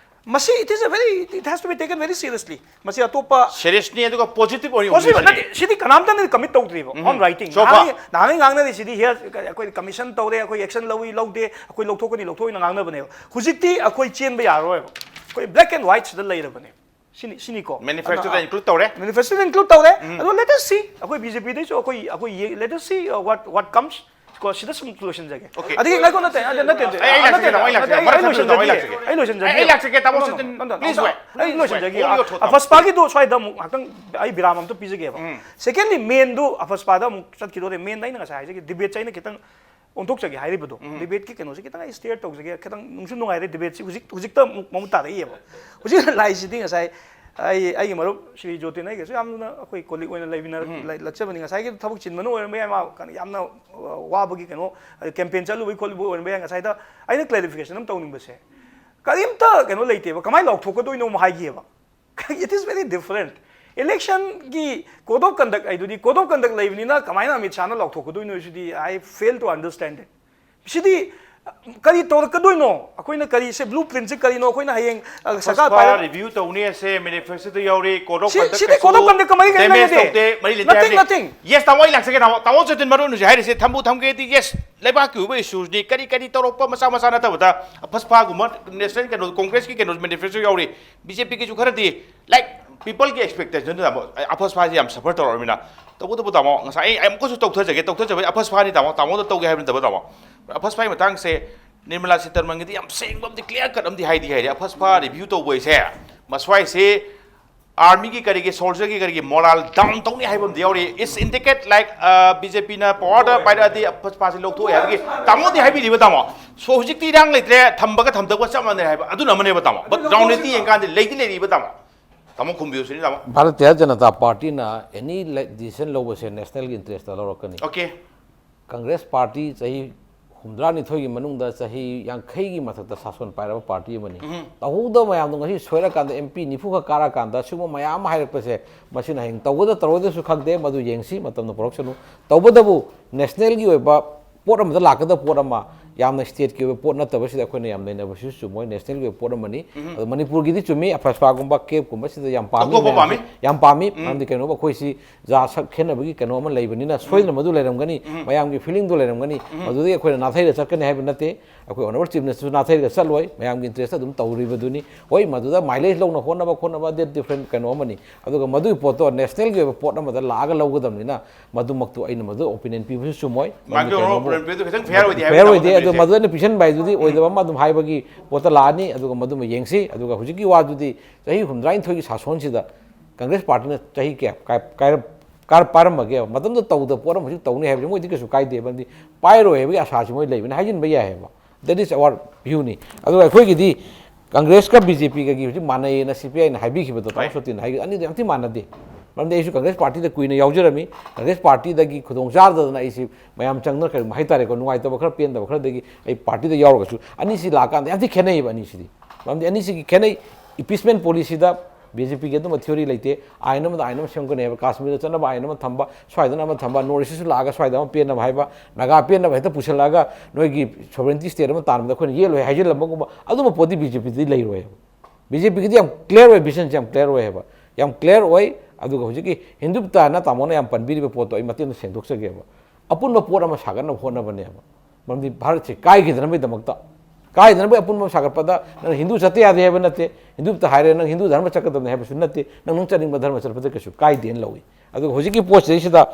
ꯃꯁꯤ, it is a very, it has to be taken very seriously. ꯃꯁꯤ ꯑꯇꯣꯞꯄ Serious ꯅꯤ, ꯑꯗꯨꯒ positive ꯑꯣꯏꯅ Positive ꯎꯕꯤꯕꯅꯤ꯫ ꯅꯠꯇꯦ, ꯁꯤꯗꯤ ꯀꯅꯥꯝꯇꯅ commit ꯇꯧꯗ꯭ꯔꯤꯕ on writing꯫ So far. ꯅꯍꯥꯟ, ꯅꯍꯥꯟ ꯉꯥꯡꯅꯔꯤꯁꯤꯗꯤ ꯍꯦ, ꯑꯩꯈꯣꯏ commission ꯇꯧꯔꯦ, ꯑꯩꯈꯣꯏ action ꯂꯧꯏ ꯂꯧꯗꯦ, ꯑꯩꯈꯣꯏ ꯂꯧꯊꯣꯛꯀꯅꯤ ꯂꯧꯊꯣꯛꯑꯣꯏꯅ ꯉꯥꯡꯅꯕꯅꯦꯕ꯫ ꯍꯧꯖꯤꯛꯇꯤ ꯑꯩꯈꯣꯏ ꯆꯦꯟꯕ ꯌꯥꯔꯔꯣꯏꯕ, ꯑꯩꯈꯣꯏ black and white ꯁꯤꯗ ꯂꯩꯔꯕꯅꯦ꯫ ꯁꯤꯅꯤ, ꯁꯤꯅꯤꯀꯣ꯫ Manifesto ꯗ ꯑꯗꯨꯅ, include ꯇꯧꯔꯦ꯫ Manifesto ꯗ include ꯇꯧꯔꯦ꯫ ꯑꯗꯣ let us see, ꯑꯩꯈꯣꯏ BJP ꯗꯩꯁꯨ ꯑꯩꯈꯣꯏ, ꯑꯩꯈꯣꯏ ꯌꯦ-, let us see, uh, what, what comes꯫ ꯀꯣ, ꯁꯤꯗ ꯁꯨꯝ ꯂꯣꯏꯁꯤꯟꯖꯒꯦ꯫ Okay. ꯑꯗꯒꯤ ꯉꯥꯏꯈꯣ, ꯅꯠꯇꯦ, ꯅꯠꯇꯦ, ꯅꯠꯇꯦ, ꯅꯠꯇꯦ꯫ ꯑꯩ, ꯑꯩ ꯂꯥꯛꯆꯒꯦ, ꯅꯠꯇꯦ, ꯇꯥꯃꯣ, ꯑꯩ ꯅꯠꯇꯦ, ꯂꯥꯛꯆꯒꯦ꯫ ꯑꯩ ꯂꯣꯏꯁꯤꯟꯖꯒꯦ꯫ ꯑꯩ ꯂꯥꯛꯆꯒꯦ, ꯇꯥꯃꯣ No, no, ꯁꯤꯇꯟ, no, no, no, please no, wait. ꯑꯩ ꯂꯣꯏꯁꯤꯟꯖꯒꯦ꯫ Hold your thought, ꯇꯥꯃꯣ꯫ ꯑꯐꯁꯄꯥꯒꯤꯗꯣ ꯁ꯭ꯋꯥꯏꯗ ꯑꯃꯨꯛ ꯉꯥꯛꯇꯪ, ꯑꯩ ꯕꯤꯔꯥꯝ ꯑꯝꯇ ꯄꯤꯖꯒꯦꯕ꯫ ꯎꯝ. Secondly, ꯃꯦꯟꯗꯨ ꯑꯐꯁꯄꯥꯗ ꯑꯃꯨꯛ ꯆꯠꯈꯤꯗꯣꯔꯦ꯫ ꯃꯦꯟꯗ ꯑꯩꯅ ꯉꯁꯥꯏ ꯍꯥꯏꯖꯒꯦ, debateꯁꯦ ꯑꯩꯅ ꯈꯤꯇꯪ ꯑꯣꯟꯊꯣꯛꯆꯒꯦ ꯍꯥꯏꯔꯤꯕꯗꯣ꯫ Debateꯀꯤ ꯀꯩꯅꯣꯁꯦ ꯈꯤꯇꯪ ꯑꯩ stir ꯇꯧꯖꯒꯦ, ꯈꯤꯇꯪ ꯅꯨꯡꯁꯨ ꯅꯨꯡꯉꯥꯏꯔꯦ debateꯁꯤ꯫ ꯍꯧꯖꯤꯛ, ꯍꯧꯖꯤꯛꯇ ꯑꯃꯨꯛ ꯃꯃꯨꯠ ꯇꯥꯔꯛꯏꯌꯦꯕ꯫ ꯍꯧꯖꯤꯛ ꯂꯥꯛꯏꯁꯤꯗꯤ ꯉꯁꯥꯏ ꯑꯩ, ꯑꯩꯒꯤ ꯃꯔꯨꯞ ꯁ꯭ꯔꯤ ꯖꯣꯇꯤꯟ ꯑꯩꯒꯁꯨ ꯌꯥꯝꯅ ꯑꯩꯈꯣꯏ colleague ꯑꯣꯏꯅ ꯂꯩꯃꯤꯟꯅ-, ꯂꯩ-, ꯂꯥꯛꯆꯕꯅꯤ꯫ ꯉꯁꯥꯏꯒꯤ ꯊꯕꯛ ꯆꯤꯟꯕꯅ ꯑꯣꯏꯔꯝꯕ ꯌꯥꯏ, ꯃꯥ ꯀꯩꯅꯣ ꯌꯥꯝꯅ, ꯑ, ꯋꯥꯕꯒꯤ ꯀꯩꯅꯣ, campaign ꯆꯠꯂꯨꯕꯒꯤ ꯈꯣꯠꯂꯨꯕ ꯑꯣꯏꯔꯝꯕ ꯌꯥꯏ꯫ ꯉꯁꯥꯏꯗ ꯑꯩꯅ clarification ꯑꯃ ꯇꯧꯅꯤꯡꯕꯁꯦ, ꯀꯔꯤꯝꯇ ꯀꯩꯅꯣ ꯂꯩꯇꯦꯕ, ꯀꯃꯥꯏꯅ ꯂꯥꯎꯊꯣꯛꯀꯗꯣꯏꯅꯣ ꯑꯃ ꯍꯥꯏꯒꯤꯑꯕ꯫ It is very different. Electionꯒꯤ code of conduct ꯍꯥꯏꯗꯨꯗꯤ, code of conduct ꯂꯩꯕꯅꯤꯅ ꯀꯃꯥꯏꯅ ꯑꯃꯤꯠ ꯁꯥꯍꯅ ꯂꯥꯎꯊꯣꯛꯀꯗꯣꯏꯅꯣ ꯁꯤꯗꯤ I fail to understand it. ꯁꯤꯗꯤ ꯀꯔꯤ ꯇꯧꯔꯛꯀꯗꯣꯏꯅꯣ? ꯑꯩꯈꯣꯏꯅ ꯀꯔꯤ, ꯁꯦ, blueprintꯁꯦ ꯀꯔꯤꯅꯣ? ꯑꯩꯈꯣꯏꯅ ꯍꯌꯦꯡ, ꯑ, ꯁꯔꯀꯥꯔ ꯑꯐꯁꯄꯥ ꯄꯥꯏꯔ- review ꯇꯧꯅꯤ ꯑꯁꯦ manifestoꯗ ꯌꯥꯎꯔꯤ, code of ꯁꯤ-, conduct ꯁꯤꯗꯤ ꯀꯩꯁꯨ code of conduct ꯀ ꯃꯔꯤ ꯂꯩꯅ damage ꯂꯩꯅꯗꯦ꯫ ꯇꯧꯗꯦ, ꯃꯔꯤ ꯂꯩꯇꯦ Nothing, ꯍꯥꯏꯕꯅꯤ꯫ nothing. Yes, ꯇꯥꯃꯣ, ꯑꯩ ꯂꯥꯛꯆꯒꯦ, ꯇꯥꯃꯣ꯫ ꯇꯥꯃꯣ ꯖꯣꯇꯤꯟ ꯃꯔꯨꯞꯅ ꯍꯧꯖꯤꯛ ꯍꯥꯏꯔꯤꯁꯦ ꯊꯝꯕꯨ ꯊꯝꯒꯦꯗꯤ, yes, ꯂꯩꯕꯥꯛꯀꯤ ꯑꯣꯏꯕ issuesꯅꯤ, ꯀꯔꯤ ꯀꯔꯤ ꯇꯧꯔꯛꯄ ꯃꯆꯥ ꯃꯆꯥ ꯅꯠꯇꯕꯗ ꯑꯐꯁꯄꯥꯒꯨꯝꯕ national ꯀꯩꯅꯣ, Congressꯀꯤ ꯀꯩꯅꯣ manifestoꯗ ꯌꯥꯎꯔꯤ, BJPꯒꯤꯁꯨ ꯈꯔꯗꯤ, like, peopleꯒꯤ expectationꯗ, ꯇꯥꯃꯣ, ꯑꯐꯁꯄꯥꯁꯤ ꯌꯥꯝ suffer ꯇꯧꯔꯛꯑꯃꯤꯅ꯫ ꯇꯧꯕꯇꯕꯨ, ꯇꯥꯃꯣ, ꯉꯁꯥꯏ ꯑꯩ, ꯑꯩ ꯑꯃꯨꯛꯀꯁꯨ ꯇꯧꯊꯖꯒꯦ, ꯇꯧꯊꯖꯕ ꯑꯐꯁꯄꯥꯅꯤ, ꯇꯥꯃꯣ, ꯇꯥꯃꯣꯗ ꯇꯧꯒꯦ ꯍꯥꯏꯕ ꯅꯠꯇꯕ, ꯇꯥꯃꯣ꯫ ꯑꯐꯁꯄꯥꯒꯤ ꯃꯇꯥꯡꯁꯦ ꯅꯤꯔꯃꯂꯥ ꯁꯤꯇꯥꯔꯃꯟꯒꯤꯗꯤ ꯌꯥꯝ ꯁꯦꯡꯕ ꯑꯃꯗꯤ, clear cut ꯑꯃꯗꯤ ꯍꯥꯏꯗꯤ ꯍꯥꯏꯔꯤ꯫ ꯑꯐꯁꯄꯥ review ꯇꯧꯕ ꯍꯥꯏꯁꯦ ꯃꯁ꯭ꯋꯥꯏꯁꯦ armyꯒꯤ ꯀꯔꯤꯒꯤ, soldierꯒꯤ ꯀꯔꯤꯒꯤ moral down ꯇꯧꯅꯤ ꯍꯥꯏꯕ ꯑꯃꯗꯤ ꯌꯥꯎꯔꯤ꯫ It's indicate like, ꯑ, BJPꯅ powerꯗ ꯄꯥꯏꯔꯛꯑꯗꯤ ꯑꯐꯁꯄꯥꯁꯤ ꯂꯧꯊꯣꯛꯑꯦ ꯍꯥꯏꯕꯒꯤ ꯇꯥꯃꯣꯗꯤ ꯍꯥꯏꯕꯤꯔꯤꯕ, ꯇꯥꯃꯣ꯫ So, ꯍꯧꯖꯤꯛꯇꯤ ꯏꯔꯥꯡ ꯂꯩꯇ꯭ꯔꯦ, ꯊꯝꯕꯒ ꯊꯝꯗꯕꯒ ꯆꯞ ꯃꯥꯟꯅꯔꯦ ꯍꯥꯏꯕ, ꯑꯗꯨꯅ ꯑꯃꯅꯦꯕ, ꯇꯥꯃꯣ꯫ But ꯔꯥꯎꯟꯅꯤꯇꯤ ꯌꯦꯡꯀꯥꯟꯗ ꯂꯩꯗꯤ ꯂꯩꯔꯤꯕ, ꯇꯥꯃꯣ꯫ ꯇꯥꯃꯣ ꯈꯨꯝꯕꯤꯌꯨ ꯁꯤꯅꯤ, ꯇꯥꯃꯣ꯫ ꯚꯥꯔꯇꯤꯌ ꯖꯅꯇꯥ ꯄꯥꯔꯇꯤꯅ any decision ꯂꯧꯕꯁꯦ nationalꯒꯤ interestꯇ ꯂꯧꯔꯛꯀꯅꯤ꯫ Okay. Congress party ꯆꯍꯤ ꯍꯨꯝꯗ꯭ꯔꯥꯅꯤꯊꯣꯏꯒꯤ ꯃꯅꯨꯡꯗ ꯆꯍꯤ ꯌꯥꯡꯈꯩꯒꯤ ꯃꯊꯛꯇ ꯁꯥꯁꯣꯟ ꯄꯥꯏꯔꯕ party ꯑꯃꯅꯤ꯫ ꯇꯧꯍꯧꯗꯕ ꯃꯌꯥꯝꯗꯣ ꯉꯁꯤ ꯁꯣꯏꯔꯀꯥꯟꯗ MP ꯅꯤꯐꯨ ꯈꯛ ꯀꯥꯔꯀꯥꯟꯗ ꯁꯤꯒꯨꯝꯕ ꯃꯌꯥꯝ ꯑꯃ ꯍꯥꯏꯔꯛꯄꯁꯦ, ꯃꯁꯤꯅ ꯍꯌꯦꯡ ꯇꯧꯒꯗ ꯇꯧꯔꯣꯏꯗꯁꯨ ꯈꯪꯗꯦ, ꯃꯗꯨ ꯌꯦꯡꯁꯤ, ꯃꯇꯝꯅ ꯄꯨꯔꯛꯁꯅꯨ꯫ ꯇꯧꯕꯇꯕꯨ nationalꯒꯤ ꯑꯣꯏꯕ ꯄꯣꯠ ꯑꯃꯗ ꯂꯥꯛꯀꯗꯕ ꯄꯣꯠ ꯑꯃ ꯌꯥꯝꯅ ꯁ꯭ꯇꯦꯠꯀꯤ ꯑꯣꯏꯕ ꯄꯣꯠ ꯅꯠꯇꯕꯁꯤꯗ ꯑꯩꯈꯣꯏꯅ ꯌꯥꯝ ꯅꯩꯅꯕꯁꯤꯁꯨ ꯆꯨꯝꯃꯣꯏ, ꯅꯦꯁꯅꯦꯜꯒꯤ ꯑꯣꯏꯕ ꯄꯣꯠ ꯑꯃꯅꯤ꯫ ꯑꯗꯣ ꯃꯅꯤꯄꯨꯔꯒꯤꯗꯤ ꯆꯨꯝꯃꯤ, ꯑꯐꯁꯄꯥꯒꯨꯝꯕ, ꯀꯦꯞꯀꯨꯝꯕꯁꯤꯗ ꯌꯥꯝ ꯄꯥꯝꯃꯤ, ꯃꯌꯥꯝꯁꯦ ꯌꯥꯝ ꯄꯥꯝꯃꯤ꯫ ꯃꯔꯝꯗꯤ ꯀꯩꯅꯣꯕ, ꯑꯩꯈꯣꯏꯁꯤ ꯖꯥꯠ ꯁꯛ ꯈꯦꯠꯅꯕꯒꯤ ꯀꯩꯅꯣ ꯑꯃ ꯂꯩꯕꯅꯤꯅ ꯁꯣꯏꯗꯅ ꯃꯗꯨ ꯂꯩꯔꯝꯒꯅꯤ, ꯃꯌꯥꯝꯒꯤ ꯐꯤꯂꯤꯡꯗꯨ ꯂꯩꯔꯝꯒꯅꯤ꯫ ꯃꯗꯨꯗꯒꯤ ꯑꯩꯈꯣꯏꯅ ꯅꯥꯊꯩꯔ ꯆꯠꯀꯅꯤ ꯍꯥꯏꯕ ꯅꯠꯇꯦ꯫ ꯑꯩꯈꯣꯏ ꯑꯣꯅꯔꯦꯕꯜ ꯆꯤꯐ ꯃꯤꯅꯤꯁꯇꯔꯁꯨ ꯅꯥꯊꯩꯔꯒ ꯆꯠꯂꯣꯏ, ꯃꯌꯥꯝꯒꯤ ꯏꯟꯇꯔꯦꯁꯇ ꯑꯗꯨꯝ ꯇꯧꯔꯤꯕꯗꯨꯅꯤ꯫ ꯍꯣꯏ, ꯃꯗꯨꯗ ꯃꯥꯏꯂꯦꯖ ꯂꯧꯅ ꯍꯣꯠꯅꯕ ꯈꯣꯠꯅꯕ, that different ꯀꯩꯅꯣ ꯑꯃꯅꯤ꯫ ꯑꯗꯨꯒ ꯃꯗꯨꯒꯤ ꯄꯣꯠꯇꯣ ꯅꯦꯁꯅꯦꯜꯒꯤ ꯑꯣꯏꯕ ꯄꯣꯠ ꯑꯃꯗ ꯂꯥꯛꯑꯒ ꯂꯧꯒꯗꯕꯅꯤꯅ ꯃꯗꯨꯃꯛꯇꯨ ꯑꯩꯅ ꯃꯗꯨ ꯑꯣꯄꯤꯅꯤꯌꯟ ꯄꯤꯕꯁꯨ ꯆꯨꯝꯃꯣꯏ꯫ ꯃꯥꯒꯤ ꯃꯔꯝꯗꯤ ꯑꯣꯄꯤꯅꯤꯌꯟ ꯄꯤꯕꯗꯨ ꯈꯤꯇꯪ ꯐꯤꯌꯔ ꯑꯣꯏꯗꯦ ꯍꯥꯏꯕ ꯐꯤꯌꯔ ꯑꯣꯏꯗꯦ꯫ ꯑꯗꯨ ꯃꯗꯨ ꯑꯩꯅ ꯄꯤꯁꯟꯕ ꯍꯥꯏꯗꯨꯗꯤ ꯑꯣꯏꯗꯕ ꯑꯃ ꯑꯗꯨꯝ ꯍꯥꯏꯕꯒꯤ ꯄꯣꯠꯇ ꯂꯥꯛꯑꯅꯤ꯫ ꯑꯗꯨꯒ ꯃꯗꯨꯃ ꯌꯦꯡꯁꯤ꯫ ꯑꯗꯨꯒ ꯍꯧꯖꯤꯛꯀꯤ ꯋꯥꯗꯨꯗꯤ ꯆꯍꯤ ꯍꯨꯝꯗ꯭ꯔꯥꯅꯤꯊꯣꯏꯒꯤ ꯁꯥꯁꯣꯟꯁꯤꯗ ꯀꯪꯒ꯭ꯔꯦꯁ ꯄꯥꯔꯇꯤꯅ ꯆꯍꯤ ꯀꯌꯥ ꯀꯥꯏ-, ꯀꯥꯏꯔꯞ-, ꯀꯥꯔ-, ꯄꯥꯏꯔꯝꯃꯒꯦ, ꯃꯇꯝꯗꯨꯗ ꯇꯧꯗꯕ ꯄꯣꯠ ꯑꯃ ꯍꯧꯖꯤꯛ ꯇꯧꯅꯤ ꯍꯥꯏꯕꯁꯤ ꯃꯣꯏꯗꯤ ꯀꯩꯁꯨ ꯀꯥꯏꯗꯦ, ꯃꯔꯝꯗꯤ ꯄꯥꯏꯔꯣꯏ ꯍꯥꯏꯕꯒꯤ ꯑꯥꯁꯥꯁꯤ ꯃꯣꯏ ꯂꯩꯕꯅꯤ, ꯍꯥꯏꯖꯤꯟꯕ ꯌꯥꯏ ꯍꯥꯏꯕ꯫ That is our viewꯅꯤ꯫ ꯑꯗꯨꯒ ꯑꯩꯈꯣꯏꯒꯤꯗꯤ ꯀꯪꯒ꯭ꯔꯦꯁꯀ ꯕꯤ ꯖꯦ ꯄꯤꯒꯒꯤ ꯍꯧꯖꯤꯛ ꯃꯥꯟꯅꯩꯌꯦꯅ ꯁꯤ ꯄꯤ ꯑꯥꯏꯅ ꯍꯥꯏꯕꯤꯈꯤꯕꯗꯣ, ꯇꯥꯃꯣ ꯁꯣꯇꯤꯅ ꯍꯥꯏꯈꯤꯕꯗꯣ, ꯑꯅꯤꯗꯨ ꯌꯥꯝ ꯊꯤ ꯃꯥꯟꯅꯗꯦ꯫ ꯃꯔꯝꯗꯤ ꯑꯩꯁꯨ ꯀꯪꯒ꯭ꯔꯦꯁ ꯄꯥꯔꯇꯤꯗ ꯀꯨꯏꯅ ꯌꯥꯎꯖꯔꯝꯃꯤ꯫ ꯀꯪꯒ꯭ꯔꯦꯁ ꯄꯥꯔꯇꯤꯗꯒꯤ ꯈꯨꯗꯣꯡ ꯆꯥꯗꯗꯅ ꯑꯩꯁꯤ ꯃꯌꯥꯝ ꯆꯪꯗꯅ ꯀꯔꯤꯒꯨꯝꯕ ꯍꯥꯏꯇꯥꯔꯦꯀꯣ, ꯅꯨꯡꯉꯥꯏꯇꯕ ꯈꯔ, ꯄꯦꯟꯗꯕ ꯈꯔꯗꯒꯤ ꯑꯩ ꯄꯥꯔꯇꯤꯗ ꯌꯥꯎꯔꯒꯁꯨ, ꯑꯅꯤꯁꯤ ꯂꯥꯛꯑꯀꯥꯟꯗ ꯌꯥꯝ ꯊꯤ ꯈꯦꯠꯅꯩꯌꯦꯕ ꯑꯅꯤꯁꯤꯗꯤ꯫ ꯃꯔꯝꯗꯤ ꯑꯅꯤꯁꯤꯒꯤ ꯈꯦꯠꯅꯩ꯫ ꯏꯝꯄꯤꯆꯃꯦꯟ ꯄꯣꯂꯤꯁꯤꯗ ꯕꯤ ꯖꯦ ꯄꯤꯒꯤ ꯑꯗꯨꯝꯕ ꯊꯤꯑꯣꯔꯤ ꯂꯩꯇꯦ꯫ ꯑꯥꯏꯟ ꯑꯃꯗ ꯑꯥꯏꯟ ꯑꯃ ꯁꯦꯝꯒꯅꯤ ꯍꯥꯏꯕ, ꯀꯥꯁꯃꯤꯔꯗ ꯆꯠꯅꯕ ꯑꯥꯏꯟ ꯑꯃ ꯊꯝꯕ, ꯁ꯭ꯋꯥꯏꯗꯅ ꯑꯃ ꯊꯝꯕ, ꯅꯣꯔꯠ ꯏꯁꯇꯁꯨ ꯂꯥꯛꯑꯒ ꯁ꯭ꯋꯥꯏꯗ ꯑꯃ ꯄꯦꯟꯅꯕ ꯍꯥꯏꯕ, ꯅꯥꯒꯥ ꯄꯦꯟꯅꯕ ꯍꯦꯛꯇ ꯄꯨꯁꯤꯜꯂꯛꯑꯒ ꯅꯣꯏꯒꯤ ꯁꯣꯚꯔꯦꯟꯇꯤ ꯁ꯭ꯇꯦꯠ ꯑꯃ ꯇꯥꯟꯕꯗ ꯑꯩꯈꯣꯏꯅ ꯌꯦꯠꯂꯣꯏ ꯍꯥꯏꯖꯤꯜꯂꯝꯕꯒꯨꯝꯕ ꯑꯗꯨꯝꯕ ꯄꯣꯠꯇꯤ ꯕꯤ ꯖꯦ ꯄꯤꯗꯗꯤ ꯂꯩꯔꯣꯏꯕ꯫ ꯕꯤ ꯖꯦ ꯄꯤꯒꯤꯗꯤ ꯌꯥꯝ ꯀ꯭ꯂꯤꯌꯥꯔ ꯑꯣꯏ, ꯚꯤꯖꯟꯁꯦ ꯌꯥꯝ ꯀ꯭ꯂꯤꯌꯥꯔ ꯑꯣꯏꯌꯦꯕ꯫ ꯌꯥꯝ ꯀ꯭ꯂꯤꯌꯥꯔ ꯑꯣꯏ꯫ ꯑꯗꯨꯒ ꯍꯧꯖꯤꯛꯀꯤ ꯍꯤꯟꯗꯨꯇꯥꯅ ꯇꯥꯃꯣꯅ ꯌꯥꯝ ꯄꯟꯕꯤꯔꯤꯕ ꯄꯣꯠꯇꯣ ꯑꯩ ꯃꯇꯦꯛ ꯑꯃ ꯁꯦꯡꯗꯣꯛꯆꯒꯦꯕ꯫ ꯑꯄꯨꯟꯕ ꯄꯣꯠ ꯑꯃ ꯁꯥꯒꯠꯅꯕ ꯍꯣꯠꯅꯕꯅꯦꯕ꯫ ꯃꯔꯝꯗꯤ ꯚꯥꯔꯠꯁꯦ ꯀꯥꯏꯈꯤꯗꯅꯕꯒꯤꯗꯃꯛꯇ, ꯀꯥꯏꯗꯅꯕꯒꯤ ꯑꯄꯨꯟꯕ ꯑꯃ ꯁꯥꯒꯠꯄꯗ ꯅꯪ ꯍꯤꯟꯗꯨ ꯆꯠꯇ ꯌꯥꯗꯦ ꯍꯥꯏꯕ ꯅꯠꯇꯦ, ꯍꯤꯟꯗꯨꯇ ꯍꯥꯏꯔꯦ ꯅꯪ ꯍꯤꯟꯗꯨ ꯙꯔꯃ ꯆꯠꯀꯗꯕꯅꯤ ꯍꯥꯏꯕꯁꯨ ꯅꯠꯇꯦ, ꯅꯪ, ꯅꯪ ꯆꯠꯅꯤꯡꯕ ꯙꯔꯃ ꯆꯠꯄꯗ ꯀꯩꯁꯨ ꯀꯥꯏꯗꯦꯅ ꯂꯧꯏ꯫ ꯑꯗꯨꯒ ꯍꯧꯖꯤꯛꯀꯤ ꯄꯣꯠꯁꯤꯗꯩꯁꯤꯗ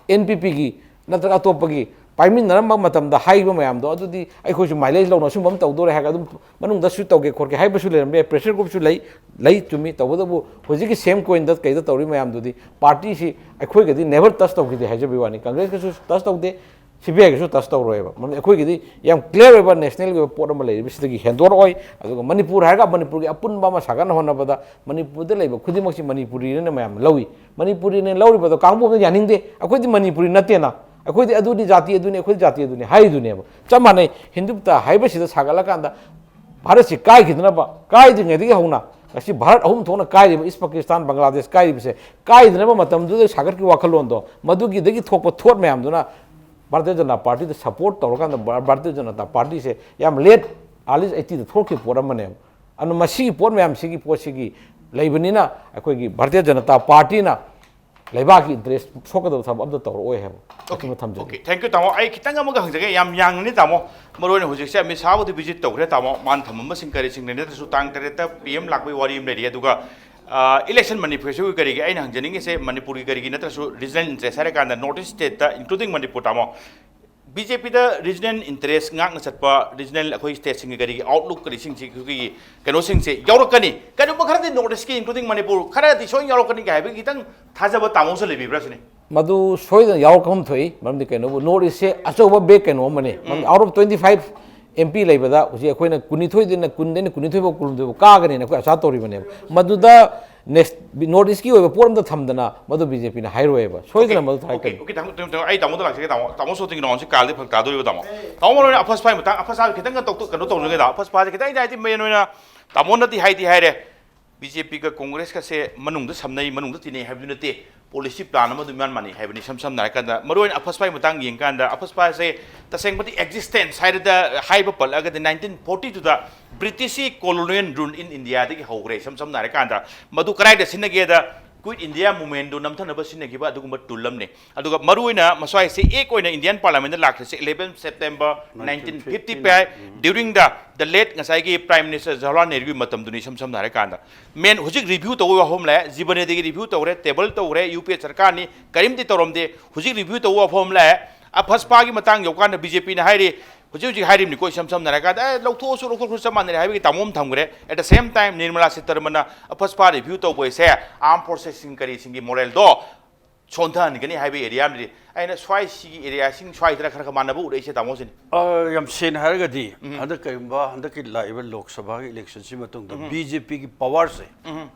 ꯑꯦꯟ ꯄꯤ ꯄꯤꯒꯤ ꯅꯠꯇ꯭ꯔꯒ ꯑꯇꯣꯞꯄꯒꯤ ꯄꯥꯏꯃꯤꯟꯅꯔꯝꯕ ꯃꯇꯝꯗ ꯍꯥꯏꯔꯤꯕ ꯃꯌꯥꯝꯗꯣ, ꯑꯗꯨꯗꯤ ꯑꯩꯈꯣꯏꯁꯨ ꯃꯥꯏꯂꯦꯖ ꯂꯧꯅ ꯑꯁꯨꯝꯕ ꯑꯃ ꯇꯧꯗꯣꯔꯦ ꯍꯥꯏꯔꯒ ꯑꯗꯨꯝ ꯃꯅꯨꯡꯗꯁꯨ ꯇꯧꯒꯦ ꯈꯣꯠꯀꯦ ꯍꯥꯏꯕꯁꯨ ꯂꯩꯔꯝꯕ ꯌꯥꯏ, ꯄ꯭ꯔꯦꯁꯔ ꯒ꯭ꯔꯨꯞꯁꯨ ꯂꯩ, ꯂꯩ, ꯆꯨꯝꯃꯤ꯫ ꯇꯧꯕꯇꯕꯨ ꯍꯧꯖꯤꯛꯀꯤ ꯁꯦꯝ ꯀꯣꯏꯟꯗ ꯀꯩꯗ ꯇꯧꯔꯤ ꯃꯌꯥꯝꯗꯨꯗꯤ ꯄꯥꯔꯇꯤꯁꯤ ꯑꯩꯈꯣꯏꯒꯗꯤ ꯅꯦꯚꯔ ꯇꯆ ꯇꯧꯈꯤꯗꯦ ꯍꯥꯏꯖꯕꯒꯤ ꯋꯥꯅꯤ, ꯀꯪꯒ꯭ꯔꯦꯁꯀꯁꯨ ꯇꯆ ꯇꯧꯗꯦ, ꯁꯤ ꯕꯤ ꯑꯥꯏꯒꯁꯨ ꯇꯆ ꯇꯧꯔꯣꯏꯕ꯫ ꯃꯔꯝꯗꯤ ꯑꯩꯈꯣꯏꯒꯤꯗꯤ ꯌꯥꯝ ꯀ꯭ꯂꯤꯌꯥꯔ ꯑꯣꯏꯕ ꯅꯦꯁꯅꯦꯜꯒꯤ ꯑꯣꯏꯕ ꯄꯣꯠ ꯑꯃ ꯂꯩꯔꯤꯕꯁꯤꯗꯒꯤ ꯍꯦꯟꯗꯣꯔꯛꯑꯣꯏ꯫ ꯑꯗꯨꯒ ꯃꯅꯤꯄꯨꯔ ꯍꯥꯏꯔꯒ ꯃꯅꯤꯄꯨꯔꯒꯤ ꯑꯄꯨꯟꯕ ꯑꯃ ꯁꯥꯒꯠꯅ ꯍꯣꯠꯅꯕꯗ ꯃꯅꯤꯄꯨꯔꯗ ꯂꯩꯕ ꯈꯨꯗꯤꯡꯃꯛꯁꯤ ꯃꯅꯤꯄꯨꯔꯤꯅ ꯃꯌꯥꯝꯅ ꯂꯧꯏ꯫ ꯃꯅꯤꯄꯨꯔꯤꯅ ꯂꯧꯔꯤꯕꯗꯣ ꯀꯥꯡꯕꯨ ꯑꯃꯅ ꯌꯥꯅꯤꯡꯗꯦ꯫ ꯑꯩꯈꯣꯏꯗꯤ ꯃꯅꯤꯄꯨꯔꯤ ꯅꯠꯇꯦꯅ, ꯑꯩꯈꯣꯏꯗꯤ ꯑꯗꯨꯅꯤ, ꯖꯥꯇꯤ ꯑꯗꯨꯅꯤ, ꯑꯩꯈꯣꯏꯗꯤ ꯖꯥꯇꯤ ꯑꯗꯨꯅꯤ ꯍꯥꯏꯔꯤꯗꯨꯅꯦꯕ꯫ ꯆꯞ ꯃꯥꯟꯅꯩ, ꯍꯤꯟꯗꯨꯇ ꯍꯥꯏꯕꯁꯤꯗ ꯁꯥꯒꯠꯂꯀꯥꯟꯗ ꯚꯥꯔꯠꯁꯤ ꯀꯥꯏꯈꯤꯗꯅꯕ, ꯀꯥꯏꯗ꯭ꯔꯤꯉꯩꯗꯒꯤ ꯍꯧꯅ ꯉꯁꯤ ꯚꯥꯔꯠ ꯑꯍꯨꯝ ꯊꯣꯛꯅ ꯀꯥꯏꯔꯤꯕ, ꯏꯁ ꯄꯥꯀꯤꯁꯇꯥꯟ, ꯕꯪꯒ꯭ꯂꯥꯗꯦꯁ ꯀꯥꯏꯔꯤꯕꯁꯦ, ꯀꯥꯏꯗꯅꯕ ꯃꯇꯝꯗꯨꯗ ꯁꯥꯒꯠꯀꯤ ꯋꯥꯈꯜꯂꯣꯟꯗꯣ, ꯃꯗꯨꯒꯤꯗꯒꯤ ꯊꯣꯛꯄ ꯊꯣꯠ ꯃꯌꯥꯝꯗꯨꯅ ꯚꯥꯔꯇꯤꯌ ꯖꯅꯇꯥ ꯄꯥꯔꯇꯤꯗ ꯁꯄꯣꯔꯠ ꯇꯧꯔꯀꯥꯟꯗ ꯚꯥ- ꯚꯥꯔꯇꯤꯌ ꯖꯅꯇꯥ ꯄꯥꯔꯇꯤꯁꯦ ꯌꯥꯝ ꯂꯦꯠ, ꯑꯥꯔꯂꯤ ꯑꯩꯠꯇꯤꯗ ꯊꯣꯛꯈꯤꯕ ꯄꯣꯠ ꯑꯃꯅꯦꯕ꯫ ꯑꯗꯨꯅ ꯃꯁꯤꯒꯤ ꯄꯣꯠ ꯃꯌꯥꯝꯁꯤꯒꯤ ꯄꯣꯠꯁꯤꯒꯤ ꯂꯩꯕꯅꯤꯅ ꯑꯩꯈꯣꯏꯒꯤ ꯚꯥꯔꯇꯤꯌ ꯖꯅꯇꯥ ꯄꯥꯔꯇꯤꯅ ꯂꯩꯕꯥꯛꯀꯤ ꯏꯟꯇꯔꯦꯁ ꯁꯣꯛꯀꯗꯕ ꯊꯕꯛ ꯑꯝꯇ ꯇꯧꯔꯛꯑꯣꯏ ꯍꯥꯏꯕ ꯑꯁꯤꯃ ꯊꯝꯖꯒꯦ꯫ Okay, thank you, ꯇꯥꯃꯣ꯫ ꯑꯩ ꯈꯤꯇꯪ ꯑꯃꯒ ꯍꯪꯖꯒꯦ, ꯌꯥꯝ ꯌꯥꯡꯅꯅꯤ, ꯇꯥꯃꯣ꯫ ꯃꯔꯨ ꯑꯣꯏꯅ ꯍꯧꯖꯤꯛꯁꯦ ꯑꯃꯤꯠ ꯁꯥꯍꯕꯨꯗꯤ ꯚꯤꯖꯤꯠ ꯇꯧꯈ꯭ꯔꯦ, ꯇꯥꯃꯣ꯫ ꯃꯥꯅ ꯊꯝꯃꯝꯕꯁꯤꯡ ꯀꯔꯤꯁꯤꯡꯅ ꯅꯠꯇ꯭ꯔꯁꯨ ꯇꯥꯡ ꯇꯔꯦꯠꯇ ꯄꯤ ꯑꯦꯝ ꯂꯥꯛꯄꯒꯤ ꯋꯥꯔꯤ ꯑꯃ ꯂꯩꯔꯤ꯫ ꯑꯗꯨꯒ ꯏꯂꯦꯛꯁꯟ ꯃꯦꯅꯤꯐꯦꯁꯇꯣꯒꯤ ꯀꯔꯤꯒꯤ ꯑꯩꯅ ꯍꯪꯖꯅꯤꯡꯉꯤꯁꯦ, ꯃꯅꯤꯄꯨꯔꯒꯤ ꯀꯔꯤꯒꯤ ꯅꯠꯇ꯭ꯔꯁꯨ ꯔꯤꯖꯅꯦꯜ ꯏꯟꯇꯔꯦꯁ ꯍꯥꯏꯔꯀꯥꯟꯗ ꯅꯣꯔꯠ ꯏꯁ ꯁ꯭ꯇꯦꯠꯇ, including ꯃꯅꯤꯄꯨꯔ, ꯇꯥꯃꯣ, ꯕꯤ ꯖꯦ ꯄꯤꯗ ꯔꯤꯖꯅꯦꯜ ꯏꯟꯇꯔꯦꯁ ꯉꯥꯛꯅ ꯆꯠꯄ, ꯔꯤꯖꯅꯦꯜ ꯑꯩꯈꯣꯏ ꯁ꯭ꯇꯦꯠꯁꯤꯡꯒꯤ ꯀꯔꯤꯒꯤ ꯑꯥꯎꯠꯂꯨꯛ ꯀꯔꯤꯁꯤꯡꯁꯤ, ꯑꯩꯈꯣꯏꯒꯤ ꯀꯩꯅꯣꯁꯤꯡꯁꯦ ꯌꯥꯎꯔꯛꯀꯅꯤ꯫ ꯀꯔꯤꯒꯨꯝꯕ ꯈꯔꯗꯤ ꯅꯣꯔꯠ ꯏꯁꯀꯤ, including ꯃꯅꯤꯄꯨꯔ, ꯈꯔꯗꯤ ꯁꯣꯏꯅ ꯌꯥꯎꯔꯛꯀꯅꯤ ꯀꯥꯏ ꯍꯥꯏꯕꯒꯤ ꯈꯤꯇꯪ ꯊꯥꯖꯕ ꯇꯥꯃꯣꯁꯨ ꯂꯩꯕꯤꯕ꯭ꯔꯥ ꯁꯤꯅꯤ? ꯃꯗꯨ ꯁꯣꯏꯗꯅ ꯌꯥꯎꯔꯛꯐꯝ ꯊꯣꯛꯏ꯫ ꯃꯔꯝꯗꯤ ꯀꯩꯅꯣꯕꯨ, ꯅꯣꯔꯠ ꯏꯁꯁꯦ ꯑꯆꯧꯕ ꯕꯦꯛ ꯀꯩꯅꯣ ꯑꯃꯅꯤ꯫ ꯃꯔꯝꯗꯤ out of twenty five M P ꯂꯩꯕꯗ ꯍꯧꯖꯤꯛ ꯑꯩꯈꯣꯏꯅ ꯀꯨꯟꯅꯤꯊꯣꯏꯗꯩꯅ, ꯀꯨꯟꯗꯩꯅ ꯀꯨꯟꯅꯤꯊꯣꯏ ꯐꯥꯎ, ꯀꯨꯟꯍꯨꯝꯗꯣꯏ ꯐꯥꯎ ꯀꯥꯒꯅꯤꯅ ꯑꯩꯈꯣꯏ ꯑꯁꯥ ꯇꯧꯔꯤꯕꯅꯦꯕ꯫ ꯃꯗꯨꯗ ꯅꯦꯛꯁ ꯅꯣꯔꯠ ꯏꯁꯀꯤ ꯑꯣꯏꯕ ꯄꯣꯠ ꯑꯝꯇ ꯊꯝꯗꯅ ꯃꯗꯨ ꯕꯤ ꯖꯦ ꯄꯤꯅ ꯍꯥꯏꯔꯣꯏꯕ, ꯁꯣꯏꯗꯅ ꯃꯗꯨ Okay, ꯊꯥꯔꯛꯀꯅꯤ꯫ okay, ꯇꯥꯃꯣ, ꯇꯥꯃꯣ, ꯇꯥꯃꯣ, ꯑꯩ ꯇꯥꯃꯣꯗ ꯂꯥꯛꯆꯒꯦ, ꯇꯥꯃꯣ꯫ ꯇꯥꯃꯣ ꯁꯣꯇꯤꯡꯒꯤ ꯅꯥꯎꯟꯁꯦ ꯀꯥꯜꯗꯤ ꯐꯔꯛ ꯇꯥꯗꯣꯔꯤꯕ, ꯇꯥꯃꯣ꯫ ꯇꯥꯃꯣ, ꯃꯔꯨ ꯑꯣꯏꯅ ꯑꯐꯁꯄꯥꯒꯤ ꯃꯇꯥꯡ, ꯑꯐꯁꯄꯥ ꯈꯤꯇꯪꯒ ꯇꯧꯊꯣꯛ-, ꯀꯩꯅꯣ ꯇꯧꯖꯒꯦ, ꯇꯥꯃꯣ꯫ ꯑꯐꯁꯄꯥꯁꯦ ꯈꯤꯇꯪ ꯍꯥꯏꯗꯤ ꯃꯦꯟ ꯑꯣꯏꯅ ꯇꯥꯃꯣꯅꯗꯤ ꯍꯥꯏꯗꯤ ꯍꯥꯏꯔꯦ, ꯕꯤ ꯖꯦ ꯄꯤꯒ ꯀꯣꯡꯒ꯭ꯔꯦꯁꯀꯁꯦ ꯃꯅꯨꯡꯗ ꯁꯝꯅꯩ, ꯃꯅꯨꯡꯗ ꯇꯤꯟꯅꯩ ꯍꯥꯏꯕꯗꯨ ꯅꯠꯇꯦ, ꯄꯣꯂꯤꯁꯤ ꯄ꯭ꯂꯥꯟ ꯑꯃ ꯑꯗꯨꯝ ꯏꯃꯥꯟ ꯃꯥꯟꯅꯩ ꯍꯥꯏꯕꯅꯤ꯫ ꯏꯁꯝ ꯁꯝꯅ ꯍꯥꯏꯔꯀꯥꯟꯗ, ꯃꯔꯨ ꯑꯣꯏꯅ ꯑꯐꯁꯄꯥꯒꯤ ꯃꯇꯥꯡ ꯌꯦꯡꯀꯥꯟꯗ, ꯑꯐꯁꯄꯥꯁꯦ ꯇꯁꯦꯡꯕꯗꯤ ꯑꯦꯛꯖꯤꯁꯇꯦꯟꯁ ꯍꯥꯏꯔꯗ, ꯍꯥꯏꯕ ꯄꯜꯂꯛꯑꯒꯗꯤ, ꯅꯥꯏꯟꯇꯤꯟ ꯐꯣꯔꯇꯤ ꯇꯨꯗ ꯕ꯭ꯔꯤꯇꯤꯁꯀꯤ colonial rule in India ꯗꯒꯤ ꯍꯧꯈ꯭ꯔꯦ꯫ ꯏꯁꯝ ꯁꯝꯅ ꯍꯥꯏꯔꯀꯥꯟꯗ, ꯃꯗꯨ ꯀꯗꯥꯏꯗ ꯁꯤꯖꯤꯟꯅꯒꯦꯗ, Quit India Movement ꯗꯨ ꯅꯝꯊꯅꯕ ꯁꯤꯖꯤꯟꯅꯈꯤꯕ ꯑꯗꯨꯒꯨꯝꯕ ꯇꯨꯜ ꯑꯃꯅꯤ꯫ ꯑꯗꯨꯒ ꯃꯔꯨꯑꯣꯏꯅ ꯃꯁ꯭ꯋꯥꯏꯁꯦ ꯑꯦꯛ ꯑꯣꯏꯅ Indian ꯄꯥꯔꯂꯤꯌꯥꯃꯦꯟꯗ ꯂꯥꯛꯈ꯭ꯔꯤꯁꯦ eleven September nineteen fifty five, during the, the late ꯉꯁꯥꯏꯒꯤ Prime Minister ꯖꯋꯥꯍꯔꯂꯥꯜ ꯅꯦꯍꯔꯨꯒꯤ ꯃꯇꯝꯗꯨꯅꯤ꯫ ꯏꯁꯝ ꯁꯝꯅ ꯍꯥꯏꯔꯀꯥꯟꯗ, ꯃꯦꯟ ꯍꯧꯖꯤꯛ ꯔꯤꯚ꯭ꯌꯨ ꯇꯧꯕꯒꯤ ꯋꯥꯐꯝ ꯂꯥꯛꯑꯦ, ꯖꯤꯕꯅꯦꯗꯒꯤ ꯔꯤꯚ꯭ꯌꯨ ꯇꯧꯔꯦ, ꯇꯦꯕꯜ ꯇꯧꯔꯦ, ꯌꯨ ꯄꯤ ꯑꯦ ꯁꯔꯀꯥꯔꯅꯤ, ꯀꯔꯤꯝꯇ ꯇꯧꯔꯝꯗꯦ꯫ ꯍꯧꯖꯤꯛ ꯔꯤꯚ꯭ꯌꯨ ꯇꯧꯕ ꯋꯥꯐꯝ ꯂꯥꯛꯑꯦ, ꯑꯐꯁꯄꯥꯒꯤ ꯃꯇꯥꯡ ꯌꯧꯀꯥꯟꯗ ꯕꯤ ꯖꯦ ꯄꯤꯅ ꯍꯥꯏꯔꯤ, ꯍꯧꯖꯤꯛ ꯍꯧꯖꯤꯛ ꯍꯥꯏꯔꯤꯕꯅꯤꯀꯣ, ꯏꯁꯝ ꯁꯝꯅ ꯍꯥꯏꯔꯀꯥꯟꯗ, "ꯑꯦ, ꯂꯧꯊꯣꯛꯑꯁꯨ ꯂꯧꯊꯣꯛꯈ꯭ꯔꯁꯨ ꯆꯞ ꯃꯥꯟꯅꯔꯦ" ꯍꯥꯏꯕꯒꯤ ꯇꯥꯃꯣ ꯑꯃ ꯊꯝꯈ꯭ꯔꯦ꯫ At the same time, Nirmala ꯁꯤꯇꯥꯔꯃꯟꯅ ꯑꯐꯁꯄꯥ ꯔꯤꯚ꯭ꯌꯨ ꯇꯧꯕ ꯍꯥꯏꯁꯦ ꯑꯥꯔꯝ ꯐꯣꯔꯁꯦꯁꯁꯤꯡ ꯀꯔꯤꯁꯤꯡꯒꯤ ꯃꯣꯔꯦꯜꯗꯣ ꯁꯣꯟꯊꯍꯟꯒꯅꯤ ꯍꯥꯏꯕ ꯑꯦꯔꯤꯌꯥ ꯑꯃꯗꯤ ꯑꯩꯅ ꯁ꯭ꯋꯥꯏ ꯁꯤꯒꯤ ꯑꯦꯔꯤꯌꯥꯁꯤꯡ ꯁ꯭ꯋꯥꯏꯗ ꯈꯔ ꯈꯔ ꯃꯥꯟꯅꯕ ꯎꯔꯛꯏꯁꯦ, ꯇꯥꯃꯣꯁꯤꯅꯤ꯫ ꯑ, ꯌꯥꯝ ꯁꯦꯡꯅ ꯍꯥꯏꯔꯒꯗꯤ, ꯍꯟꯗꯛ ꯀꯔꯤꯒꯨꯝꯕ ꯍꯟꯗꯛꯀꯤ ꯂꯥꯛꯏꯕ ꯂꯣꯛ ꯁꯚꯥꯒꯤ ꯏꯂꯦꯛꯁꯟꯁꯤ ꯃꯇꯨꯡꯗ ꯕꯤ ꯖꯦ ꯄꯤꯒꯤ ꯄꯋꯥꯔꯁꯦ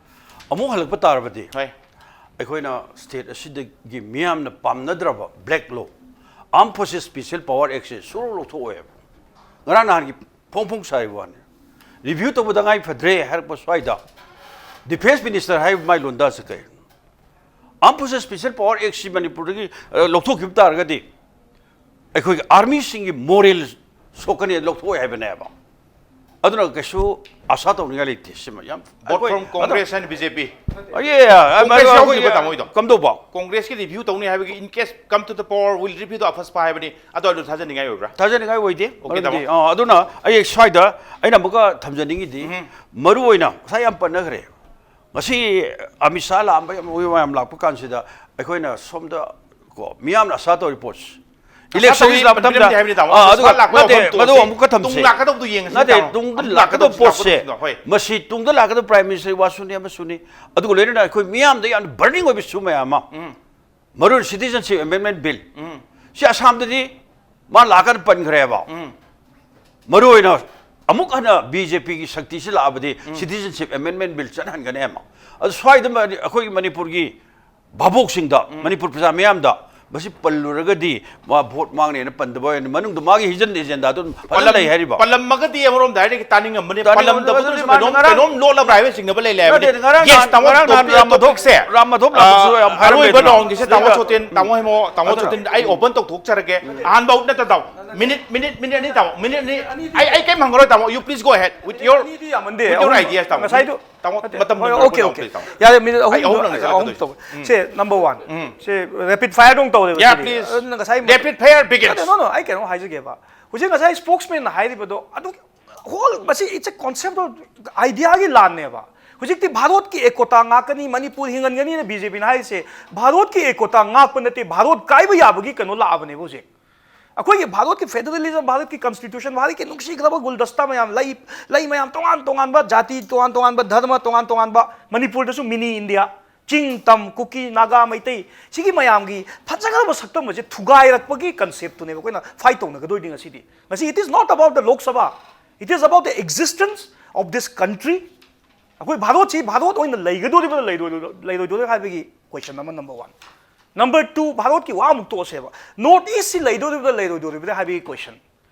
ꯑꯃꯨꯛ ꯍꯜꯂꯛꯄ ꯇꯥꯔꯕꯗꯤ, ꯍꯣꯏ꯫ ꯑꯩꯈꯣꯏꯅ ꯁ꯭ꯇꯦꯠ ꯑꯁꯤꯗꯒꯤ ꯃꯤꯌꯥꯝꯅ ꯄꯥꯝꯅꯗ꯭ꯔꯕ ꯕ꯭ꯂꯦꯛ ꯂꯣ, ꯑꯥꯔꯝ ꯐꯣꯔꯁꯦꯁ ꯁ꯭ꯄꯤꯁꯦꯜ ꯄꯋꯥꯔ ꯑꯦꯛꯁꯦ ꯁꯨꯔꯨ ꯂꯧꯊꯣꯛꯑꯣꯏꯕ꯫ ꯉꯔꯥꯡ ꯅꯍꯥꯟꯒꯤ ꯐꯣꯡ ꯐꯣꯡ ꯁꯥꯔꯤꯕ ꯋꯥꯅꯤ꯫ ꯔꯤꯚ꯭ꯌꯨ ꯇꯧꯕꯗ ꯉꯥꯏ ꯐꯗ꯭ꯔꯦ ꯍꯥꯏꯔꯛꯄ ꯁ꯭ꯋꯥꯏꯗ ꯗꯤꯐꯦꯟꯁ ꯃꯤꯅꯤꯁꯇꯔ ꯍꯥꯏꯕ ꯃꯥꯏ ꯂꯣꯟꯗꯥꯁꯦ ꯀꯩ? ꯑꯥꯔꯝ ꯐꯣꯔꯁꯦꯁ ꯁ꯭ꯄꯤꯁꯦꯜ ꯄꯋꯥꯔ ꯑꯦꯛꯁꯤ ꯃꯅꯤꯄꯨꯔꯗꯒꯤ, ꯑ, ꯂꯧꯊꯣꯛꯈꯤꯕ ꯇꯥꯔꯒꯗꯤ ꯑꯩꯈꯣꯏꯒꯤ ꯑꯥꯔꯃꯤꯁꯤꯡꯒꯤ ꯃꯣꯔꯦꯜ ꯁꯣꯛꯀꯅꯤ, ꯂꯧꯊꯣꯛꯑꯣꯏ ꯍꯥꯏꯕꯅꯦꯕ꯫ ꯑꯗꯨꯅ ꯀꯩꯁꯨ ꯑꯁꯥ ꯇꯧꯅꯤꯡꯉꯥꯏ ꯂꯩꯇꯦ ꯁꯤꯃ ꯌꯥꯝ Both from Congress and B J P. ꯌꯥꯎꯈꯤꯕ ꯇꯥꯃꯣ ꯍꯣꯏꯗꯣ? ꯀꯝꯗꯧꯕ? Congressꯀꯤ review ꯇꯧꯅꯤ ꯍꯥꯏꯕꯒꯤ, in case come to the power will review the ꯑꯐꯁꯄꯥ ꯍꯥꯏꯕꯅꯤ, ꯑꯗꯣ ꯑꯗꯨ ꯊꯥꯖꯅꯤꯡꯉꯥꯏ ꯑꯣꯏꯕ꯭ꯔꯥ? ꯊꯥꯖꯅꯤꯡꯉꯥꯏ ꯑꯣꯏꯗꯦ꯫ Okay, ꯃꯔꯝꯗꯤ, ꯇꯥꯃꯣ꯫ ꯑ, ꯑꯗꯨꯅ ꯑꯩ ꯁ꯭ꯋꯥꯏꯗ ꯑꯩꯅ ꯑꯃꯨꯛꯀ ꯊꯝꯖꯅꯤꯡꯉꯤꯗꯤ, ꯃꯔꯨ ꯑꯣꯏꯅ ꯉꯁꯥꯏ ꯌꯥꯝ ꯄꯟꯅꯈ꯭ꯔꯦ, ꯉꯁꯤ ꯑꯃꯤꯠ ꯁꯥꯍ ꯂꯥꯛꯑꯝꯕ ꯌꯥꯝ, ꯃꯌꯥꯝ ꯂꯥꯛꯄ ꯀꯥꯟꯁꯤꯗ ꯑꯩꯈꯣꯏꯅ ꯁꯣꯝꯗ ꯀꯣ ꯃꯤꯌꯥꯝꯅ ꯑꯁꯥ ꯇꯧꯔꯤ ꯄꯣꯠꯁꯤ, ꯑꯁꯥ ꯇꯧꯔꯤ, ꯏꯂꯦꯛꯁꯟ ꯂꯥꯛꯄ ꯃꯇꯝꯗ ꯃꯇꯝꯗ, ꯍꯥꯏꯕꯅꯤ ꯇꯥꯃꯣ, ꯑꯥ, ꯑꯃꯤꯠ ꯑꯗꯨꯒ ꯁꯥꯍ ꯂꯥꯛꯄꯩ ꯅꯠꯇꯦ, ꯋꯥꯐꯝ ꯃꯗꯨ ꯇꯣꯛꯑꯁꯦ꯫ ꯑꯃꯨꯛꯀ ꯊꯝꯁꯦ꯫ ꯇꯨꯡ ꯂꯥꯛꯀꯗꯧꯕꯗꯨ ꯌꯦꯡꯉꯁꯤ ꯅꯠꯇꯦ, ꯇꯥꯃꯣ꯫ ꯇꯨꯡꯗ ꯑꯃꯨꯛ ꯂꯥꯛꯀꯗꯧꯕ ꯂꯥꯛꯀꯗꯧꯕꯗꯨ ꯄꯣꯠꯁꯦ, ꯂꯥꯛꯀꯗꯧꯕꯗꯨ, ꯍꯣꯏ꯫ ꯃꯁꯤ ꯇꯨꯡꯗ ꯂꯥꯛꯀꯗꯧꯕ ꯄ꯭ꯔꯥꯏꯝ ꯃꯤꯅꯤꯁꯇꯔꯒꯤ ꯋꯥꯁꯨꯅꯤ, ꯑꯃꯁꯨꯅꯤ꯫ ꯑꯗꯨꯒ ꯂꯣꯏꯅꯅ ꯑꯩꯈꯣꯏ ꯃꯤꯌꯥꯝꯗ ꯌꯥꯝꯅ ꯕꯔꯅꯤꯡ ꯑꯣꯏꯕ ꯏꯁꯨ ꯃꯌꯥꯝ ꯑꯃ, ꯃꯔꯨ ꯑꯣꯏꯅ ꯁꯤꯇꯤꯖꯟꯁꯤꯞ ꯑꯦꯃꯦꯟꯃꯦꯟ ꯕꯤꯜ, ꯁꯤ ꯑꯁꯥꯝꯗꯗꯤ ꯃꯥ ꯂꯥꯛꯀꯥꯟꯗ ꯄꯟꯈ꯭ꯔꯦꯕ꯫ ꯃꯔꯨ ꯑꯣꯏꯅ ꯑꯃꯨꯛ ꯍꯟꯅ ꯕꯤ ꯖꯦ ꯄꯤꯒꯤ ꯁꯛꯇꯤꯁꯤ ꯂꯥꯛꯑꯕꯗꯤ ꯁꯤꯇꯤꯖꯟꯁꯤꯞ ꯑꯦꯃꯦꯟꯃꯦꯟ ꯕꯤꯜ ꯆꯠꯍꯟꯒꯅꯦꯕ꯫ ꯑꯗꯨ ꯁ꯭ꯋꯥꯏꯗ ꯃꯅꯤ-, ꯑꯩꯈꯣꯏꯒꯤ ꯃꯅꯤꯄꯨꯔꯒꯤ ꯚꯥꯕꯣꯛꯁꯤꯡꯗ, ꯃꯅꯤꯄꯨꯔ ꯄ꯭ꯔꯖꯥ ꯃꯤꯌꯥꯝꯗ ꯃꯁꯤ ꯄꯜꯂꯨꯔꯒꯗꯤ ꯃꯥ ꯚꯣꯠ ꯃꯥꯡꯅꯦꯅ ꯄꯟꯗꯕ ꯑꯣꯏꯅ ꯃꯅꯨꯡꯗ ꯃꯥꯒꯤ ꯍꯤꯖꯟ ꯑꯦꯖꯦꯟꯗꯥꯗꯨ ꯐꯖꯅ ꯂꯩ ꯍꯥꯏꯔꯤꯕ꯫ ꯄꯜꯂꯝꯃꯒꯗꯤ ꯑꯃꯔꯣꯝꯗ ꯍꯥꯏꯔꯒꯗꯤ ꯇꯥꯅꯤꯡꯉꯝꯕꯅꯤ꯫ ꯇꯥꯅꯤꯡꯉꯝꯕꯅꯤ꯫ ꯄꯜꯂꯝꯗꯕꯗꯨꯅꯁꯨ ꯑꯗꯨꯗꯤ ꯃꯥ ꯀꯩꯅꯣꯝ, ꯉꯔꯥꯡ ꯀꯩꯅꯣꯝ ꯂꯣꯠꯂꯕ꯭ꯔꯥ ꯍꯥꯏꯕ ꯆꯤꯡꯅꯕ ꯂꯩ ꯂꯩ ꯍꯥꯏꯕꯅꯤ꯫ ꯅꯠꯇꯦ, ꯉꯔꯥꯡ Yes, ꯅꯍꯥꯟ, ꯇꯥꯃꯣ, ꯉꯔꯥꯡ ꯅꯍꯥꯟ topic, ꯔꯥꯝ ꯃꯥꯙꯣꯞ, topicꯁꯦ, ꯔꯥꯝ ꯃꯥꯙꯣꯞ ꯂꯥꯛꯄꯁꯨ ꯌꯥꯝ ꯑꯔꯣꯏꯕ ꯍꯥꯏꯔꯝꯃꯦꯗꯅ꯫ roundꯒꯤꯁꯦ ꯇꯥꯃꯣ ꯁꯤꯗ ꯁꯣꯇꯤꯟ, ꯇꯥꯃꯣ ꯍꯦꯃꯣ, ꯇꯥꯃꯣ ꯑꯗꯨꯅ ꯁꯣꯇꯤꯟ, ꯑꯩ open ꯇꯧꯊꯣꯛꯆꯔꯒꯦ꯫ ꯑꯍꯥꯟꯕ ꯅꯠꯇ ꯇꯥꯃꯣ꯫ Minute, minute, minute ꯑꯅꯤ ꯇꯥꯃꯣ, minute ꯑꯅꯤ꯫ ꯑꯩ, ꯑꯩ ꯀꯩꯝ ꯍꯪꯉꯔꯣꯏ ꯇꯥꯃꯣ, you please go ahead with your, ꯑꯅꯤꯗꯤ ꯌꯥꯝꯃꯟꯗꯦ꯫ with your ꯑꯍꯨꯝ, ideas ꯇꯥꯃꯣ꯫ ꯉꯁꯥꯏꯗꯣ ꯇꯥꯃꯣ, ꯅꯠꯇꯦ, ꯃꯇꯝ ꯍꯣꯏ, ꯂꯣꯏꯔꯛꯄ okay, okay꯫ ꯂꯣꯏꯔꯛꯄꯗ ꯇꯥꯃꯣ꯫ ꯌꯥꯔꯦ, minute ꯑꯍꯨꯝ, ꯑꯩ ꯑꯍꯨꯝ ꯂꯪꯉꯦ ꯑꯍꯨꯝ ꯆꯠꯂꯛꯀꯗꯣꯏꯁꯦ꯫ ꯇꯧꯕ꯫ ꯁꯦ, number one꯫ ꯎꯝ꯫ ꯁꯦ, rapid fire ꯑꯗꯨꯝ ꯇꯧꯔꯦ Yeah, ꯉꯁꯤꯗꯤ꯫ please. ꯑꯗꯨꯅ ꯉꯁꯥꯏ ꯃꯇꯝ-, Rapid fire begins. ꯅꯠꯇꯦ, no, no, ꯑꯩ ꯀꯩꯅꯣꯝ ꯍꯥꯏꯖꯒꯦꯕ꯫ ꯍꯧꯖꯤꯛ ꯉꯁꯥꯏ spokesman ꯍꯥꯏꯔꯤꯕꯗꯣ ꯑꯗꯨ whole ꯃꯁꯤ it's a concept of ideaꯒꯤ ꯂꯥꯟꯅꯦꯕ꯫ ꯍꯧꯖꯤꯛꯇꯤ ꯚꯥꯔꯠꯀꯤ ꯑꯦꯀꯣꯇꯥ ꯉꯥꯛꯀꯅꯤ, ꯃꯅꯤꯄꯨꯔ ꯍꯤꯡꯍꯟꯒꯅꯤꯅ ꯕꯤ ꯖꯦ ꯄꯤꯅ ꯍꯥꯏꯔꯤꯁꯦ ꯚꯥꯔꯠꯀꯤ ꯑꯦꯀꯣꯇꯥ ꯉꯥꯛꯄ ꯅꯠꯇꯦ, ꯚꯥꯔꯠ ꯀꯥꯏꯕ ꯌꯥꯕꯒꯤ ꯀꯩꯅꯣ ꯂꯥꯛꯑꯕꯅꯦꯕ ꯍꯧꯖꯤꯛ꯫ ꯑꯩꯈꯣꯏꯒꯤ ꯚꯥꯔꯠꯀꯤ federalism, ꯚꯥꯔꯠꯀꯤ constitution, ꯚꯥꯔꯠꯀꯤ ꯅꯨꯡꯁꯤꯈ꯭ꯔꯕ ꯒꯨꯜꯗꯁꯇꯥ ꯃꯌꯥꯝ, ꯂꯩ, ꯂꯩ ꯃꯌꯥꯝ ꯇꯣꯉꯥꯟ ꯇꯣꯉꯥꯟꯕ ꯖꯥꯇꯤ, ꯇꯣꯉꯥꯟ ꯇꯣꯉꯥꯟꯕ ꯙꯔꯃ, ꯇꯣꯉꯥꯟ ꯇꯣꯉꯥꯟꯕ, ꯃꯅꯤꯄꯨꯔꯗꯁꯨ mini India, ꯆꯤꯡ, ꯇꯝ, ꯀꯨꯀꯤ, ꯅꯥꯒꯥ, ꯃꯩꯇꯩ, ꯁꯤꯒꯤ ꯃꯌꯥꯝꯒꯤ ꯐꯖꯈ꯭ꯔꯕ ꯁꯛꯇꯝ ꯑꯁꯦ ꯊꯨꯒꯥꯏꯔꯛꯄꯒꯤ conceptꯇꯨꯅꯦꯕ ꯑꯩꯈꯣꯏꯅ fight ꯇꯧꯅꯒꯗꯣꯏꯗꯤ ꯉꯁꯤꯗꯤ꯫ ꯉꯁꯤ it is not about the Lok Sabha, it is about the existence of this country. ꯑꯩꯈꯣꯏ ꯚꯥꯔꯠꯁꯤ ꯚꯥꯔꯠ ꯑꯣꯏꯅ ꯂꯩꯒꯗꯣꯔꯤꯕ꯭ꯔꯥ, ꯂꯩꯔꯣꯏꯗꯣꯔꯤꯕ꯭ꯔꯥ, ꯂꯩꯔꯣꯏꯗꯣꯔꯤꯕ꯭ꯔꯥ ꯍꯥꯏꯕꯒꯤ question ꯑꯃ, number one꯫ Number two, ꯚꯥꯔꯠꯀꯤ ꯋꯥ ꯑꯃꯨꯛ ꯇꯣꯛꯑꯁꯦꯕ, North Eastꯁꯤ ꯂꯩꯗꯣꯔꯤꯕ꯭ꯔꯥ, ꯂꯩꯔꯣꯏꯗꯣꯔꯤꯕ꯭ꯔꯥ ꯍꯥꯏꯕꯒꯤ question꯫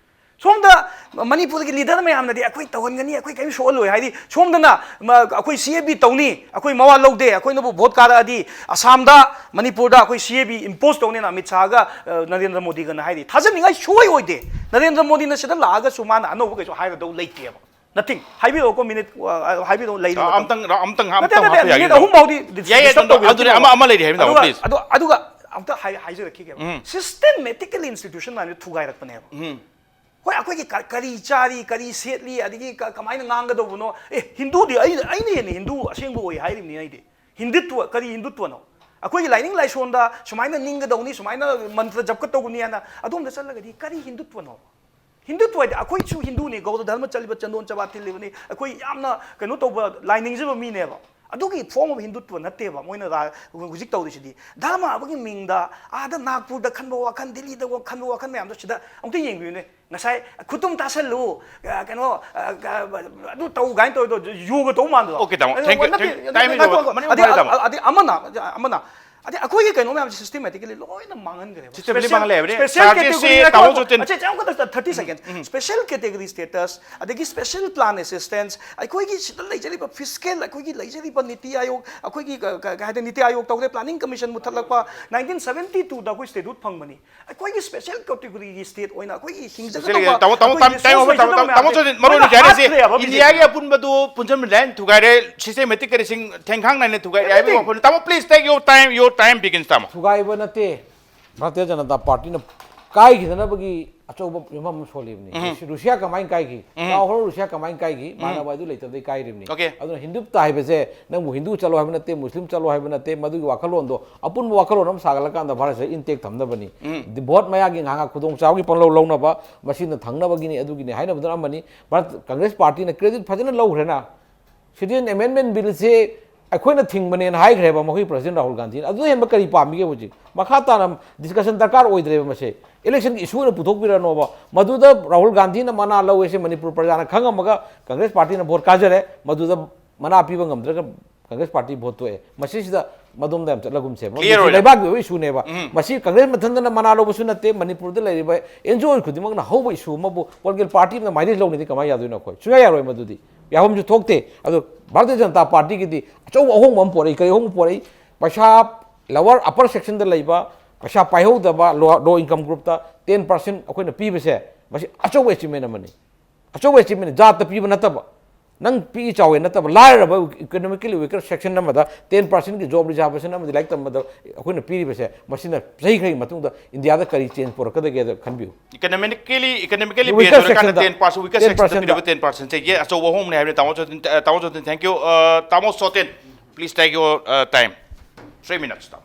ꯁꯣꯝꯗ ꯃꯅꯤꯄꯨꯔꯒꯤ ꯂꯤꯗꯔ ꯃꯌꯥꯝꯅꯗꯤ ꯑꯩꯈꯣꯏ ꯇꯧꯍꯟꯒꯅꯤ, ꯑꯩꯈꯣꯏ ꯀꯔꯤꯝ ꯁꯣꯛꯍꯜꯂꯣꯏ ꯍꯥꯏꯗꯤ, ꯁꯣꯝꯗꯅ ꯃ-, ꯑꯩꯈꯣꯏ ꯁꯤ ꯑꯦ ꯕꯤ ꯇꯧꯅꯤ, ꯑꯩꯈꯣꯏ ꯃꯋꯥ ꯂꯧꯗꯦ, ꯑꯩꯈꯣꯏꯅꯕꯨ ꯚꯣꯠ ꯀꯥꯔꯛꯑꯗꯤ ꯑꯁꯥꯝꯗ, ꯃꯅꯤꯄꯨꯔꯗ ꯑꯩꯈꯣꯏ ꯁꯤ ꯑꯦ ꯕꯤ ꯏꯝꯄꯣꯁ ꯇꯧꯅꯤꯅ ꯑꯃꯤꯠ ꯁꯥꯍꯒ, ꯑ, ꯅꯔꯦꯟꯗ꯭ꯔ ꯃꯣꯗꯤꯒꯅ ꯍꯥꯏꯔꯤ꯫ ꯊꯥꯖꯅꯤꯡꯉꯥꯏ ꯁꯨꯡꯑꯣꯏ ꯑꯣꯏꯗꯦ꯫ ꯅꯔꯦꯟꯗ꯭ꯔ ꯃꯣꯗꯤꯅ ꯁꯤꯗ ꯂꯥꯛꯑꯒꯁꯨ ꯃꯥꯅ ꯑꯅꯧꯕ ꯀꯩꯁꯨ ꯍꯥꯏꯒꯗꯧ ꯂꯩꯇꯦꯕ꯫ ꯅꯠꯇꯤꯡ꯫ ꯍꯥꯏꯕꯤꯔꯛꯑꯣꯀꯣ, ꯃꯤꯅꯤꯠ, ꯑ, ꯍꯥꯏꯕꯤꯔꯛꯑꯣ, ꯂꯩꯔꯤ ꯔꯥ-, ꯃꯇꯝ꯫ ꯑꯝꯇꯪ, ꯔꯥ-, ꯑꯝꯇꯪ, ꯅꯠꯇꯦ, ꯑꯝꯇꯪ ꯅꯠꯇꯦ, ꯍꯥꯞꯄ ꯌꯥꯏ ꯃꯤꯅꯤꯠ ꯀꯩꯅꯣ? ꯑꯍꯨꯝ ꯐꯥꯎꯗꯤ ꯗꯤꯁ-, ꯌꯥꯏ, ꯌꯥꯏ, ꯗꯤꯁꯇꯔꯕ ꯑꯗꯨꯅ, ꯇꯧꯕꯤꯔꯛꯀꯦ꯫ ꯑꯗꯨꯅꯦ, ꯑꯗꯨꯒ ꯑꯃ, ꯑꯃ ꯂꯩꯔꯤ ꯍꯥꯏꯕꯅꯤ, ꯇꯥꯃꯣ, ꯑꯗꯨꯒ, please꯫ ꯑꯗꯨꯒ ꯑꯝꯇ ꯍꯥꯏ-, ꯍꯥꯏꯖꯔꯛꯈꯤꯒꯦꯕ꯫ ꯎꯝ꯫ ꯁꯤꯁꯇꯦꯃꯦꯇꯤꯀꯦꯂꯤ ꯏꯟꯁꯇꯤꯇ꯭ꯌꯨꯁꯟ ꯃꯌꯥꯝꯁꯦ ꯊꯨꯒꯥꯏꯔꯛꯄꯅꯦꯕ꯫ ꯎꯝ꯫ ꯍꯣꯏ, ꯑꯩꯈꯣꯏꯒꯤ ꯀ-, ꯀꯔꯤ ꯆꯥꯔꯤ, ꯀꯔꯤ ꯁꯦꯠꯂꯤ, ꯑꯗꯒꯤ ꯀ-, ꯀꯃꯥꯏꯅ ꯉꯥꯡꯒꯗꯧꯕꯅꯣ? ꯑꯦ, ꯍꯤꯟꯗꯨꯗꯤ ꯑꯩ, ꯑꯩꯅ ꯍꯦꯟꯅ ꯍꯤꯟꯗꯨ ꯑꯁꯦꯡꯕ ꯑꯣꯏ ꯍꯥꯏꯔꯤꯕꯅꯤ ꯑꯩꯗꯤ꯫ ꯍꯤꯟꯗꯨꯠꯋ, ꯀꯔꯤ ꯍꯤꯟꯗꯨꯠꯋꯅꯣ? ꯑꯩꯈꯣꯏꯒꯤ ꯂꯥꯏꯅꯤꯡ ꯂꯥꯏꯁꯣꯟꯗ ꯁꯨꯃꯥꯏꯅ ꯅꯤꯡꯒꯗꯧꯅꯤ, ꯁꯨꯃꯥꯏꯅ ꯃꯟꯇ꯭ꯔ ꯖꯞꯀ ꯇꯧꯒꯅꯤ ꯍꯥꯏꯅ ꯑꯗꯣꯝꯗ ꯆꯠꯂꯒꯗꯤ ꯀꯔꯤ ꯍꯤꯟꯗꯨꯠꯋꯅꯣ? ꯍꯤꯟꯗꯨꯠꯋ ꯍꯥꯏꯗꯤ ꯑꯩꯈꯣꯏꯁꯨ ꯍꯤꯟꯗꯨꯅꯤ, ꯒꯧꯔ ꯙꯔꯃ ꯆꯠꯂꯤꯕ, ꯆꯟꯗꯣꯟ ꯆꯕꯥ ꯊꯤꯜꯂꯤꯕꯅꯤ, ꯑꯩꯈꯣꯏ ꯌꯥꯝꯅ ꯀꯩꯅꯣ ꯇꯧꯕ, ꯂꯥꯏ ꯅꯤꯡꯖꯕ ꯃꯤꯅꯦꯕ꯫ ꯑꯗꯨꯒꯤ form of ꯍꯤꯟꯗꯨꯠꯋ ꯅꯠꯇꯦꯕ ꯃꯣꯏꯅ ꯔꯥ-, ꯍꯧꯖꯤꯛ ꯇꯧꯔꯤꯁꯤꯗꯤ꯫ ꯙꯔꯃ ꯑꯃꯒꯤ ꯃꯤꯡꯗ ꯑꯥꯗ ꯅꯥꯒꯄꯨꯔꯗ ꯈꯟꯕ ꯋꯥꯈꯜ, ꯗꯤꯜꯂꯤꯗ ꯋꯥ-, ꯈꯟꯕ ꯋꯥꯈꯜ ꯃꯌꯥꯝꯗꯣ ꯁꯤꯗ ꯑꯃꯨꯛꯇ ꯌꯦꯡꯕꯤꯌꯨꯅꯦ꯫ ꯉꯁꯥꯏ ꯈꯨꯇꯨꯝ ꯇꯥꯁꯜꯂꯨ, ꯑ, ꯀꯩꯅꯣ, ꯑ, ꯑ, ꯑꯗꯨ ꯇꯧ ꯀꯥꯏꯅ ꯇꯧꯔꯤꯗꯣ ꯌꯣꯒ ꯇꯧ ꯃꯥꯟꯗ꯭ꯔꯣ? Okay, ꯇꯥꯃꯣ. ꯑꯗꯨ Thank you. ꯅꯠꯇꯦ, Thank you. ꯅꯠꯇꯦ, Time is ꯉꯥꯏꯈꯣ, over. ꯉꯥꯏꯈꯣ. ꯃꯅꯤꯡ ꯑꯗꯩ, ꯍꯟꯊꯔꯦ, ꯇꯥꯃꯣ. ꯑ-, ꯑꯗꯩ ꯑꯃꯅ, ꯑꯃꯅ, ꯑꯗꯩ ꯑꯩꯈꯣꯏꯒꯤ ꯀꯩꯅꯣ ꯃꯌꯥꯝꯁꯦ systematically ꯂꯣꯏꯅ ꯃꯥꯡꯍꯟꯈ꯭ꯔꯦꯕ꯫ Systematically ꯃꯥꯡꯍꯜꯂꯦ ꯍꯥꯏꯕꯅꯦ. Special category, ꯉꯥꯏꯈꯣ, ꯉꯥꯏꯈꯣ. ꯇꯥꯃꯣ ꯖꯣꯇꯤꯟ. ꯑꯆꯦ, ꯑꯆꯦ, ꯑꯃꯈꯛꯇ thirty seconds. ꯎꯝ, ꯎꯝ. Special category status, ꯑꯗꯒꯤ special plan assistance, ꯑꯩꯈꯣꯏꯒꯤ ꯁꯤꯗ ꯂꯩꯖꯔꯤꯕ fiscal, ꯑꯩꯈꯣꯏꯒꯤ ꯂꯩꯖꯔꯤꯕ ꯅꯤꯇꯤ ꯑꯥꯌꯣꯒ, ꯑꯩꯈꯣꯏꯒꯤ ꯀ-, ꯀ-, ꯀꯩ ꯍꯥꯏꯇꯥꯔꯦ, ꯅꯤꯇꯤ ꯑꯥꯌꯣꯒ ꯇꯧꯗꯦ, planning commission ꯃꯨꯠꯊꯠꯂꯛꯄ, nineteen seventy two ꯗ ꯑꯩꯈꯣꯏ statehood ꯐꯪꯕꯅꯤ꯫ ꯑꯩꯈꯣꯏꯒꯤ special category ꯒꯤ state ꯑꯣꯏꯅ ꯑꯩꯈꯣꯏꯒꯤ ꯍꯤꯡꯖꯒꯗꯧꯕ, ꯇꯥꯃꯣ, ꯇꯥꯃꯣ, ꯑꯩꯈꯣꯏꯒꯤ ꯇꯥꯏꯝ ꯑꯣꯚꯔ, resource ꯇꯥꯃꯣ, ꯂꯩꯖꯒꯗꯧꯕ ꯇꯥꯃꯣ, ꯃꯌꯥꯝꯁꯦ ꯇꯥꯃꯣ, ꯃꯔꯨ ꯑꯣꯏꯅ ꯂꯣꯏꯅ ꯍꯥꯏꯔꯤꯁꯦ, ꯍꯥꯠꯈ꯭ꯔꯦꯕ ꯕꯤ ꯖꯦ ꯄꯤꯅ꯫ ꯏꯟꯗꯤꯌꯥꯒꯤ ꯑꯄꯨꯟꯕꯗꯨ ꯄꯨꯟꯁꯤꯟꯕ ꯂꯥꯏꯟ ꯊꯨꯒꯥꯏꯔꯦ, systematic ꯀꯔꯤꯁꯤꯡ ꯊꯦꯡꯈꯥꯡ ꯅꯥꯏꯅ ꯊꯨꯒꯥꯏꯔꯦ ꯍꯥꯏꯕꯒꯤ ꯋꯥꯐꯝꯅꯤ꯫ ꯇꯥꯃꯣ, please take your time, your time begins, ꯇꯥꯃꯣ꯫ ꯊꯨꯒꯥꯏꯕ ꯅꯠꯇꯦ, ꯚꯥꯔꯇꯤꯌ ꯖꯅꯇꯥ ꯄꯥꯔꯇꯤꯅ ꯀꯥꯏꯈꯤꯗꯅꯕꯒꯤ ꯑꯆꯧꯕ ꯌꯨꯝꯐꯝ ꯑꯃ ꯁꯣꯜꯂꯤꯕꯅꯤ꯫ ꯎꯝ꯫ ꯔꯨꯁꯤꯌꯥ ꯀꯃꯥꯏꯅ ꯀꯥꯏꯈꯤ? ꯎꯝ꯫ ꯀꯥꯎꯈ꯭ꯔꯣ, ꯔꯨꯁꯤꯌꯥ ꯀꯃꯥꯏꯅ ꯀꯥꯏꯈꯤ? ꯎꯝ꯫ ꯃꯥꯟꯅꯕ ꯑꯗꯨ ꯂꯩꯇꯕꯗꯒꯤ ꯀꯥꯏꯔꯤꯕꯅꯤ꯫ Okay. ꯑꯗꯨꯅ ꯍꯤꯟꯗꯨꯠꯇ ꯍꯥꯏꯕꯁꯦ ꯅꯪꯕꯨ ꯍꯤꯟꯗꯨ ꯆꯠꯂꯣ ꯍꯥꯏꯕ ꯅꯠꯇꯦ, ꯃꯨꯁꯂꯤꯝ ꯆꯠꯂꯣ ꯍꯥꯏꯕ ꯅꯠꯇꯦ, ꯃꯗꯨꯒꯤ ꯋꯥꯈꯜꯂꯣꯟꯗꯣ ꯑꯄꯨꯟꯕ ꯋꯥꯈꯜꯂꯣꯟ ꯑꯃ ꯁꯥꯒꯠꯂꯀꯥꯟꯗ ꯚꯥꯔꯠꯁꯤꯗ intact ꯊꯝꯅꯕꯅꯤ꯫ ꯎꯝ꯫ ꯗꯤ-, ꯚꯣꯠ ꯃꯌꯥꯒꯤ ꯉꯥꯏꯍꯥꯛ ꯈꯨꯗꯣꯡꯆꯥꯕꯒꯤ ꯄꯪꯂꯧ ꯂꯧꯅꯕ, ꯃꯁꯤꯅ ꯊꯪꯅꯕꯒꯤꯅꯤ, ꯑꯗꯨꯒꯤꯅꯤ ꯍꯥꯏꯅꯕꯗꯨꯅ ꯑꯃꯅꯤ꯫ ꯚꯥꯔꯠ ꯀꯪꯒ꯭ꯔꯦꯁ ꯄꯥꯔꯇꯤꯅ credit ꯐꯖꯅ ꯂꯧꯈ꯭ꯔꯦꯅ꯫ Citizen Amendment Bill ꯁꯦ ꯑꯩꯈꯣꯏꯅ ꯊꯤꯡꯕꯅꯦꯅ ꯍꯥꯏꯈ꯭ꯔꯦꯕ ꯃꯈꯣꯏ president ꯔꯥꯍꯨꯜ ꯒꯥꯟꯙꯤꯅ꯫ ꯑꯗꯨ ꯍꯦꯟꯕ ꯀꯔꯤ ꯄꯥꯝꯃꯤꯒꯦ ꯍꯧꯖꯤꯛ? ꯃꯈꯥ ꯇꯥꯅ discussion ꯗꯔꯀꯥꯔ ꯑꯣꯏꯗ꯭ꯔꯦꯕ ꯃꯁꯦ꯫ Election ꯒꯤ issue ꯑꯣꯏꯅ ꯄꯨꯊꯣꯛꯄꯤꯔꯅꯣꯕ꯫ ꯃꯗꯨꯗ ꯔꯥꯍꯨꯜ ꯒꯥꯟꯙꯤꯅ ꯃꯅꯥ ꯂꯧꯋꯦꯁꯦ ꯃꯅꯤꯄꯨꯔ ꯄ꯭ꯔꯖꯥꯅ ꯈꯪꯉꯝꯃꯒ ꯀꯪꯒ꯭ꯔꯦꯁ ꯄꯥꯔꯇꯤꯅ ꯚꯣꯠ ꯀꯥꯖꯔꯦ꯫ ꯃꯗꯨꯗ ꯃꯅꯥ ꯄꯤꯕ ꯉꯝꯗ꯭ꯔꯒ ꯀꯪꯒ꯭ꯔꯦꯁ ꯄꯥꯔꯇꯤ ꯚꯣꯠ ꯊꯣꯛꯑꯦ, ꯃꯁꯤꯁꯤꯗ ꯃꯗꯣꯝꯗ ꯌꯥꯝ ꯆꯠꯂꯒꯨꯝꯁꯦꯕ꯫ Clear ꯃꯁꯤ ꯑꯣꯏꯔꯦ꯫ ꯂꯩꯕꯥꯛꯀꯤ ꯑꯣꯏꯕ ꯏꯁꯨꯅꯦꯕ꯫ ꯎꯝ꯫ ꯃꯁꯤ ꯀꯪꯒ꯭ꯔꯦꯁ ꯃꯊꯟꯇꯅ ꯃꯅꯥ ꯂꯧꯕꯁꯨ ꯅꯠꯇꯦ, ꯃꯅꯤꯄꯨꯔꯗ ꯂꯩꯔꯤꯕ ꯑꯦꯟ ꯖꯤ ꯑꯣ ꯈꯨꯗꯤꯡꯃꯛꯅ ꯍꯧꯕ ꯏꯁꯨ ꯑꯃꯕꯨ ꯄꯣꯂꯤꯇꯤꯀꯦꯜ ꯄꯥꯔꯇꯤ ꯑꯃꯅ ꯃꯥꯏꯂꯦꯖ ꯂꯧꯅꯤꯗꯤ ꯀꯃꯥꯏꯅ ꯌꯥꯗꯣꯏꯅꯣ ꯑꯩꯈꯣꯏ? ꯁꯨꯡꯌꯥ ꯌꯥꯔꯣꯏ ꯃꯗꯨꯗꯤ꯫ ꯌꯥꯐꯝꯁꯨ ꯊꯣꯛꯇꯦ꯫ ꯑꯗꯣ ꯚꯥꯔꯇꯤꯌ ꯖꯅꯇꯥ ꯄꯥꯔꯇꯤꯒꯤꯗꯤ ꯑꯆꯧꯕ ꯑꯍꯣꯡꯕ ꯑꯃ ꯄꯣꯔꯛꯏ꯫ ꯀꯔꯤ ꯑꯍꯣꯡꯕ ꯄꯣꯔꯛꯏ? ꯄꯩꯁꯥ lower, upper section ꯗ ꯂꯩꯕ, ꯄꯩꯁꯥ ꯄꯥꯏꯍꯧꯗꯕ, low, low income group ꯇ ten percent ꯑꯩꯈꯣꯏꯅ ꯄꯤꯕꯁꯦ, ꯃꯁꯤ ꯑꯆꯧꯕ achievement ꯑꯃꯅꯤ꯫ ꯑꯆꯧꯕ achievement, ꯖꯥꯠꯇ ꯄꯤꯕ ꯅꯠꯇꯕ, ꯅꯪ ꯄꯤꯛꯏ ꯆꯥꯎꯋꯦ ꯅꯠꯇꯕ, ꯂꯥꯏꯔꯔꯕ, economically weaker section ꯑꯃꯗ ten percent ꯀꯤ job reservation ꯑꯃꯗꯤ ꯂꯥꯏꯔꯤꯛ ꯇꯝꯕꯗ ꯑꯩꯈꯣꯏꯅ ꯄꯤꯔꯤꯕꯁꯦ, ꯃꯁꯤꯅ ꯆꯍꯤ ꯈꯔꯒꯤ ꯃꯇꯨꯡꯗ ꯏꯟꯗꯤꯌꯥꯗ ꯀꯔꯤ change ꯄꯨꯔꯛꯀꯗꯒꯦꯗ ꯈꯟꯕꯤꯌꯨ꯫ Economically, economically weaker based ꯑꯣꯏꯔꯀꯥꯟꯗ section ꯗ, ten percent, weaker ten percent section ꯗ ꯗ ꯄꯤꯔꯤꯕ ten percent ꯁꯦ, yes, ꯑꯆꯧꯕ ꯑꯍꯣꯡꯕꯅꯤ ꯍꯥꯏꯕꯅꯤ꯫ ꯇꯥꯃꯣ ꯖꯣꯇꯤꯟ, ꯑ, ꯇꯥꯃꯣ ꯖꯣꯇꯤꯟ, thank you꯫ ꯑ, ꯇꯥꯃꯣ ꯁꯣꯇꯦꯟ, please take your, uh, time. Three minutes, ꯇꯥꯃꯣ꯫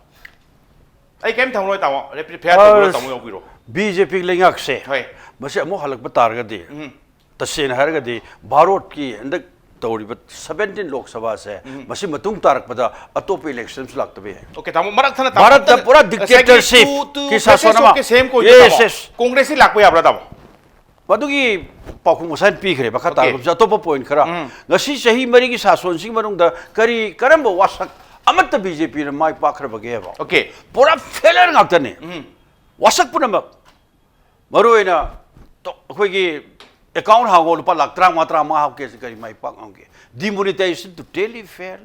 ꯑꯩ ꯀꯩꯝ ꯊꯝꯃꯔꯣꯏ, ꯇꯥꯃꯣ꯫ Rapid fire ꯇꯧꯕꯤꯔꯣ, ꯑꯁ, ꯇꯥꯃꯣ ꯌꯥꯎꯕꯤꯔꯣ꯫ ꯕꯤ ꯖꯦ ꯄꯤ ꯂꯩꯉꯥꯛꯁꯦ ꯍꯣꯏ꯫ ꯃꯁꯤ ꯑꯃꯨꯛ ꯍꯜꯂꯛꯄ ꯇꯥꯔꯒꯗꯤ, ꯎꯝ꯫ ꯇꯁꯦꯡꯅ ꯍꯥꯏꯔꯒꯗꯤ ꯚꯥꯔꯠꯀꯤ ꯍꯟꯗꯛ ꯇꯧꯔꯤꯕ seventeen ꯂꯣꯛ ꯁꯚꯥꯁꯦ, ꯎꯝ꯫ ꯃꯁꯤ ꯃꯇꯨꯡ ꯇꯥꯔꯛꯄꯗ ꯑꯇꯣꯞꯄ election ꯁꯨ ꯂꯥꯛꯇꯕ ꯌꯥꯏ꯫ Okay, ꯇꯥꯃꯣ, ꯃꯔꯛ ꯊꯠꯅ ꯇꯥꯃꯣ, ꯚꯥꯔꯠꯇ ꯑꯝꯇ ꯄꯨꯔꯥ ꯉꯁꯥꯏꯒꯤ dictatorship two, two ꯀꯤ ꯁꯥꯁꯣꯟ ꯐꯦꯁ ꯑꯃ꯫ ꯁꯣꯛꯀꯤ ꯁꯦꯝ ꯀꯣꯏꯗꯣ, yes, ꯇꯥꯃꯣ꯫ Yes. ꯀꯣꯡꯒ꯭ꯔꯦꯁꯁꯤ ꯂꯥꯛꯄ ꯌꯥꯕ꯭ꯔꯥ, ꯇꯥꯃꯣ? ꯃꯗꯨꯒꯤ ꯄꯥꯎꯈꯨꯝ ꯉꯁꯥꯏ ꯄꯤꯈ꯭ꯔꯦ, ꯃꯈꯥ Okay. ꯇꯥꯔꯛꯄꯁꯦ ꯑꯇꯣꯞꯄ point ꯈꯔ꯫ ꯎꯝ꯫ ꯉꯁꯤ ꯆꯍꯤ ꯃꯔꯤꯒꯤ ꯁꯥꯁꯣꯟꯁꯤꯒꯤ ꯃꯅꯨꯡꯗ ꯀꯔꯤ, ꯀꯔꯝꯕ ꯋꯥꯁꯛ ꯑꯃꯠꯇ ꯕꯤ ꯖꯦ ꯄꯤꯅ ꯃꯥꯏ ꯄꯥꯛꯈ꯭ꯔꯕꯒꯦꯕ? Okay. ꯄꯨꯔꯥ failure ꯉꯥꯛꯇꯅꯦ꯫ ꯎꯝ꯫ ꯋꯥꯁꯛ ꯄꯨꯝꯅꯃꯛ, ꯃꯔꯨꯑꯣꯏꯅ ꯇꯣ-, ꯑꯩꯈꯣꯏꯒꯤ account ꯍꯥꯡꯉꯣ, ꯂꯨꯄꯥ ꯂꯥꯈ ꯇꯔꯥꯃꯉꯥ, ꯇꯔꯥꯃꯉꯥ ꯍꯥꯞꯀꯦꯁꯦ, ꯀꯔꯤ ꯃꯥꯏ ꯄꯥꯛ ꯉꯝꯒꯦ? Demonetization totally fail.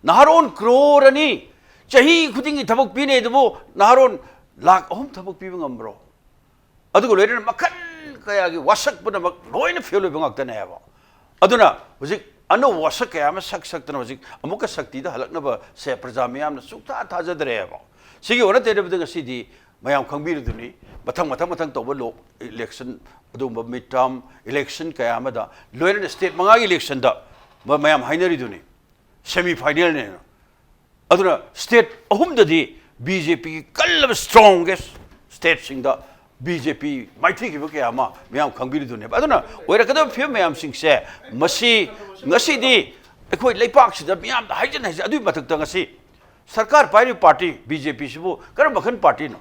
ꯅꯍꯥꯔꯣꯟ ꯀ꯭ꯔꯣꯔ ꯑꯅꯤ ꯆꯍꯤ ꯈꯨꯗꯤꯡꯒꯤ ꯊꯕꯛ ꯄꯤꯅꯩ, ꯑꯗꯨꯕꯨ ꯅꯍꯥꯔꯣꯟ ꯂꯥꯈ ꯑꯍꯨꯝ ꯊꯕꯛ ꯄꯤꯕ ꯉꯝꯕ꯭ꯔꯣ? ꯑꯗꯨꯒ ꯂꯣꯏꯅꯅ ꯃꯈꯜ ꯀꯌꯥꯒꯤ ꯋꯥꯁꯛ ꯄꯨꯝꯅꯃꯛ ꯂꯣꯏꯅ fail ꯑꯣꯏꯕ ꯉꯥꯛꯇꯅꯦ ꯍꯥꯏꯕ꯫ ꯑꯗꯨꯅ ꯍꯧꯖꯤꯛ ꯑꯅꯧꯕ ꯋꯥꯁꯛ ꯀꯌꯥ ꯑꯃ ꯁꯛ ꯁꯛꯇꯅ ꯍꯧꯖꯤꯛ ꯑꯃꯨꯛꯀ ꯁꯛꯇꯤꯗ ꯍꯜꯂꯛꯅꯕꯁꯦ ꯄ꯭ꯔꯖꯥ ꯃꯤꯌꯥꯝꯅ ꯁꯨꯡꯊꯥ ꯊꯥꯖꯗ꯭ꯔꯦ ꯍꯥꯏꯕ꯫ ꯁꯤꯒꯤ ꯑꯣꯟꯅ ꯇꯩꯅꯕꯗ ꯉꯁꯤꯗꯤ ꯃꯌꯥꯝ ꯈꯪꯕꯤꯔꯤꯗꯨꯅꯤ, ꯃꯊꯪ, ꯃꯊꯪ, ꯃꯊꯪ ꯇꯧꯕ ꯂꯣꯛ election, ꯑꯗꯨꯒꯨꯝꯕ mid term election ꯀꯌꯥ ꯑꯃꯗ, ꯂꯣꯏꯅꯅ state ꯃꯉꯥꯒꯤ election ꯗ ꯃ-, ꯃꯌꯥꯝ ꯍꯥꯏꯅꯔꯤꯗꯨꯅꯤ, semi final ꯅꯦꯅ꯫ ꯑꯗꯨꯅ state ꯑꯍꯨꯝꯗꯗꯤ ꯕꯤ ꯖꯦ ꯄꯤꯒꯤ ꯀꯜꯂꯕ strongest state ꯁꯤꯡꯗ ꯕꯤ ꯖꯦ ꯄꯤ ꯃꯥꯏꯊꯤꯈꯤꯕ ꯀꯌꯥ ꯑꯃ ꯃꯌꯥꯝ ꯈꯪꯕꯤꯔꯤꯗꯨꯅꯦꯕ꯫ ꯑꯗꯨꯅ ꯑꯣꯏꯔꯛꯀꯗꯕ ꯐꯤꯕꯝ ꯃꯌꯥꯝꯁꯤꯡꯁꯦ, ꯃꯁꯤ ꯉꯁꯤꯗꯤ ꯑꯩꯈꯣꯏ ꯂꯩꯄꯥꯛꯁꯤꯗ ꯃꯤꯌꯥꯝꯗ ꯍꯥꯏꯖꯤꯟ ꯍꯥꯏꯖꯤꯟ, ꯑꯗꯨꯒꯤ ꯃꯊꯛꯇ ꯉꯁꯤ ꯁꯔꯀꯥꯔ ꯄꯥꯏꯔꯤꯕ party ꯕꯤ ꯖꯦ ꯄꯤ ꯁꯤꯕꯨ ꯀꯔꯝꯕ ꯃꯈꯜ party ꯅꯣ?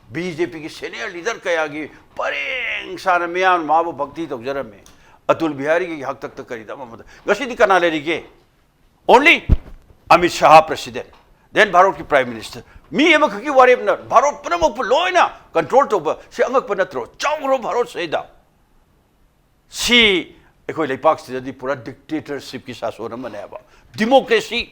ꯕꯤ ꯖꯦ ꯄꯤꯒꯤ senior leader ꯀꯌꯥꯒꯤ ꯄꯔꯦꯡ ꯁꯥꯅ ꯃꯤꯌꯥꯝꯅ ꯃꯥꯕꯨ ꯚꯛꯇꯤ ꯇꯧꯖꯔꯝꯃꯤ꯫ ꯑꯇꯨꯜ ꯕꯤꯍꯥꯔꯤꯒꯤ ꯍꯥꯛꯇꯛꯇ ꯀꯔꯤꯗ ꯑꯃ ꯑꯃꯗ꯫ ꯉꯁꯤꯗꯤ ꯀꯅꯥ ꯂꯩꯔꯤꯒꯦ? Only Amit Shah president, then ꯚꯥꯔꯠꯀꯤ prime minister, ꯃꯤ ꯑꯃꯈꯛꯀꯤ ꯋꯥꯔꯦꯞꯅ ꯚꯥꯔꯠ ꯄꯨꯝꯅꯃꯛꯄꯨ ꯂꯣꯏꯅ control ꯇꯧꯕ, ꯁꯤ ꯑꯉꯛꯄ ꯅꯠꯇ꯭ꯔꯣ? ꯆꯥꯎꯈ꯭ꯔꯕ ꯚꯥꯔꯠꯁꯤꯗ ꯁꯤ ꯑꯩꯈꯣꯏ ꯂꯩꯄꯥꯛꯁꯤꯗꯗꯤ ꯄꯨꯔꯥ dictatorshipꯀꯤ ꯁꯥꯁꯣꯟ ꯑꯃꯅꯦꯕ꯫ Democracy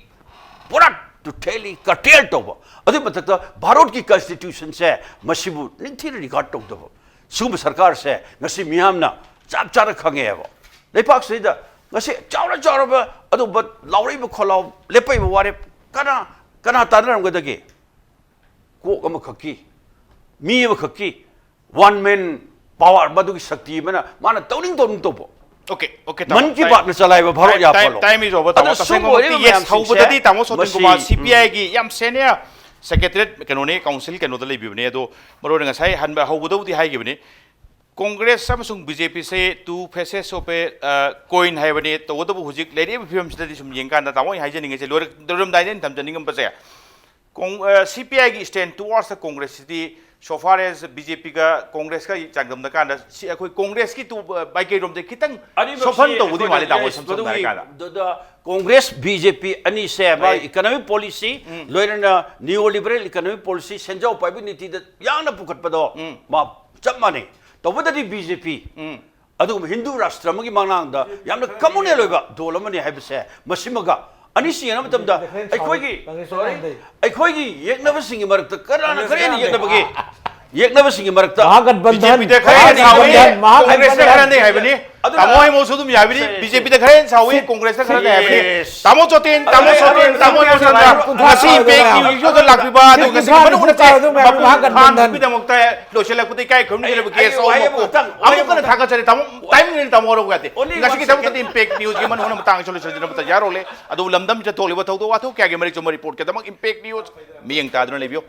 ꯄꯨꯔꯥ totally curtail ꯇꯧꯕ꯫ ꯑꯗꯨꯒꯤ ꯃꯊꯛꯇ ꯚꯥꯔꯠꯀꯤ constitutionꯁꯦ ꯃꯁꯤꯕꯨ ꯅꯤꯡꯊꯤꯅ regard ꯇꯧꯗꯕ꯫ ꯁꯤꯒꯨꯝꯕ ꯁꯔꯀꯥꯔꯁꯦ ꯉꯁꯤ ꯃꯤꯌꯥꯝꯅ ꯆꯞ ꯆꯥꯅ ꯈꯪꯉꯦꯕ꯫ ꯂꯩꯄꯥꯛꯁꯤꯗ ꯉꯁꯤ ꯆꯥꯎꯔ ꯆꯥꯎꯔꯕ ꯑꯗꯨꯒꯨꯝꯕ ꯂꯥꯎꯔꯛꯏꯕ ꯈꯣꯜꯂꯥꯎ ꯂꯦꯞꯄꯛꯏꯕ ꯋꯥꯔꯦꯞ ꯀꯅꯥ, ꯀꯅꯥ ꯇꯥꯟꯅꯔꯝꯒꯗꯒꯦ? ꯀꯣꯛ ꯑꯃꯈꯛꯀꯤ, ꯃꯤ ꯑꯃꯈꯛꯀꯤ one man power, ꯃꯗꯨꯒꯤ ꯁꯛꯇꯤ ꯑꯃꯅ ꯃꯥꯅ ꯇꯧꯅꯤꯡ ꯇꯧꯅꯤꯡ ꯇꯧꯕ꯫ Okay, okay, ꯇꯥꯃꯣ꯫ ꯃꯟ ꯀꯤ ꯕꯥꯠꯅ ꯆꯂꯥꯏꯕ ꯚꯥꯔꯠ ꯌꯥꯄꯣꯠꯂꯣ꯫ Time is over, ꯇꯥꯃꯣ꯫ ꯑꯗꯨꯅ ꯇꯁꯦꯡꯅꯃꯛꯇꯤ ꯁꯨꯝꯕ ꯑꯣꯏꯔꯤꯕ yes, ꯃꯌꯥꯝꯁꯤꯡꯁꯦ ꯍꯧꯕꯗꯗꯤ ꯇꯥꯃꯣ ꯁꯣꯇꯤꯟ ꯃꯁꯤ, ꯀꯨꯃꯥꯔ ꯎꯝ꯫ CPIꯒꯤ ꯌꯥꯝ senior secretariat ꯀꯩꯅꯣꯅꯤ, council ꯀꯩꯅꯣꯗ ꯂꯩꯕꯤꯕꯅꯦ꯫ ꯑꯗꯣ ꯃꯔꯨ ꯑꯣꯏꯅ ꯉꯁꯥꯏ ꯍꯟꯕ ꯍꯧꯕꯗꯕꯨꯗꯤ ꯍꯥꯏꯈꯤꯕꯅꯤ, Congress ꯑꯃꯁꯨꯡ BJPꯁꯦ two faces of a, ꯑ, coin ꯍꯥꯏꯕꯅꯤ꯫ ꯇꯧꯕꯇꯕꯨ ꯍꯧꯖꯤꯛ ꯂꯩꯔꯤꯕ ꯐꯤꯕꯝꯁꯤꯗꯗꯤ ꯁꯨꯝ ꯌꯦꯡꯀꯥꯟꯗ ꯇꯥꯃꯣ ꯑꯩ ꯍꯥꯏꯖꯅꯤꯡꯉꯤꯁꯦ, ꯂꯣꯏꯔꯛ-, ꯂꯣꯏꯔꯝꯗꯥꯏꯗ ꯑꯩꯅ ꯊꯝꯖꯅꯤꯡꯉꯝꯕꯁꯦ, ꯀꯣꯡ-, ꯑ, CPIꯒꯤ stand towards the Congressꯁꯤꯗꯤ, so far as BJPꯒ Congressꯀ ꯆꯥꯡꯗꯝꯅ ꯀꯥꯟꯗ, ꯁꯤ ꯑꯩꯈꯣꯏ Congressꯀꯤ ꯇꯨ-, ꯑ, ꯃꯥꯏꯀꯩꯔꯣꯝꯗ ꯈꯤꯇꯪ ꯑꯅꯤꯃꯛꯁꯤ soften ꯇꯧꯕꯗꯤ ꯑꯩꯈꯣꯏꯅ ꯃꯥꯜꯂꯤ, ꯇꯥꯃꯣ, yes, ꯁꯝ ꯁꯝꯅ ꯃꯗꯨꯒꯤ ꯍꯥꯏꯔꯀꯥꯟꯗ꯫ ꯗ-, ꯗ-, Congress BJP ꯑꯅꯤꯁꯦ ꯃꯥꯒꯤ right. Economic policy, ꯎꯝ꯫ ꯂꯣꯏꯅꯅ neoliberal economic policy, ꯁꯦꯟꯖꯥꯎ ꯄꯥꯏꯕ ꯅꯤꯇꯤꯗ ꯌꯥꯡꯅ ꯄꯨꯈꯠꯄꯗꯣ ꯎꯝ꯫ ꯃꯥ ꯆꯞ ꯃꯥꯟꯅꯩ꯫ ꯇꯧꯕꯇꯗꯤ BJP ꯎꯝ꯫ ꯑꯗꯨꯒꯨꯝꯕ ꯍꯤꯟꯗꯨ ꯔꯥꯁꯇ꯭ꯔ ꯑꯃꯒꯤ ꯃꯥꯡꯂꯥꯡꯗ ꯌꯥꯝꯅ communal ꯑꯣꯏꯕ ꯗꯣꯜ ꯑꯃꯅꯤ ꯍꯥꯏꯕꯁꯦ, ꯃꯁꯤꯃꯒ ꯑꯅꯤꯁꯤ ꯌꯦꯡꯅꯕ ꯃꯇꯝꯗ ꯑꯩꯈꯣꯏꯒꯤ, ꯑꯩꯈꯣꯏꯒꯤ ꯌꯦꯛꯅꯕꯁꯤꯡꯒꯤ ꯃꯔꯛꯇ ꯀꯅꯥꯅ ꯈꯔ ꯍꯦꯟꯅ ꯌꯦꯛꯅꯕꯒꯦ? ꯌꯦꯛꯅꯕꯁꯤꯡꯒꯤ ꯃꯔꯛꯇ ꯃꯍꯥꯒꯠꯕꯟꯙꯟ, BJPꯗ ꯈꯔ ꯍꯦꯟꯅ ꯁꯥꯎꯏ, ꯃꯍꯥꯒꯠꯕꯟꯙꯟ, ꯀꯣꯡꯒ꯭ꯔꯦꯁꯇ ꯈꯔ ꯍꯟꯊꯩ ꯍꯥꯏꯕꯅꯤ꯫ ꯑꯗꯨꯅ ꯇꯥꯃꯣ ꯍꯣꯏ ꯃꯣꯠꯁꯨ ꯑꯗꯨꯝ ꯌꯥꯕꯅꯤ, ꯁꯦ, ꯁꯦ꯫ BJPꯗ ꯈꯔ ꯍꯦꯟꯅ ꯁꯥꯎꯏ, ꯁꯦ, ꯀꯣꯡꯒ꯭ꯔꯦꯁꯇ ꯈꯔ ꯍꯟꯊꯩ ꯍꯥꯏꯕꯅꯤ꯫ ꯁꯦ꯫ ꯇꯥꯃꯣ ꯆꯣꯇꯦꯟ, ꯇꯥꯃꯣ ꯑꯗꯨ ꯆꯣꯇꯦꯟ, ꯇꯥꯃꯣ ꯀꯨꯟꯊ꯭ꯔꯥ ꯃꯣꯠꯁꯨ ꯁꯥꯎꯗꯅ ꯉꯁꯤ ꯏꯝꯄꯦꯛ ꯅ꯭ꯌꯨꯁ ꯌꯣꯗ ꯂꯥꯛꯄꯤꯕ, ꯑꯗꯨ ꯉꯁꯤ ꯀꯨꯟꯊ꯭ꯔꯥ ꯃꯅꯨꯡ ꯁꯥꯎꯗꯅ ꯃꯄꯨꯡ ꯐꯥꯅ ꯃꯍꯥꯒꯠꯕꯟꯙꯟ꯫ ꯅꯨꯄꯤꯗꯃꯛꯇ ꯂꯣꯏꯁꯤꯜꯂꯛꯄꯗ ꯏꯀꯥꯏ ꯈꯨꯝꯅꯖꯔꯕ ꯑꯩ, ꯒꯦꯁ ꯑꯩ, ꯑꯩ ꯑꯃꯨꯛ ꯑꯃꯨꯛꯇꯪ, ꯑꯃꯨꯛ ꯑꯩ ꯀꯟꯅ ꯑꯃꯨꯛꯇꯪ꯫ ꯊꯥꯒꯠꯆꯔꯤ꯫ ꯇꯥꯃꯣ, Only ꯇꯥꯏꯝ one ꯂꯩꯅ ꯇꯥꯃꯣ ꯍꯧꯔꯛꯄ ꯌꯥꯗꯦ꯫ Only ꯉꯁꯤꯒꯤ one ꯊꯕꯛꯇꯗꯤ second. ꯏꯝꯄꯦꯛ ꯅ꯭ꯌꯨꯁꯀꯤ ꯃꯅꯨꯡ ꯃꯇꯥꯡ ꯑꯁꯤꯗ ꯂꯣꯏꯁꯤꯟꯖꯅꯕ ꯇꯧꯖꯔꯣ꯫ ꯑꯗꯨꯕꯨ ꯂꯝꯗꯝꯁꯤꯗ ꯊꯣꯛꯂꯤꯕ ꯊꯧꯗꯣꯛ ꯋꯥꯊꯣꯛ ꯀꯌꯥꯒꯤ ꯃꯔꯤꯛ ꯆꯨꯝꯕ ꯔꯤꯄꯣꯔꯠꯀꯤꯗꯃꯛ ꯏꯝꯄꯦꯛ ꯅ꯭ꯌꯨꯁ ꯃꯤꯠꯌꯦꯡ ꯇꯥꯗꯨꯅ ꯂꯩꯕꯤꯌꯨ꯫